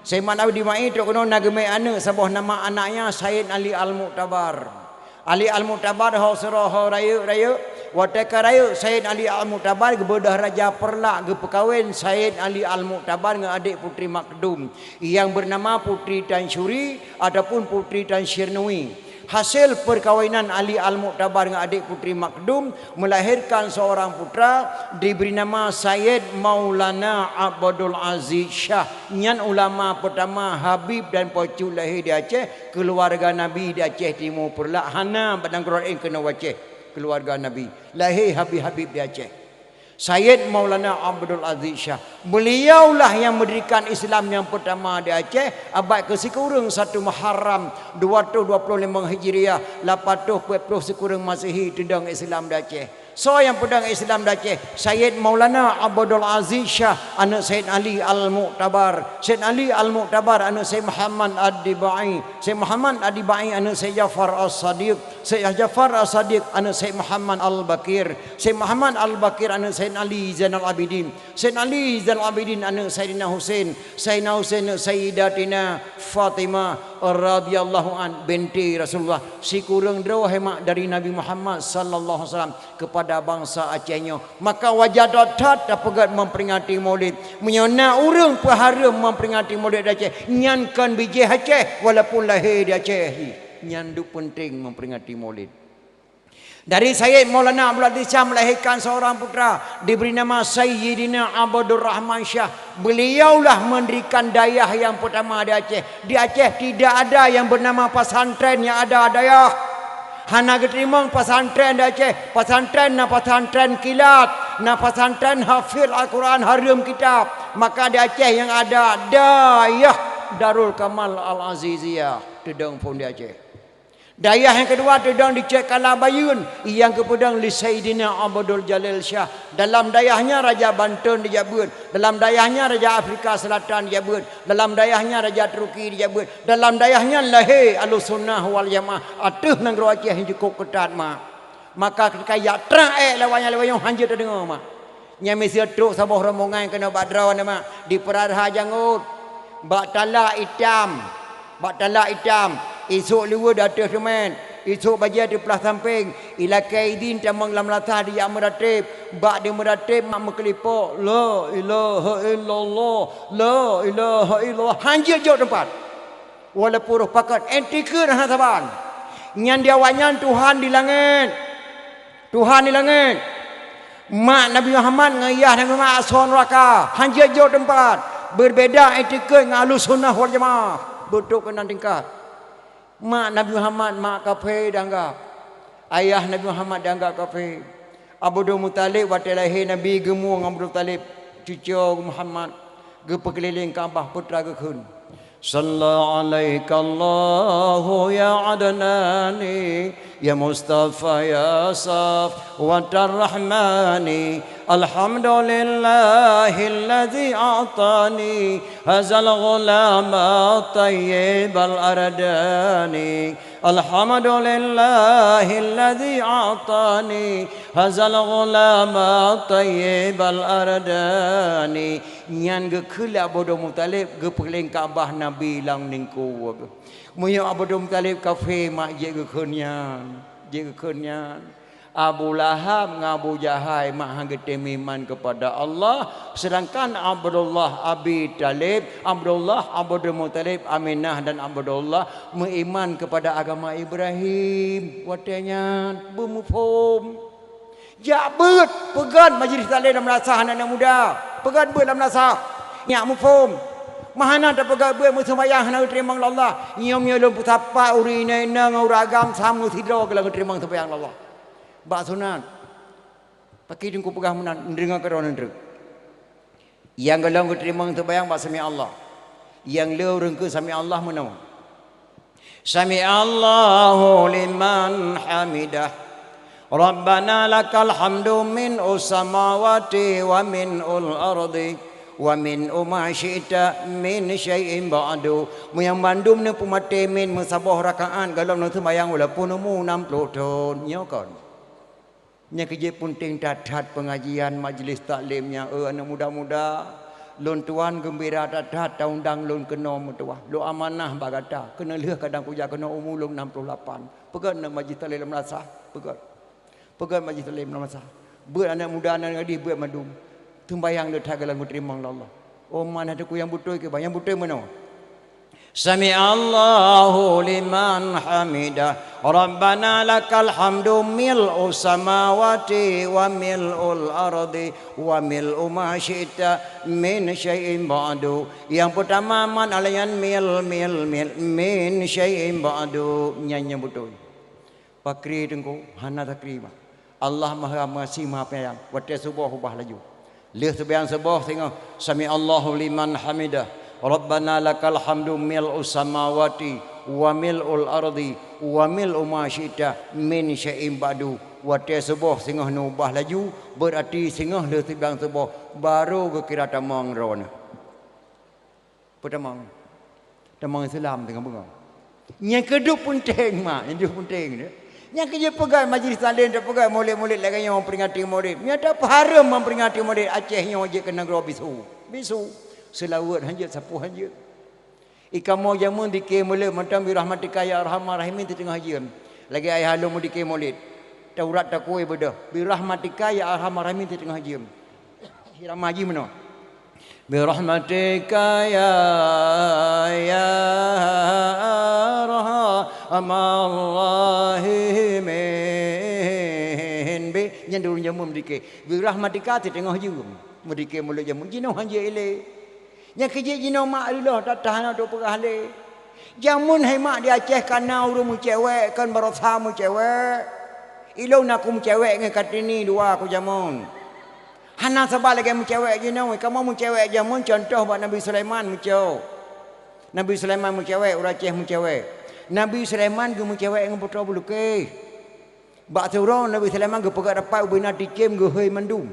Syekh Muhammad Ad-Dibai trok keunoe na geumé aneuëk, saboh nama anaknya Said Ali Al-Mu'tabar. Ali Al-Mu'tabar ho sidroe ho rayeuk-rayeuk. Watée ka rayeuk, Said Ali Al-Mu'tabar geubeudoh raja Peureulak geupeukawen Said Ali Al-Mu'tabar ngon adék Putri Makdum, nyang beunama Putri Tansyuri ataupun Putri Tansyirnui. Hasil peukawinan Ali Al-Mu'tabar ngon adék Putri Makdum melahirkan seorang putra, diberi nama Sayyid Maulana Abdul Aziz Syah. Nyan ulama pertama, habib dan peucut lahé di Aceh, keuluwarga Nabi di Aceh Timu Peureulak, hana bak nanggroe laén keunoe u Aceh, keuluwarga Nabi. Lahé habib-habib di Aceh. Sayyid Maulana Abdul Aziz Syah. Beliaulah yang mendirikan Islam yang pertama di Aceh, abad keusikureueng satu Muharram, dua ratus dua puluh lima Hijriah, lapan ratus empat puluh sikureueng Masehi, teudong Islam di Aceh. Soe nyang peudong Islam di Aceh? Sayyid Maulana Abdul Aziz Syah, aneuk Sayyid Ali Al-Mu'tabar. Sayyid Ali Al-Mu'tabar, aneuk Sayyid Muhammad Ad-Dibai. Sayyid Muhammad Ad-Dibai, aneuk Sayyid Ja'far As-Sadiq. Sayyid Ja'far As-Sadiq, aneuk Sayyid Muhammad Al-Baqir. Sayyid Muhammad Al-Baqir, aneuk Sayyid Ali Zainal Abidin. Sayyid Ali Zainal Abidin, aneuk Sayyidina Husain. Sayyidina Husain, aneuk Sayyidatina Fatimah radhiyallahu an, binti Rasulullah. Sikureueng droe hemat dari Nabi Muhammad sallallahu alaihi wasallam kepada bangsa Aceh nyoe. Maka wajar that-that tapeugét memperingati Maulid. Meunyoe na ureuëng peuhareuem memperingati Maulid di Aceh, nyan kon bijéh Aceh, walaupun lahé di Aceh jih. Nyan duek peunteng memperingati Maulid. Dari Sayyid Maulana Abdul Aziz Syah melahirkan seorang putra, diberi nama Sayyidina Abdul Rahman Syah. Beliaulah mendirikan dayah yang pertama di Aceh. Di Aceh tidak ada yang bernama pesantren, yang ada dayah. Hana geuteurimong pesantren di Aceh. Pesantren na pesantren kilat, na pesantren hafiz Al-Quran, hareuem kitab. Maka di Aceh yang ada dayah Darul Kamal Al-Aziziyah, teudong phon di Aceh. Dayah nyang keudua teudong di Cek Kala Bayeuen, nyang geupeudong lé Saidina Abdul Jalil Syah. Dalam dayah nyan Raja Banten dijak beuet, dalam dayah nyan Raja Afrika Selatan dijak beuet, dalam dayah nyan Raja Turki dijak beuet, dalam dayah nyan lahé Ahlussunnah wal Jamaah ateueh nanggroe Aceh nyang cukôp keutat, mak. Maka ketika jak trang ék lawanya lawanyong hanjeuet tadeungoe, mak. Nyang miseue trok saboh rombongan keunoe bak droeneuh, mak, di Peuraraha Jangôt, bak talak itam, bak talak itam, isôk liweuet di ateueh teumèt, isôk bajèe teuplah sampéng, ilakèe idhin tamong lam meurasah dijak meurateb, bak di meurateb mak meukeulipok, "La ilaha illallah, la ilaha illallah," hanjeuet jok teumpat. Walaupun roh pakat, ék tikeue hana saban. Nyan di awaknyan Tuhan di langét. Tuhan di langét. Mak Nabi Muhammad ngon yah Nabi Muhammad asoe nuraka, hanjeuet jok teumpat. Beubeda iktikeuet ngon Ahlussunnah wal Jamaah. Beutrok keunan tingkat. Mak Nabi Muhammad mak kafé dianggap. Ayah Nabi Muhammad dianggap kafé. Abdul Muthalib watèe lahé Nabi geumue ngon Abdul Muthalib, cucoe Muhammad, geupeukeulileng Ka'bah, peue teuma geukheun. Salla alaikallahu ya Adnani, ya Mustafa ya Safwatar Rahmani. Alhamdulillahilladzi a'tani hazal ghulama tayyibal ardani. Alhamdulillahilladzi a'tani hazal ghulama tayyibal ardani. Nyan geukheun lé Abdul Muthalib geupeukeulileng Ka'bah Nabi lam ningku. Meunyoe Abdul Muthalib kafé, mak, jeuet geukheun nyan, jeuet geukheun nyan. Abu Lahab ngon Abu Jahai mak han geutem meuiman keupada Allah, seudangkan Abdullah Abi Thalib, Abdullah Abdul Muthalib, Aminah dan Abdullah meuiman keupada agama Ibrahim. Watèe nyan beumuphom. Jak beuet, peugöt majlis taklim lam meunasah aneuk-aneuk muda. Peugöt beuet lam meunasah. Nyak muphom. Meuhana tapeugöt beuet meuseumayang hana geuteurimong lé Allah. Nyoe meunyoe lôn peusapat ureueng inong-inong ngon ureueng agam sama sidroe keu lôn geuteurimong seumayang lé Allah. Bak sunat. Pakri teungku peugah meunan, neudeungoe keudroe neuh treuk. Nyang gohlom geuteurimong seumayang bak sami Allah. Nyang le ureueng keu sami Allah meunoe. Sami Allahu liman hamidah. Rabbana lakal hamdu min us samawati wa min ul ardi wa min uma syi'ta min syai'in ba'du. Meunyoe bandum neupeumaté min meusaboh rakaat gohlom neuseumayang walaupun umu nam ploh thon. Nyoe kon. Nyang keujeuet peunteng that-that pengajian majlis taklim nyan, eh, aneuk muda-muda. Lôn tuan geumbira that-that taundang lôn keunoe meutuwah. Lôn amanah bak gata, keuneulheueh kadang kujak keunoe umu lôn enam puluh lapan. Peugét na majlis taklim lam madrasah, peugét. Peugét majlis taklim lam madrasah. Beuet aneuk muda, aneuk gadih, beuet mandum. Teumbayang le that gohlom geuteurimong lé Allah. Oh, mana teungku nyang beutôi keu bah, nyang beutôi meunoe. Sami'allahu liman hamidah. Rabbana lakal hamdu mil'us samawati wa mil'ul ardi wa mil'u ma syi'ta min syai'in ba'du. Nyang peutama man alayan mil, mil, mil, min syai'in ba'du. Nyan nyang beutôi. Pakri teungku, hana takri mah. Allah Maha Pengasih, Maha Penyayang. Watée suboh ubah laju. Lheueh seumayang suboh singoh, "Sami'allahu liman hamidah. Rabbana lakal hamdu mil'us samawati wa mil'ul ardi wa mil'u ma syi'ta min syai'in ba'du." Watée suboh singoh neubah laju, beurati singoh lheueh seumayang suboh, barô geukira tamong droeneuh. Peutamong. Tamong Islam teungoh beungoh. Nyang keudua peunteng mak, nyang keudua peunteng tu. Nyang keujeuet peugah majlis taklim, tapeugah mulod-mulod lagée nyoe, peringati mulod. Nyata peuhareuem memperingati mulod Aceh nyoe jeuet keu nanggroe bisu. Bisu. Seulaweuet hanjeuet, sapoh hanjeuet. Ikamoe jameun dike mulod mantong birahmatika ya arhamar rahimin teuteungoh jeuem. Lagée ayah lôn meudike mulod. Taurat takue beudôh. Birahmatika ya arhamar rahimin teuteungoh jeuem. Irama jih meunoe. Birahmatika ya, ya arhamar rahimin. Bi, nyan di ureuëng jameun meudike. Birahmatika teuteungoh jeuem. Meudike mulod jameun. Jinoe hanjeuet ilée. Nyang keujeuet jinoe mak reuloh that-that hana trok peugah lé. Jameun hai mak di Aceh kana ureuëng meucewek, kon baroesa meucewek. Ilôn na ku meucewek ngon Kartini dua ku jameun. Hana saban lagée meucewek jinoe, kamoe meucewek jameun contoh bak Nabi Sulaiman meucok. Nabi Sulaiman meucewek, ureuëng Aceh meucewek. Nabi Sulaiman geumeucewek ngon putroe beulukeh. Bak siuroe Nabi Sulaiman geupeugah rapat ubena ticém geuhôi mandum.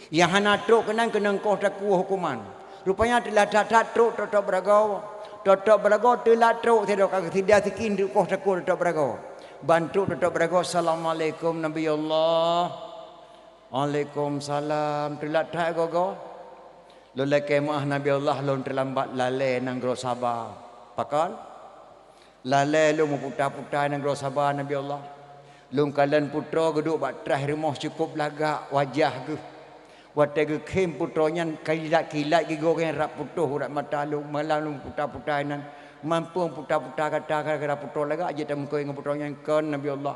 Nyang hana trok keunan keunong koh takue huköman. Rupanya teulat that-that trok tôb-tôb beuragoe. Tôb-tôb beuragoe teulat trok sidroe ka geusida sikin di koh takue tôb-tôb beuragoe. Ban trok tôb-tôb beuragoe, "Assalamualaikum Nabi Allah." "Waalaikumsalam." Teulat that goe-goe. Lôn lakée meuáh Nabi Allah, lôn teulambat lalée nanggroe Saba. Pakon? Lalée lôn meuputa-puta nanggroe Saba, Nabi Allah. Lôn kalon putroe geuduek bak traih rumoh cukôp lagak wajah geuh. Watée geukhém putroe nyan kilat-kilat gigoe geuh rab putôh urat mata lôn, malam lôn puta-puta inan. Mampông puta-puta gata gara-gara putroe lagak jeuet tameukoh ngon putroe nyan, kon, Nabi Allah.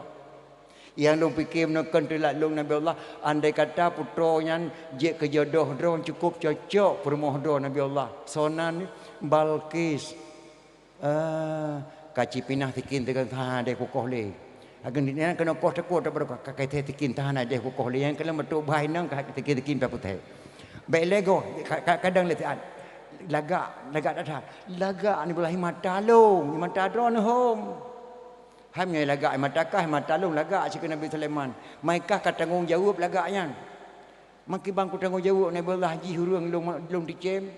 Nyang lôn pike meunoe kon teulat lôn, Nabi Allah, andai kata putroe nyan jeuet keu jodoh droe cukôp cocok peurumoh droe, Nabi Allah. Soe nan? Balqis. Ah, ka cipinah sikin teuka, ha, deh kukoh lé. Ageun nyan keunoe koh takue tôb beuragoe, ka, ka, ka sikin tahan deh kukoh lé. Nyang keuneuk meutuk bah inong ka sikin-sikin pah putéh. Bék lé goe, ka, ka, kadang lé siat. Lagak, lagak that-that. Lagak ni beulah mata lôn, mata droeneuh hom. Hai meunyoe lagak mata kah, mata lôn lagak, cit keu Nabi Sulaiman. Mai kah ka tanggong jaweueb lagak nyan. Makiban kutanggong jaweueb Nabi Allah jih ureuëng lôn, lôn ticém.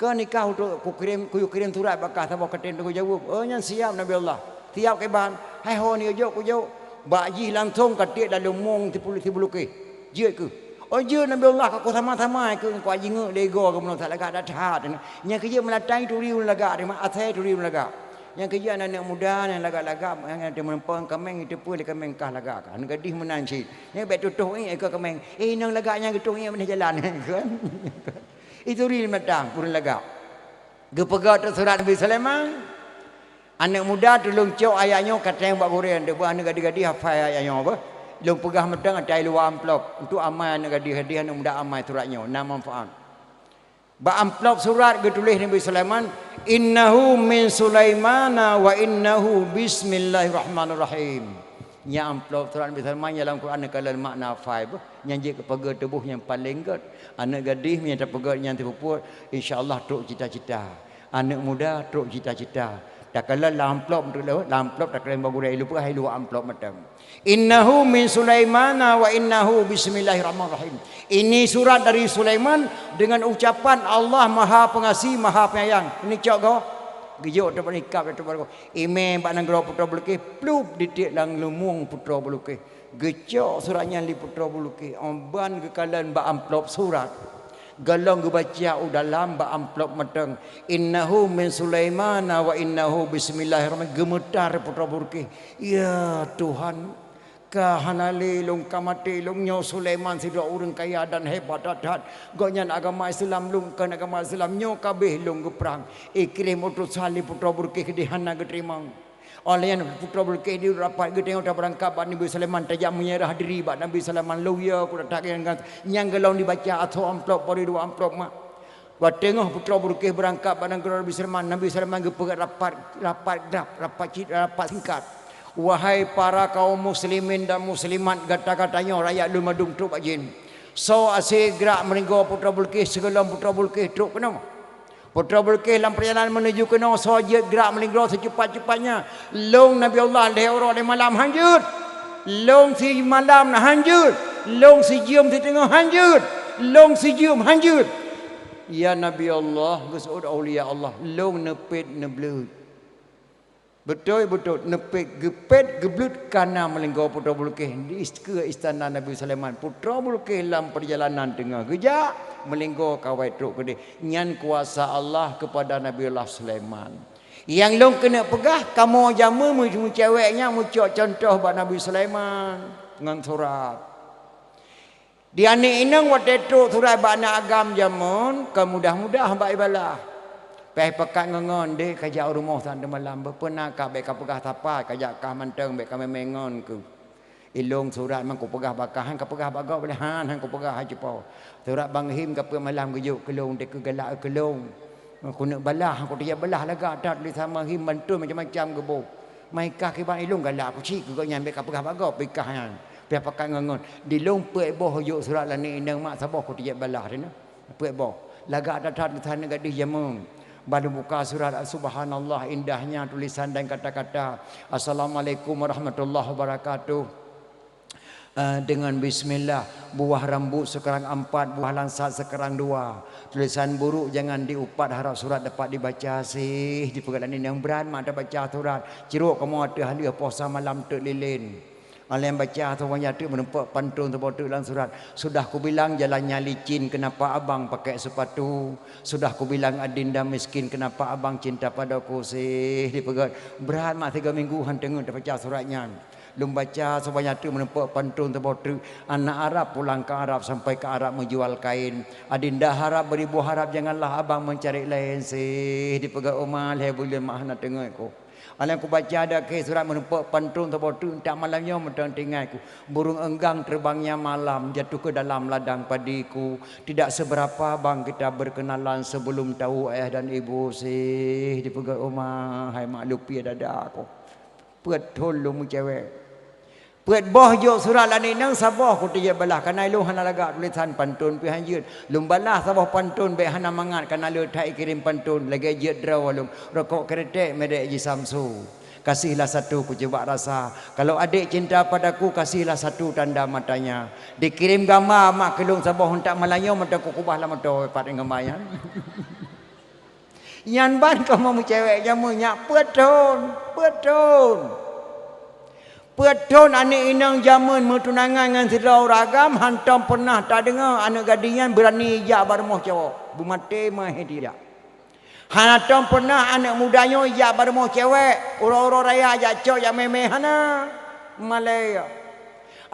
Keu nikah untuk kukirém, kuyue kirém surat bak kah saboh katen tanggong jaweueb. Oh, nyan siab Nabi Allah. Siab kiban, hai ho ni jok kujok. Bak jih langsong ka tiek dalam mong sipulu-, sibulukeh. Jeuet keuh. Oh, jeuet Nabi Allah ka kusama-sama keuh, ku jingeuk lé goe keuh meunoe that lagak that-that. Nyang keujeuet meulatang turi ulôn lagak, asai turi ulôn lagak. Nyang keujeuet aneuk muda nyang lagak-lagak, nyang teumeureumpok kaméng, jiteupeue lé kaméng kah lagak kah. Aneuk gadih meunan cit. Nyan bék tutoh ié keu kaméng. Eh, inong lagak nyan geututoh ié bak jalan. Kan? Itu ri meulatang ureuëng lagak. Geupeugah teuh surat Nabi Sulaiman. Aneuk muda tulông cok ayat nyoe ka teuntèe bak gurèe, teuh beuh aneuk gadih-gadih hafai ayat nyoe beuh. Lôn peugah mantong ata i luwa amplop. Untuk amai aneuk gadih-gadih, aneuk muda amai surat nyoe, na manfaat. Bak amplop surat geutuléh Nabi Sulaiman, "Innahu min Sulaimana wa innahu bismillahirrahmanirrahim." Nyan amplop surat Nabi Sulaiman nyang lam Quran neukalon makna hafai beuh, nyang jeuet keu pageue tuboh nyang paleng gèt. Aneuk gadih meunyo tapeugèt nyan teupeubuet, insya Allah trok cita-cita. Aneuk muda trok cita-cita. Takalon lam amplop, lam amplop takalon bak gurèe, i luwa, i luwa amplop mantong. "Innahu min Sulaimana wa innahu bismillahirrahmanirrahim." Ini surat dari Sulaiman dengan ucapan Allah Maha Pengasih, Maha Penyayang. Ini cok goe. Geujok teumpat ikab, teumpat goe. Imè bak nanggroe Putroe Beulukeh, plup, ditiek lam lumueng Putroe Beulukeh. Geucok surat nyan lé Putroe Beulukeh. Óh ban geukalon bak amplop surat. Gohlom geubaca u dalam bak amplop mantong, "Innahu min Sulaimana wa innahu bismillahirrahmanirrahim." Geumeutar putroe Bulqis. Ya Tuhan, ka hana lé lôn, ka maté lôn. Nyoe Sulaiman sidroe ureuëng kaya dan hebat that-that. Gobnyan agama Islam, lôn kon agama Islam. Nyoe ka abéh lôn geuprang. Ikrimah utusan lé putroe Bulqis keudéh hana geuteurimong. Óh lheueh nyan putroe Bulqis di rapat geutanyoe tabeurangkat bak Nabi Sulaiman, tajak meunyeurah diri bak Nabi Sulaiman. Lôn ya ku tatak nyang gohlom dibaca ateueh amplop, bari dua amplop mak. Watée teungoh putroe Bulqis beurangkat bak nanggroe Nabi Sulaiman, Nabi Sulaiman geupeugah rapat, rapat grab, rapat cit, rapat singkat. Wahai para kaum muslimin dan muslimat, gata-gata nyoe rakyat lôn mandum trok bak jén. Soe aséh grak meulinggoe putroe Bulqis sigohlom putroe Bulqis trok keunoe? Putroe Bulqis lam peurjalanan meunuju keunoe, soe jeuet grak meulinggoe seucepat-cepatnya? Lôn Nabi Allah lhée uroe lhée malam hanjeuet. Lôn simalam hanjeuet. Lôn sijeuem siteungoh hanjeuet. Lôn sijeuem hanjeuet. Ya Nabi Allah, geuseuôt aulia Allah, lôn neupet neubleuet. Beutôi-beutôi neupet geupet geubleut kana meulinggoe putroe Bulqis di ist-, keu istana Nabi Sulaiman. Putroe Bulqis lam peurjalanan teungoh geujak meulinggoe kawai trok keudéh. Nyan kuasa Allah keupada Nabi Allah Sulaiman. Nyang lôn keuneuk peugah, kamoe jameun meu-, meucewek nyan meucok cuntoh bak Nabi Sulaiman ngon surat. Di aneuk inong watée trok surat bak aneuk agam jameun, kon mudah-mudah bak ibalah. Pih pakat ngon-ngon deh kajak u rumoh saát teumalam, beupeuna ka bék kapeugah sapa, kajak kah mantong bék kamé-mé ngon keuh. Ilong surat man kupeugah bak kah, han kapeugah bak gob lé, han, han kupeugah hai cupo. Surat Bang Him kapeuet malam geujok keu lôn, dikeue galak keu lôn. Keuneuk balah, kuteubiet balah lagak that tulésan Bang Him mantong macam-macam geuboh. Mai kah kiban ilong galak kucik keu gobnyan bék kapeugah bak gob, pih kah nyan. Pih pakat ngon-ngon. Di lôn peuet boh jok surat lé aneuk inong mak saboh kuteubiet balah teuh. Peuet boh. Lagak that-that tulésan aneuk gadih jameun. Ban buka surat, subhanallah indahnya tulisan dan kata-kata. Assalamualaikum warahmatullahi wabarakatuh. Eh, dengan bismillah, buah rambut sekarang empat, buah langsat sekarang dua. Tulisan buruk jangan diupat, harap surat dapat dibaca sih, dipeugah lé aneuk inong. Brat mak tabaca surat, cirok kamoe ateueh haleueh posa malam teuk lilén. Alèh baca saboh nyan teuk meurumpok pantôn saboh teuk lam surat. Sudah kubilang jalannya licin, kenapa abang pakai sepatu? Sudah kubilang adinda miskin, kenapa abang cinta padaku sih, dipeugah. Brat mak tiga minggu han teungeut tabaca surat nyan. Lôn baca saboh nyan teuk meurumpok pantôn saboh teuk, anak Arab pulang ke Arab, sampai ke Arab menjual kain. Adinda harap beribu harap, janganlah abang mencari lain sih, dipeugah. Uma lhèe buleuen mak hana teungeut ku. Alèh kubaca dakhe surat meurumpok pantôn saboh teuk, entak malam nyoe mantong teuingat ku. Burung enggang terbangnya malam, jatuh ke dalam ladang padiku. Tidak seberapa bang kita berkenalan sebelum tahu ayah dan ibu sih, dipeugah. Uma hai mak lupie dada ku. Peuet thon lôn meucewek. Peuet boh jok surat lé aneuk inong, saboh kuteubiet balah, kana ilong hana lagak tulésan pantôn pih han jeuet. Lôn balah saboh pantôn bék hana mangat, kana le that ikirém pantôn, lagèe jeuet droe lôn. Rokok kretek merek Jisamsu. Kasihlah satu kucoba rasa. Kalau adik cinta padaku, kasihlah satu tanda matanya. Dikirém gamba mak keu lôn saboh, entak malam nyoe mantong kukubah lam moto, pat ngon gamba nyan. Nyan ban kamoe meucewek jameun nyak peuet thon, peuet thon. Peuet thon aneuk inong jameun meutunangan ngon sidroe ureueng agam, hantom peureunah tadeungoe aneuk gadih nyan beurani jak bak rumoh cowok. Beumaté meuhé dijak. Hantom peureunah aneuk muda nyoe jak bak rumoh cewek, uroe-uroe raya jak cok jak mé-mé, hana. Malèe.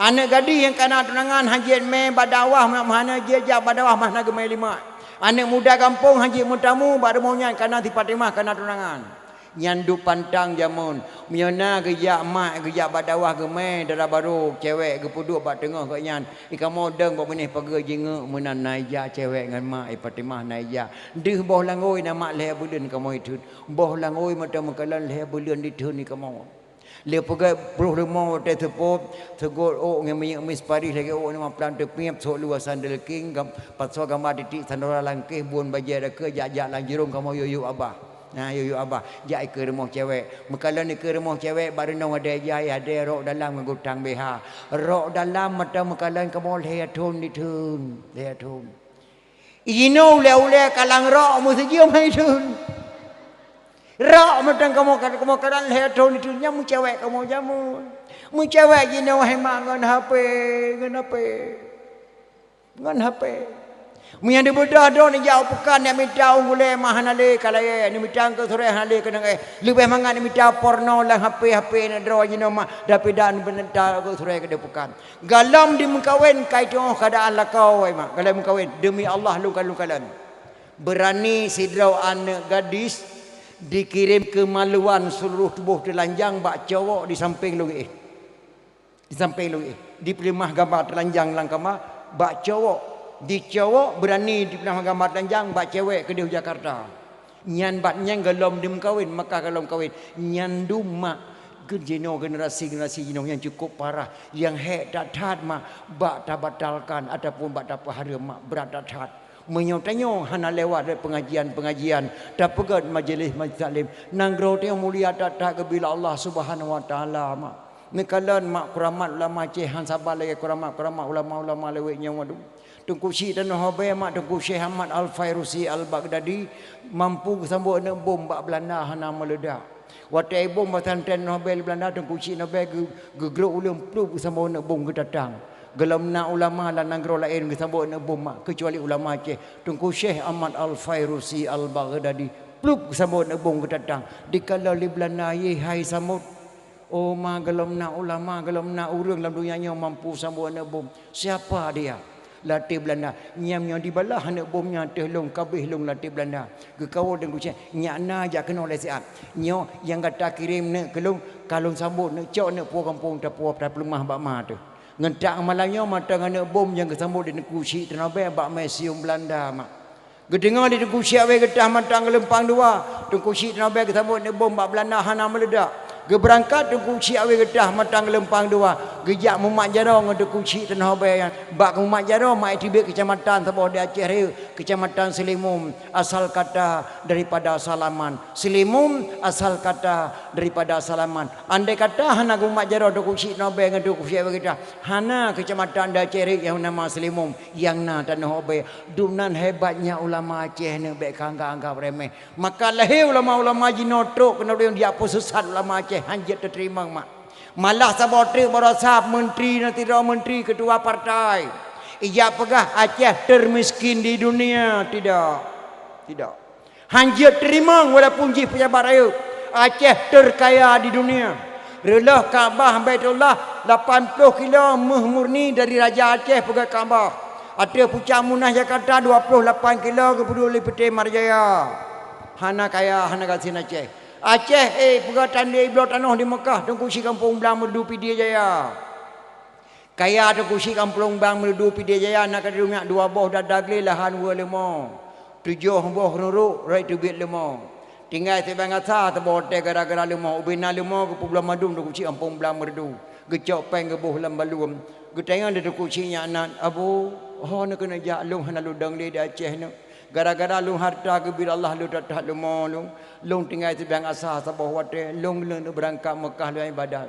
Aneuk gadih nyang kana tunangan han jeuet mé bak dakwah, meuhana jeuet jak bak dakwah, meuhana geumé limak. Aneuk muda gampông han jeuet meutamu bak rumoh nyan, kana si Fatimah kana tunangan. Nyan duek pantang jameun. Meunyoe na geujak mak, geujak bak dakwah geumé, dara barô cewek geupeuduek bak teungoh gobnyan. Di kamoe dong bak binéh pageue jingeuk meunan na ijak cewek ngon mak, i Fatimah na ijak. Deuh boh langôi na mak lhèe buleuen kamoe itheun. Boh langôi mantong meukalon lhèe buleuen ditheun di kamoe. Lheuh peugöt ploh limong watèe seupôt, seugot ôk ngon minyeuk mis paréh lagèe ôk limong plang teupiep, sôk luwa sandal king, gam-, pasoe gamba titik sanora lam kéh, buôn bajèe dakeu, jak-jak lam jurông kamoe yue-yue abah. Na yue-yue abah, jak ikeue rumoh cewek. Meukalon ikeue rumoh cewek, bak reunong adèe jai, adèe rok dalam ngon gutang B H. Rok dalam mantong meukalon kamoe lhèe thon ditheun, lhèe thon. Jinoe ulèe-ulèe kalang rok meusijeuem hai thon. Rok mantong kamoe, kamoe kadang lhèe thon ditheun, nyan meucewek kamoe jameun. Meucewek jinoe hai mak ngon H P, ngon H P. Ngon H P. Meunyan dibeudoh droe neujak u peukan, neumita ôn gulée ma hana lé ka layée, neumita keu surée hana lé keunong éh. Leubeh mangat neumita porno lam H P, H P neudroe jinoe ma, tapi dak neumita keu surée keudeh peukan. Galom dimeukawen kai teungoh keadaan lakoe ma, galom meukawen, deumi Allah lôn kalon-kalon. Beurani sidroe aneuëk gadis dikirém keumaluan seuluruh tuboh teulanjang bak cowok di sampéng lôn éh. Di sampéng lôn éh, dipeuleumah gamba teulanjang lam kama bak cowok. Di cowok beurani dipeuleumah gamba teulanjang bak cewek keudeh u Jakarta. Nyan bak nyan galom dimeukawen, maka galom kawen. Nyan dum mak, jinoe generasi-generasi jinoe nyang cukup parah, nyang hék that-that mak bak tabatalkan ataupun bak tapeuhareuem mak, brat that-that. Meunyoe tanyoe hana lewat lé pengajian-pengajian, tapeugét majelis-majelis taklim, nanggroe tanyoe mulia that-that geubila Allah Subhanahu Wa Taala mak. Neukalon mak, keuramat ulama Aceh han saban lagée keuramat-keuramat ulama-ulama lewet nyoe, waduh. Teungku Chik Tanoh Abée mak, Teungku Syekh Ahmad Al-Fairusi Al-Baghdadi mampu geusambot aneuëk bom bak Beulanda hana meuleudak. Watée bom pesantren Tanoh Abée lé Beulanda, Teungku Chik Tanoh Abée geu-, geugrok uleueng plup geusambot aneuëk bom geutatang. Gohlom na ulama lam nanggroe laén geusambot aneuëk bom mak, keucuali ulama Aceh, Teungku Syekh Ahmad Al-Fairusi Al-Baghdadi, plup geusambot aneuëk bom geutatang. Dikalon lé Beulanda, yé hai sambot. Oh ma, gohlom na ulama, gohlom na ureuëng lam donya nyoe mampu sambot aneuëk bom. Siapa dia? Lam até Beulanda. Nyan meunyoe dibalah aneuëk bom nyan ateueh lôn, ka abéh lôn lam até Beulanda. Geukawöt Teungku Chik, nyak na jak keunoe lé siat. Nyoe nyang gata kirém aneuëk keu lôn, ka lôn sambot aneuëk, cok aneuëk puwoe gampông, tapuwoe tapeuleumah bak ma teuh. Ngon tak malam nyoe mantong aneuëk bom nyang geusambot di Teungku Chik Tanoh Abée bak museum Beulanda mak. Geudeungoe di Teungku Chik Abée geutah mantong geulumpang dua, Teungku Chik Tanoh Abée geusambot aneuëk bom bak Beulanda hana meuleudak. Geubeurangkat Teungku Chik Abée geutah mantong geulumpang dua, geujak mumat jaroe ngon Teungku Chik Tanoh Abée nyan. Bak mumat jaroe mak, teubiet keucamatan saboh di Aceh Rayeuk, Keucamatan Seulimum, asal kata daripada salaman. Seulimum asal kata daripada salaman. Andai kata hana geumat jaroe Teungku Chik Tanoh Abée ngon Teungku Chik Abée geutah, hana keucamatan di Aceh Rayeuk nyang nama Seulimum. Nyang na Tanoh Abée. Dumnan hebatnya ulama Aceh nyoe, bék ka anggab-anggab remeh. Maka lahé ulama-ulama jinoe trok keunoe, dijak peusisat ulama Aceh, hanjeuet teuteurimong mak. Malah saboh treuk baroesa menteri, nanti droe menteri, ketua partai, ijak peugah Aceh termiskin di dunia. Tidak. Tidak. Hanjeuet teurimong walaupun jih pejabat rayeuk. Aceh terkaya di dunia. Reuloh Ka'bah Baitullah lapan ploh kilo méuh murni dari Raja Aceh peugöt Ka'bah. Ateueh pucak Munah Jakarta dua ploh lapan kilo geupeuduek lé Peuté Marjaya. Hana kaya, hana gasien Aceh. Aceh, eh, peugöt tandé bloe tanoh di Meukah, Teungku Chik Gampông Blang Meureudu Pidie Jaya. Kaya Teungku Chik Gampông Blang Meureudu Pidie Jaya na ka di donya dua boh dada glé lahan weu leumo, tujoh boh nuruk rot teubiet leumo. Tinggai sibang asa saboh watèe gara-gara leumo, ubé na leumo geupeubloe mandum Teungku Chik Gampông Blang Meureudu. Geucok péng geuboh lam baluem. Geutanyong lé Teungku Chik nyan nan, "Abu, ho neukeuneuk jak, lôn hana ludong lé di Aceh nyoe. Gara-gara lôn hareuta geubri Allah lôn that-that leumo lôn. Lôn tinggai sibang asa saboh watèe, lôn lôn beurangkat Meukah lôn ibadat."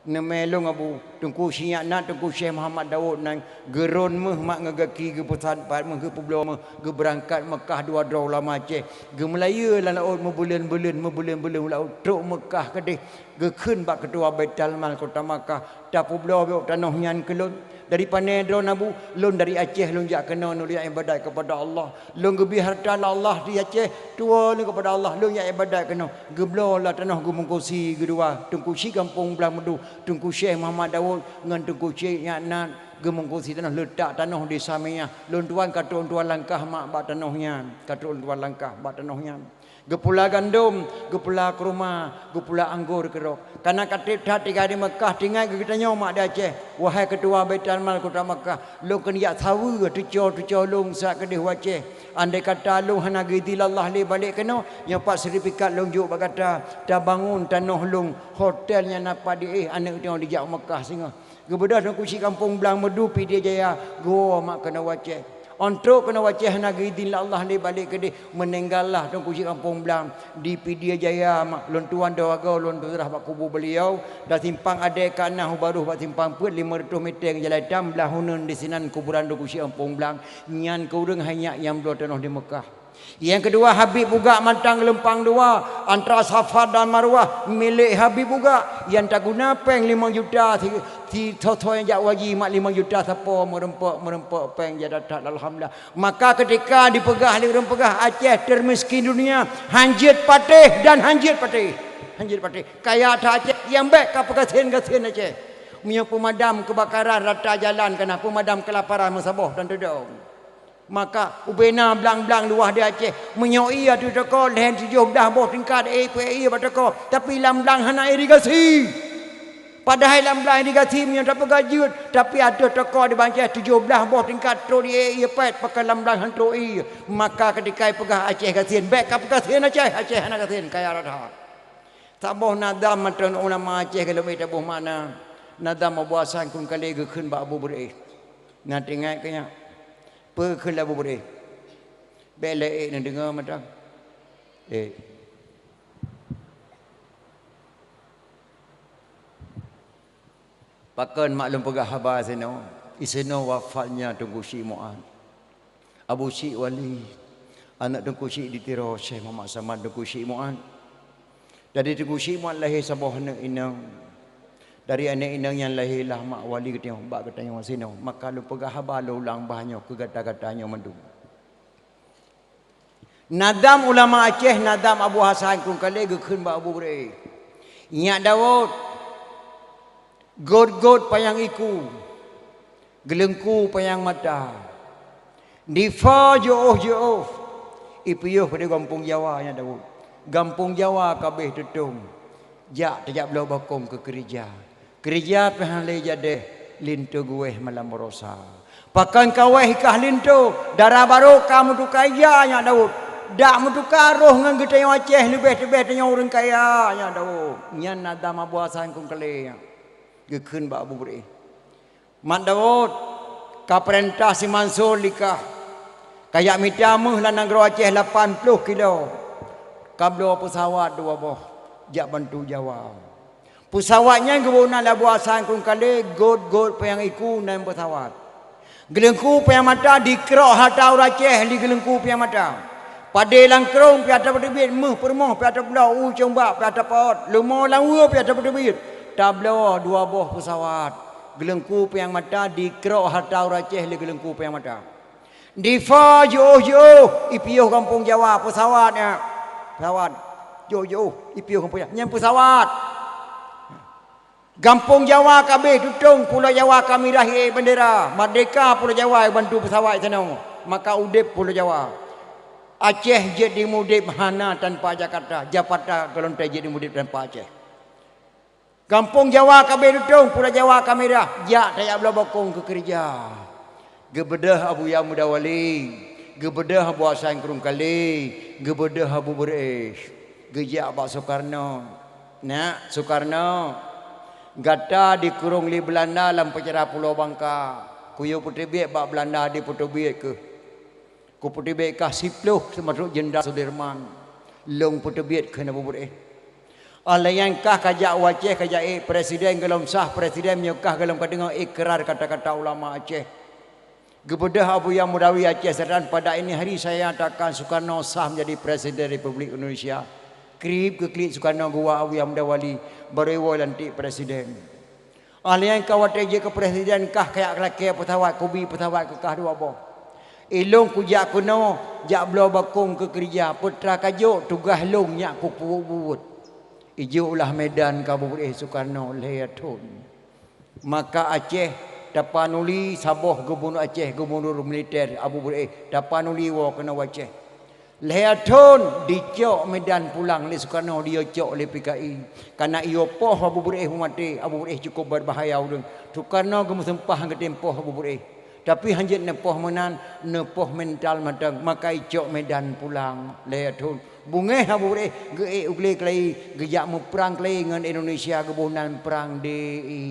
"Neumè lôn, Abu." Teungku Chik nyan nan, Teungku Syekh Muhammad Daud nan, geurôn méuh mak ngon gaki, geupeusan pat méuh, geupeubloe méuh, geubeurangkat Meukah dua droe ulama Aceh. Geumeulayeue lam laôt meubuleuen-buleuen, meubuleuen-buleuen lam laôt, trok Meukah keudeh, geukheun bak keutua Baitul Mal kota Makkah, "Tapeubloe bacut tanoh nyan keu lôn." "Dari pané droeneuh, Abu?" "Lôn dari Aceh, lôn jak keunoe, lôn jak ibadat keupada Allah. Lôn geubri hareuta lé Allah di Aceh, tuwoe lôn keupada Allah, lôn jak ibadat keunoe." Geubloe lah tanoh, geumungkusi geudua, Teungku Chik Gampông Blang Meureudu, Teungku Syekh Muhammad Daud ngon Teungku Chik nyan nan, geumungkusi tanoh, leutak tanoh di Samiyah. "Lôn tuan ka trok lôn tuan langkah mak bak tanoh nyan, ka trok lôn tuan langkah bak tanoh nyan." Geupula gandom, geupula keuruma, geupula anggor keudroe. Ka na ka trép that tinggai di Meukah, tinggai geutanyoe mak di Aceh, "Wahai keutua Baitul Mal kota Meukah, lôn keuneuk jak saweue teucue-teucue lôn siat keudeh u Aceh. Andai kata lôn hana geuidhin lé Allah lé balek keunoe, nyoe pat sertifikat lôn jok bak gata, tabangon tanoh lôn, hotel nyang na pat di éh, aneuk tanyoe dijak u Meukah singoh." Geubeudôh Teungku Chik Gampông Blang Meureudu Pidie Jaya, geuwoe mak keunoe u Aceh. Ôn trok keunoe u Aceh hana geuidhin lé Allah lé balek keudeh, meuninggal lah Teungku Chik Gampông Blang di Pidie Jaya mak, lôn tuan dua goe lôn tuan seurah bak kubu beliau, dan simpang adèe ka na u Baroh bak simpang peuet limong reutôh mètè ngon jalan itam blah uneuen di sinan kuburan Teungku Chik Gampông Blang, nyan keuh ureueng hai nyak nyang bloe tanoh di Meukah. Nyang keudua, Habib Bugak mantong geulumpang dua, antara Safa dan Marwah milék Habib Bugak. Nyang taguna péng limong juta, si, si soe-soe nyang jak haji mat limong juta sapo meureumpok-meureumpok péng jadatan, alhamdulillah. Maka keutika dipeugah lé ureuëng peugah Aceh teumiskin dunia, hanjeuet patéh dan hanjeuet patéh. Hanjeuet patéh. Kaya that Aceh, nyang bék ka peugasien-gasien Aceh. Meunyoe peumadam keubakaran rata jalan ka na, peumadam keulaparan meusaboh dan teudong. Maka ubena blang-blang luwah di Aceh. Meunyoe ié ateueh toko lhèe tujoh blaih boh tingkat, ék peuék ié bak toko, tapi lam blang hana irigasi. Padahai lam blang irigasi meunyoe tapeugah jeuet, tapi ateueh toko di Aceh tujoh blaih boh tingkat trok di ék ié pèt, pakon lam blang han trok ié. Maka keutika ipeugah Aceh gasien, bék ka peugasien Aceh, Aceh hana gasien, kaya rata. Saboh nadam mantong ulama Aceh ka lheueh taboh makna. Nadam Abu Hasan Krueng Kalé geukheun bak Abu Beureueh. Na teuingat keu nyan? Peue kheun lé Abu Beureueh? Bék lé ék neudeungoe mantong. Eh. Pakon mak lôn peugah haba sinoe? Isinoe wafatnya Teungku Syik Mu'ad. Abu Syik Wali, aneuk Teungku Syik di Tiro, Syekh Muhammad Saman Teungku Syik Mu'ad. Dari Teungku Syik Mu'ad lahé saboh aneuk inong. Dari aneuk inong nyan lahé lah mak wali geutanyoe, bak geutanyoe sinoe. Maka lôn peugah haba lôn ulang bah nyoe keu gata-gata nyoe mandum. Nadam ulama Aceh, nadam Abu Hasan Krueng Kalé geukheun bak Abu Beureueh. Nyak Daud, gôt-gôt panyang iku, geuleungku panyang mata. Difa jiôh-jiôh, ipiôh keudéh gampông Jawa nyan Daud. Gampông Jawa ka abéh tutông, jak tajak bloe bakong keu keureuja. Keureuja pih hana lé jadéh, linto geuwéh malam barosa. Pakon ka wéh i kah linto, dara barô ka meutuka ija nyak Daud. Dak meutuka roh ngon geutanyoe Aceh leubeh teubeh tanyoe ureuëng kaya nyak Daud. Nyan nadam Abu Hasan Krueng Kalé nyan geukheun bak Abu Beureueh. Mat Daud, ka peurintah si Mansur likah, kajak mita méuh lam nanggroe Aceh lapan ploh kilo, kabloe peusawat dua boh jak bantu Jawa. Peusawat nyan geuboh nan lé Abu Hasan Krueng Kalé, gôt-gôt panyang iku nan peusawat. Geuleungku panyang mata dikrok hareuta ureuëng Aceh lé geuleungku panyang mata. Padé lam krông pih atra peuteubiet, méuh peurumoh pih atra peubloe, u cong bak pih atra peuot, leumo lam weue pih atra peuteubiet. Tabloe dua boh peusawat. Geuleungku panyang mata dikrok hareuta ureuëng Aceh lé geuleungku panyang mata. Difa jiôh-jiôh, ipiôh gampông Jawa peusawat nyan. Peusawat. Jiôh-jiôh, ipiôh gampông Jawa. Nyan peusawat. Gampông Jawa ka abéh tutông, Pulo Jawa ka mirah ié bandera. Merdeka Pulo Jawa bantu peusawat sinoe. Maka udeb Pulo Jawa. Aceh jeuet dimudeb hana tanpa Jakarta. Jakarta golom jeuet dimudeb tanpa Aceh. Gampông Jawa ka abéh tutông, Pulo Jawa ka mirah, jak tajak bloe bakong keu keureuja. Geubeudôh Abuya Muda Wali, geubeudôh Abu Hasan Krueng Kalé, geubeudôh Abu Beureueh, geujak bak Sukarno. Nak, Sukarno, gata dikurông lé Beulanda lam peucara Pulo Bangka. Kuyue peuteubiet bak Beulanda dipeuteubiet keuh. Kupeuteubiet kah siploh seumeurok Jenderal Sudirman. Lôn peuteubiet kheun Abu Beureueh. Óh lheueh nyan kah kajak u Aceh kajak ék presiden golom sah presiden meunyoe kah golom kadeungoe ikrar kata-kata ulama Aceh. Geubeudôh Abuya Muda Wali Aceh Selatan, pada ini hari saya nyatakan Sukarno sah menjadi Presiden Republik Indonesia. Krieb geuklik Sukarno geuwa Abuya Muda Wali, barô iwoe lantik presiden. Óh lheueh nyan ka watée jeuet keu presiden kah kajak lakée peusawat, kubi peusawat keu kah dua boh. Ilôn kujak keunoe jak bloe bakong keu keureuja, peue teuma kajok tugaih lôn nyak kupeubuet. Ijok lah Medan keu Abu Beureueh Sukarno lhée thon. Maka Aceh tapanuli saboh gubunur Aceh, gubunur militer Abu Beureueh tapanuli woe keunoe u Aceh. Lhée thon dicok Medan pulang lé Sukarno, diyue cok lé P K I. Kareuna iyue poh Abu Beureueh meumaté, Abu Beureueh cukup berbahaya ureuëng. Sukarno geumeuseumpah geutem poh Abu Beureueh. Tapi hanjeuet neupoh meunan, neupoh mental mantong, maka icok Medan pulang lhée thon. Beungéh Abu Beureueh geuék u glé Keulayie, geujak meuprang Keulayie ngon Indonesia geuboh nan Prang D I.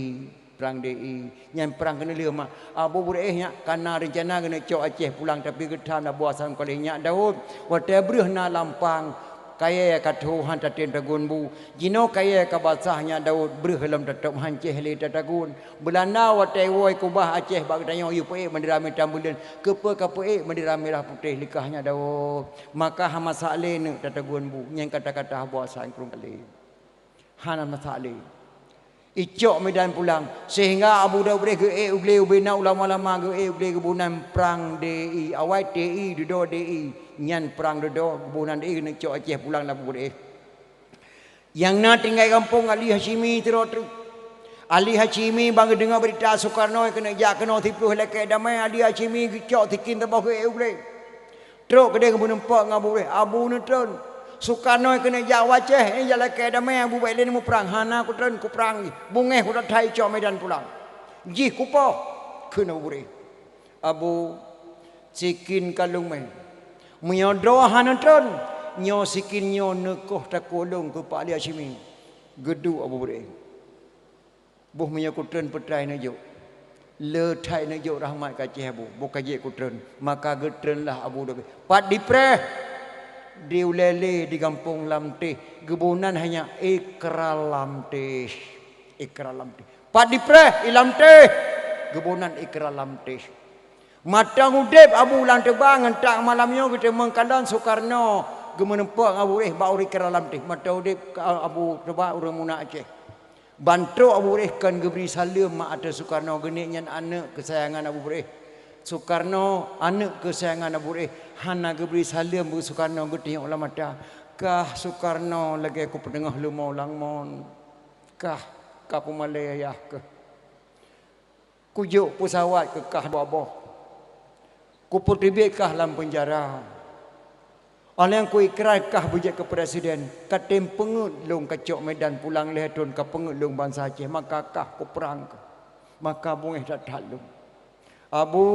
Prang D I, nyan prang keuneulheueh mak. Abu Beureueh nyak kana reuncana geuneuk cok Aceh pulang, tapi geutham na buah sang koleh nyak Daud. Watée breueh na lampang, Kayée ka tho han tatem tagun bu, jinoe kayée ka basah nyak Daud, breuh lom tatôb han céh lé tatagun. Beulanda watée woe keubah Aceh bak geutanyoe, yue peuék mandum ramé tambuleuen, keupeue ka peuék mandum ramé rah putéh likah nyak Daud. Maka hana masak lé neuk tatagun bu, nyang kata-kata buasa krueng kalé. Hana masak lé. Icok Medan pulang, sehingga Abu Daud Breh geuék u glé ubena ulama-ulama geuék u glé geuboh nan prang D I, awai T I dudoe D I, nyan prang dudoe geuboh nan D I keuneuk cok Aceh pulang lam Abu Breh. Nyang na tinggai gampông Ali Hasyimi sidroe treuk. Ali Hasyimi ban geudeungoe beurita Sukarno keuneuk jak keunoe siplôh lakée damé, Ali Hasyimi geucok sikin saboh geuék u glé. Trok keudeh geumeuneumpok ngon Abu Breh, Abu neutreun. Sukarno keuneuk jak u Aceh, eh, jak lakée damé Abu, bék lé neumuprang, hana kutreun, kuprang jih. Beungéh kutathat icok Medan pulang. Jih kupoh, kheun Abu Breh. Abu, sikin ka lôn mé. Meunyoe droe hana treun, nyoe sikin nyoe neukoh takue lôn keu Pak Ali Hasyimi. Geuduek Abu Breh. Boh meunyoe kutreun peutrai neujok. Le that neujok rahmat ka Aceh Abu, boh ka jeuet kutreun. Maka geutreunlah Abu Daud. Pat dipreh? Di ulée lé di gampông Lamteh. Geuboh nan hanya Ikra Lamteh. Ikra Lamteh. Pat dipreh? I Lamteh. Geuboh nan Ikra Lamteh. Mantong udeb Abu lam teuba ngon tak malam nyoe geuteumeung kalon Sukarno geumeuneumpok ngon Abu Breh bak ureuëng Ikra Lamteh. Mantong udeb ka Abu teuba ureuëng meunak Aceh. Ban trok Abu Breh kon geubri saleuem mak ateueh Sukarno, geuneuk nyan aneuëk keusayangan Abu Breh. Sukarno aneuëk keusayangan Abu Breh, hana geubri saleuem bak Sukarno geutunyok lam mata. Kah Sukarno lagée kupeuteungoh leumo lam mon. Kah ka pumalée yah keuh. Kujok peusawat keu kah dua boh. Kupeuteubiet kah lam peunjara. Óh lheueh nyan kuikrai kah beujeuet keu presiden, ka tem peungeuet lôn kacok Medan pulang lhée thon ka peungeuet lôn bansa Aceh, maka kah kuprang kah. Maka beungéh that-that lôn. Abu,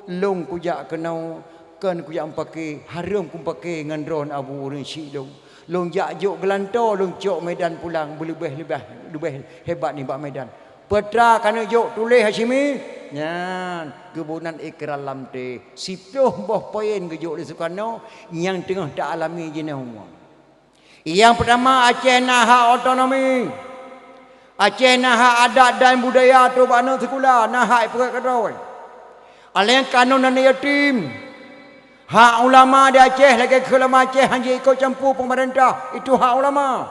lôn kujak keunoe, kon kujak meupaké, hareuem kumeupaké ngon droeneuh Abu ureuëng syiek lôn. Lôn jak jok geulantoe lôn cok Medan pulang beuleubeh-leubeh leubeh hebat nibak Medan. Peue teuma ka neujok tuléh Hasyimi? Nyan, geuboh nan Ikra Lamteh. Siplôh boh poin geujok lé Sukarno nyang teungoh ta-alami jinoe. Nyang peutama, Aceh na hak otonomi. Aceh na hak adat dan budaya, trok bak aneuk sikula na hak ipeugét keudroe. Óh lheueh nyan kanun aneuk yatim. Hak ulama di Aceh lagée keu ulama Aceh hana jiikot campur peumeurintah, itu hak ulama.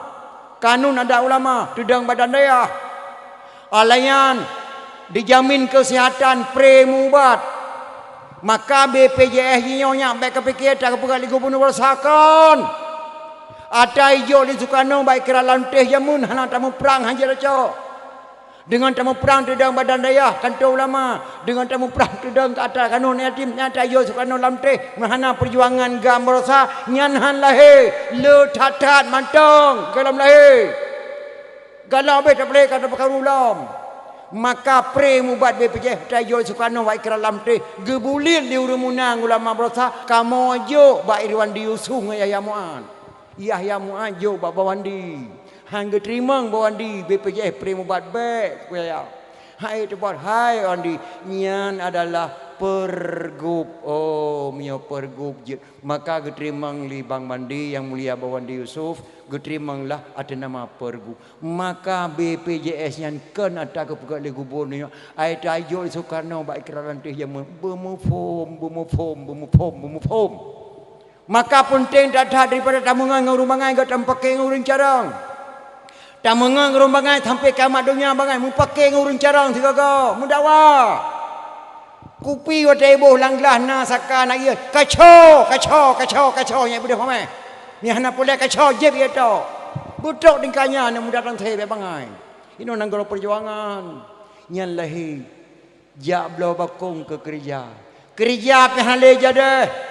Kanun adat ulama, teudong badan dayah. Óh lheueh nyan dijamin keusihatan, pre meuubat. Maka B P J S jinoe nyan bék kapiké atra geupeugah lé gubunur, rasakan. Atra ijok lé Sukarno bak Ikra Lamteh jameun hana tamuprang hana jeuet tacok. Deungon tamuprang teudong badan dayah, kantô ulama, deungon tamuprang teudong keu atra kanun yatim, nyang atra ijok Sukarno Lamteh meuhana peujuangan GAM Barosa nyan hana lahé, le that-that mantong gohlom lahé. Galak bék tapeulé ka tapeukaru lom. Maka pre meuubat B P J S atra ijok Sukarno bak Ikra Lamteh geubuliet lé ureuëng meunan ulama Barosa, kamoe jok bak Irwandi Yusuf ngon Yahya Mu'ad. Yahya Mu'ad jok bak Bawandi. Han geuteurimong Bawandi B P J S pre meuubat bék keu Yahya. Hai teupat hai Wandi, nyan adalah pergub. Oh, meunyoe pergub jeuet. Maka geuteurimong lé Bang Bandi Yang Mulia Bawandi Yusuf, geuteurimonglah ateueh nama pergub. Maka B P J S nyan kon atra geupeugét lé gubunur nyoe, ai tajok lé Sukarno bak Ikra Lamteh jameun, beumuphom, beumuphom, beumuphom, beumuphom. Maka peunteng that-that daripada tameungon ngon ureuëng bangai göt tameupaké ngon ureuëng carông. Tameungon ngon ureuëng bangai sampai kiamat donya bangai meupaké ngon ureuëng carông sigoe-goe, meudawa. Kupi watée iboh lam glah na saka na ié, kaco, kaco, kaco, kaco, nyang beudôh mameh. Nyang hana puléh kaco, jieb ié tok. Beutrok tingkah nyan nyang muda teuntée bék bangai. Inoe nanggroe peujuangan. Nyan lahé jak bloe bakong keu keureuja. Keureuja pih hana lé jadeh.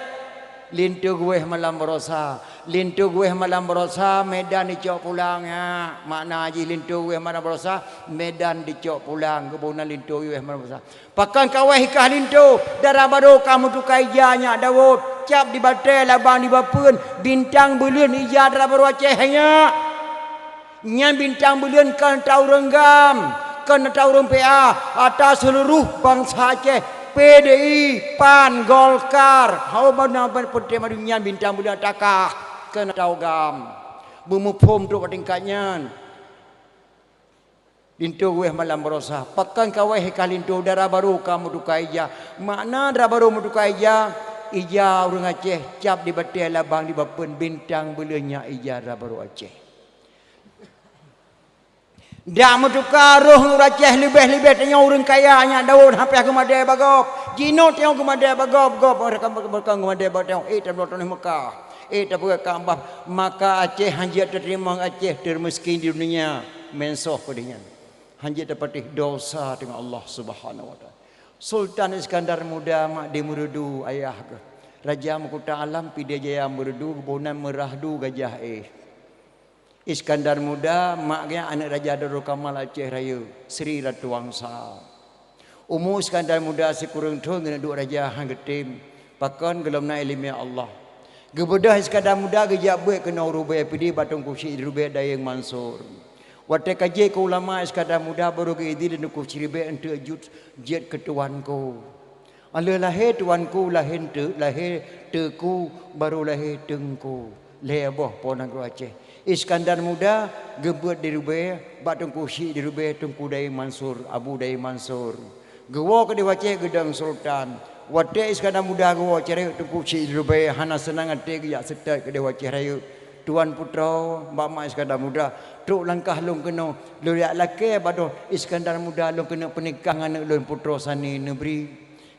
Linto geuwéh malam barosa. Linto geuwéh malam barosa, Medan dicok pulang, ya. Makna jih linto geuwéh malam barosa, Medan dicok pulang. Geuboh nan linto geuwéh malam barosa. Pakon ka wéh i kah linto, dara barô ka meutuka ija nyak Daud. Cap di batée, labang di bapeuen, bintang buleuen ija dara barô Aceh nyak. Nyan bintang buleuen kon atra ureuëng GAM, kon atra ureuëng P A, atra seuluruh bansa Aceh, P D I, PAN, Golkar. Hao bana ban peunteng madu nyan bintang buleuen atra kah. Keuneutau gam, beumuphom trok bak tingkat nyan. Linto wéh malam baroesa, pakon ka wéh ka linto, dara barô ka meutuka ija. Makna dara barô meutuka ija, ija ureuëng Aceh cap di batée, labang di bapeuen, bintang buleuen nyan ija dara barô Aceh. Dak meutuka roh ureuëng Aceh, leubeh-leubeh tanyoe ureuëng kaya nyak daun, hapéh geumadée bak gob. Jihnyoe tanyoe geumadée bak gob, gob meureuka, meureuka geumadée bak tanyoe, éh, tabloe tanoh Mekah, éh, tapeugah Ka'bah. Maka Aceh hanjeuet teurimong, Aceh teurmiskin di dunia, meusoh peudeh nyan. Hanjeuet tapatéh dosa teungoh Allah Subhanahu wa Taala. Sultan Iskandar Muda mak di Meureudu ayah geuh. Raja Meukuta Alam Pidie Jaya Meureudu, geuboh nan Meurahdu Gajah Éh. Iskandar Muda, mak geuh aneuëk Raja Darul Kamal Aceh Rayeuk, Sri Ratu Wangsa. Umu Iskandar Muda sikureueng thon geuneuk duek raja hán geutem, pakon gohlom na iéleumé Allah. Geubeudôh Iskandar Muda geujak beuet keunoe u Rubée Pidie bak Teungku Chik di Rubée Dayeueng Mansur. Watée ka jeuet keu ulama, Iskandar Muda barô geuidin lé Teungku Chik Ribée eunteuk jeuet, jeuet keu tuanku. Alheuh lahé tuanku, lahé eunteuk, lahé teuku, barô lahé teungku. Lhée boh po nanggroe Aceh. Iskandar Muda geubeuet di Rubée bak Teungku Chik di Rubée, Teungku Dayeueng Mansur, Abu Dayeueng Mansur. Geuwoe keudeh u Aceh geudong sultan. Watée Iskandar Muda geuwoe Aceh Rayeuk, Teungku Chik di Rubée hana seunang até geujak seutôt keudeh u Aceh Rayeuk. Tuan putroe, bak mak Iskandar Muda, trok langkah lôn keunoe, lôn jak lakée bak droe Iskandar Muda, lôn keuneuk peunikah ngon aneuëk lôn Putroe Sani Neubri.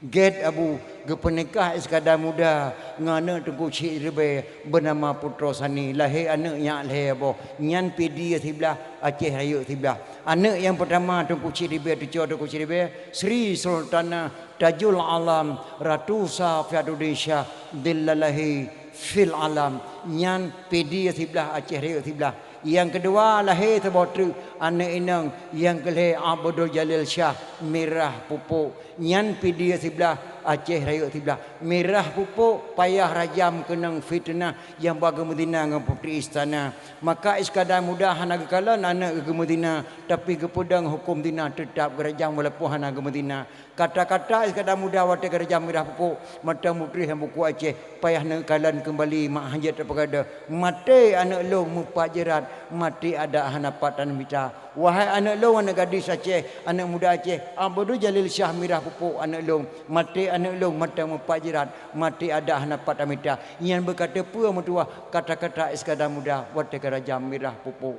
Gét Abu, geupeunikah Iskandar Muda ngon aneuëk Teungku Chik di Rubée beunama Putroe Sani, lahé aneuëk nyak lhée boh, nyan Pidie siblah, Aceh Rayeuk siblah. Aneuëk nyang peurtama Teungku Chik di Rubée, cucoe Teungku Chik di Rubée, Sri Sultanah Tajul Alam, Ratu Safiatuddin Syah, Dhillalahi fil Alam, nyan Pidie siblah, Aceh Rayeuk siblah. Nyang keudua lahé saboh treuk aneuëk inong, nyang keu lhée Abdul Jalil Syah, Mirah Pupuk, nyan Pidie siblah, Aceh Rayeuk siblah. Mirah Pupuk payah rajam keunong fiteunah nyang ba geumeuzina ngon putri istana. Maka Iskandar Muda hana geukalon aneuëk geumeuzina, tapi geupeudong huköm zina, teutab geurajam walaupun hana geumeuzina. Kata-kata Iskandar Muda watée geurajam Mirah Pupuk, mantong mupreh lam buku Aceh, payah neukalon keumbali mak hanjeuet tapeugadôh. Maté aneuëk lôn meupat jeurat, maté adak hana pat taneuh mita. Wahai aneuëk lôn, aneuëk gadis Aceh, aneuëk muda Aceh, Abdul Jalil Syah Mirah Pupuk aneuëk lôn, maté aneuëk lôn mantong meupat jeurat, maté adak hana pat taneuh mita. Nyan beuka teupeue meutuwah kata-kata Iskandar Muda watée geurajam Mirah Pupuk.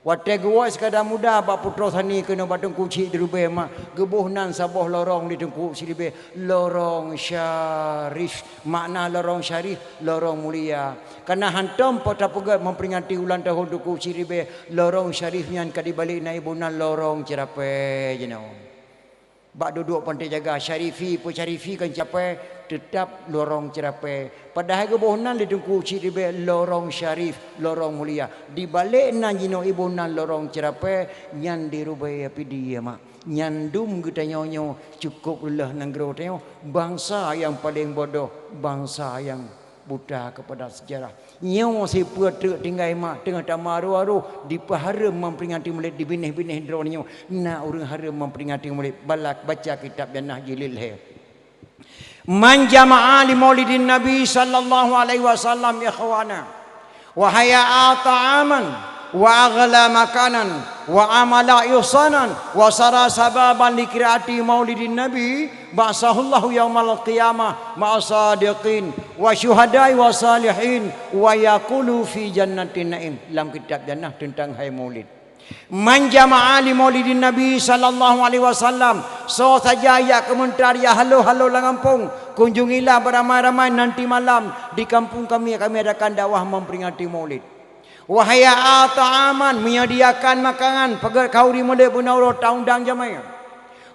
Watée geuwoe Iskandar Muda bak Putroe Sani keunoe bak Teungku Chik di Rubée mak, geuboh nan saboh lorong di Teungku Chik di Rubée, lorong syarif. Makna lorong syarif, lorong mulia. Kareuna hántom po tapeugét memperingati ulang tahun Teungku Chik di Rubée, lorong syarif nyan ka dibalek na iboh nan lorong ceurapée jinoe. Bak duduek Pantai Jaga, syarifi, peu syarifi kon ceurapée, teutab lorong ceurapée. Padahai geuboh nan lé Teungku Chik di Rubée lorong syarif, lorong mulia. Dibalek nan jinoe iboh nan lorong ceurapée, nyan di Rubée Pidie mak. Nyan dum geutanyoe nyoe cukôp reuloh nanggroe tanyoe, bansa nyang paleng bodoh, bansa nyang buta keupada seujarah. Nyoe sipeue treuk tinggai mak teungoh tamaru-aru dipeuhareuem memperingati Maulid di binéh-binéh droeneuh nyoe. Na ureuëng hareuem memperingati Maulid, balak baca kitab Jannah jilid lhée. Man jama'a li maulidin Nabi sallallahu alaihi wasallam ikhwana, wa hayya'a ta'aman, wa aghla makanan, wa amala ihsanan, wa sara sababan li qiraati maulidin Nabi, ba'atsahullahu yaumal qiyamah ma'a sadiqin wa syuhada'i wa salihin wa yakulu fi jannatin na'im. Lam kitab Jannah teuntang hai Maulid. Man jama'a li maulidin Nabi sallallahu alaihi wasallam, soe saja jak keumeuntar jak halo-halo lam gampông, kunjungilah beramai-ramai nanti malam di kampung kami, kami adakan dakwah memperingati Maulid. Wa hayya'a ta'aman, menyediakan makanan, peugét khauri Maulid bunoe uroe taundang jamaah.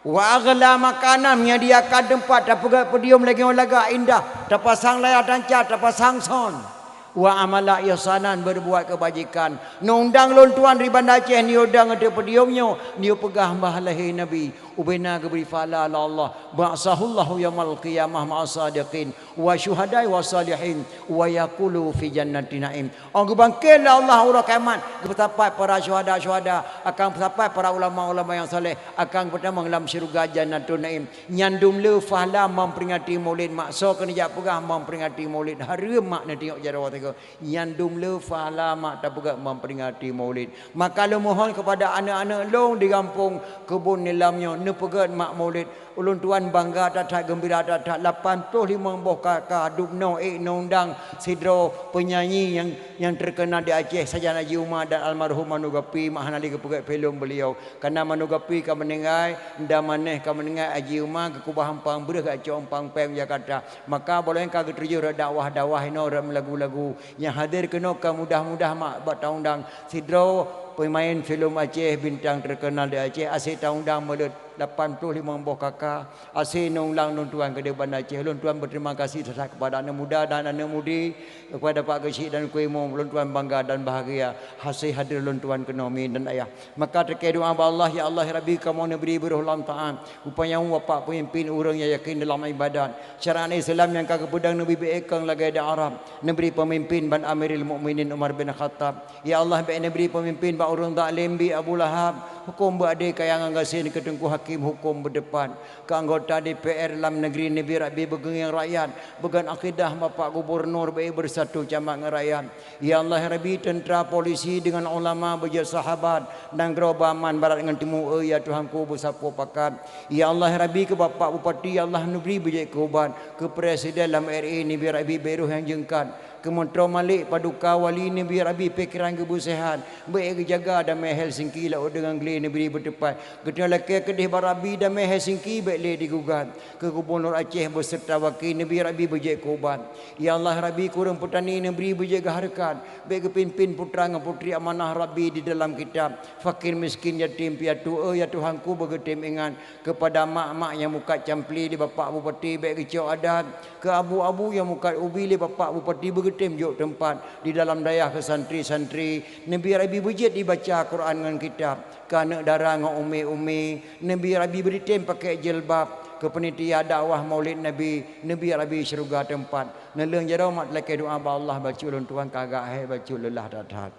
Wa aghla makanan, menyediakan teumpat, tapeugét podium lagée lagak indah, tapasang layar tancak, tapasang sound. Wa amala ihsanan, berbuat kebajikan. Neundang lôn tuan di Banda Aceh, neuyue dong ateueh podium nyoe, neuyue peugah bah lahé Nabi. Ubena geubri pahala lé Allah. Ba'atsahullahu yaumal qiyamah ma'as sadiqin wa syuhada'i was salihin wa yaqulu fi jannati na'im. Oh, geubangkét lé Allah uroe kiamat, geupeusapat para syuhada-syuhada, akan peusapat para ulama-ulama nyang saleh, akan peutamong lam syeuruga Jannatun Naim. Nyan dum le pahala memperingati Maulid, mak soe keuneuk jak peugah memperingati Maulid, hareuem mak neutiyok jaroe teuk. Nyan dum le pahala mak tapeugah memperingati Maulid. Maka lôn mohon kepada aneuk-aneuk lôn di gampông Kebun Nilam nyoe neupeugét mak Maulid. Ulôn tuan bangga that-that, geumbira that-that, lapan ploh limong boh K K, dubnoe ék nondang sidroe penyanyi nyang, nyang terkenal di Aceh, sajan Haji Uma dan almarhum Manu Gapi, mak hana lé geupeugét film beliau. Karena Manu Gapi ka meuninggai, dan Maneh ka meuninggai, Haji Uma geukubah umpang breuh geucok umpang péng Jakarta. Maka boh lôn ka geutujoh rot dakwah-dakwah inoe, rot meulagu-lagu. Nyang hadir keunoe ka mudah-mudah mak bak taundang sidroe pemain film Aceh, bintang terkenal di Aceh, aséh taundang meuleuet lapan ploh limong boh K K. Aséh nondang lôn tuan keudéh Banda Aceh. Lôn tuan berterima kasih that-that kepada aneuk muda dan aneuk mudi, kepada Pak Geuchik dan Teungku Imum. Lôn tuan bangga dan bahagia aséh hadir lôn tuan keunoe, mi dan ayah. Maka teuka doa bak Allah, ya Allah, ya Rabbi, kamoe neubri beurôh lam taat, upanyang bapak pemimpin ureuëng nyang yakin dalam ibadat. Syariat Islam nyang ka geupeudong neubri beuékong lagée di Arab. Neubri pemimpin ban Amirul Mukminin Umar bin Khattab. Ya Allah, bék neubri pemimpin bak ureuëng zalim bi Abu Lahab. Huköm beuadé kaya ngon gasien keu Teungku Hakim, huköm beuteupat. Keu anggota D P R lam negeri, neubri Rabbi beugeungieng rakyat. Beugon akidah Bapak Gubernur, bék bersatu camat ngon rakyat. Ya Allah, ya Rabbi, teuntara, polisi deungon ulama beujeuet sahabat, nanggroe beuaman barat ngon timu, eu ya Tuhanku, beusapeue pakat. Ya Allah, ya Rabbi, keu Bapak Bupati, ya Allah, neubri beujeuet keu ubat, keu Presiden lam R I neubri Rabbi bék roh nyang jeungkat, keu Meuntro Malik, Paduka Wali neubri Rabbi pikeran geuh beuseuhat, bék geujaga damé Helsinki, laôt deungon glé neubri beuteupat. Geutanyoe lakée keudeh bak Rabbi damé Helsinki bék lé digugat. Keu Gubernur Aceh beserta wakil neubri Rabbi beujeuet keu ubat. Ya Allah Rabbi, keu ureuëng peutani neubri beujeuet keu hareukat, bék geupimpin putra ngon putri amanah Rabbi di dalam kitab. Fakir miskin, yatim piatu, eu ya Tuhanku, beugeutem ingat. Keupada mak-mak nyang mukat campli di Bapak Bupati bék geucok adat. Keu abu-abu nyang mukat ubi lé Bapak Bupati beugeutem jok teumpat di dalam dayah keu santri-santri. Neubri Rabbi beujeuet dibaca Quran ngon kitab. Keu aneuk dara ngon umi-umi, neubri Rabbi beuditém pakai jilbab. Keu panitia dakwah Maulid Nabi, neubri Rabbi syeuruga teumpat. Neuleueng jaroe mak lakée doa bak Allah, bacut lôn tuan ka agak hék, bacut leulah that-that.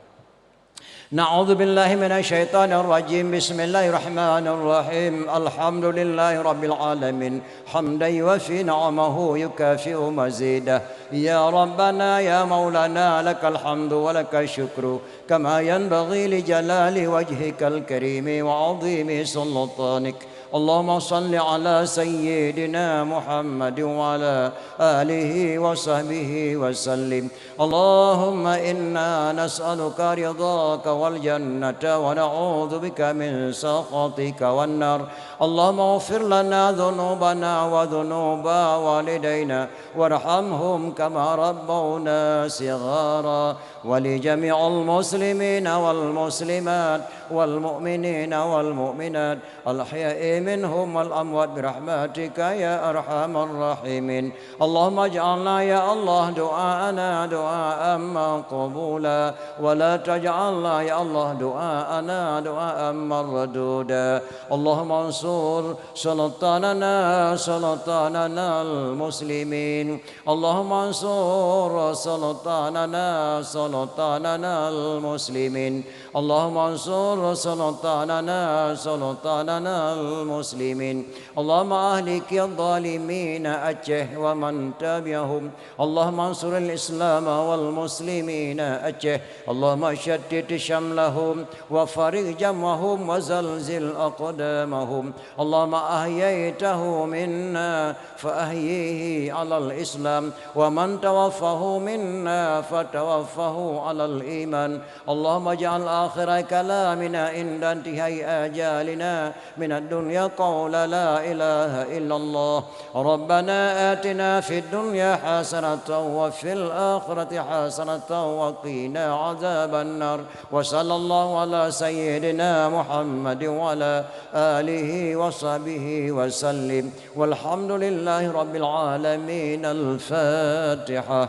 أعوذ بالله من الشيطان الرجيم. بسم الله الرحمن الرحيم. الحمد لله رب العالمين. حمدا يوافي نعمه يكافئ مزيده. يا ربنا يا مولانا، لك الحمد ولك الشكر، كما ينبغي لجلال وجهك الكريم وعظيم سلطانك. اللهم صل على سيدنا محمد وعلى آله وصحبه وسلم. اللهم إنا نسألك رضاك والجنة ونعوذ بك من سخطك والنار. اللهم اغفر لنا ذنوبنا وذنوب والدينا وارحمهم كما ربونا صغارا. ولجميع المسلمين والمسلمات والمؤمنين والمؤمنات الأحياء منهم والأموات برحمتك يا أرحم الراحمين. اللهم اجعلنا يا الله دعاءنا دعاء مقبولا، ولا تجعلنا يا الله دعاءنا دعاء مردودا. اللهم انصر سلطاننا سلطاننا المسلمين. اللهم انصر سلطاننا سلطاننا المسلمين. اللهم انصر سلطاننا سلطاننا المسلمين. اللهم أهلك الظالمين أتشه ومن تبعهم. اللهم انصر الإسلام والمسلمين أتشه. اللهم شتت شملهم وفرق جمعهم وزلزل أقدامهم. اللهم أحييته منا فأحيه على الإسلام، ومن توفاه منا فتوفه على الإيمان. اللهم اجعل آخر كلامنا عند انتهاء آجالنا من الدنيا قول لا إله إلا الله. ربنا آتنا في الدنيا حسنة وفي الآخرة حسنة وقنا عذاب النار. وصلى الله على سيدنا محمد وعلى آله وصحبه وسلم. والحمد لله رب العالمين. الفاتحة.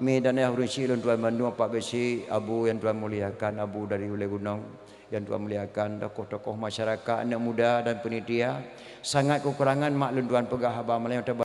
Mi dan ayah ureuëng syik lôn tuan bandum, Pak Geuchik, Abu nyang tuan muliakan, Abu dari Ulée Gunong. Yang Tuhan muliakan, tokoh-tokoh masyarakat, anak muda dan penitia. Sangat kekurangan mak lôn tuan peugah haba malam nyang teuba-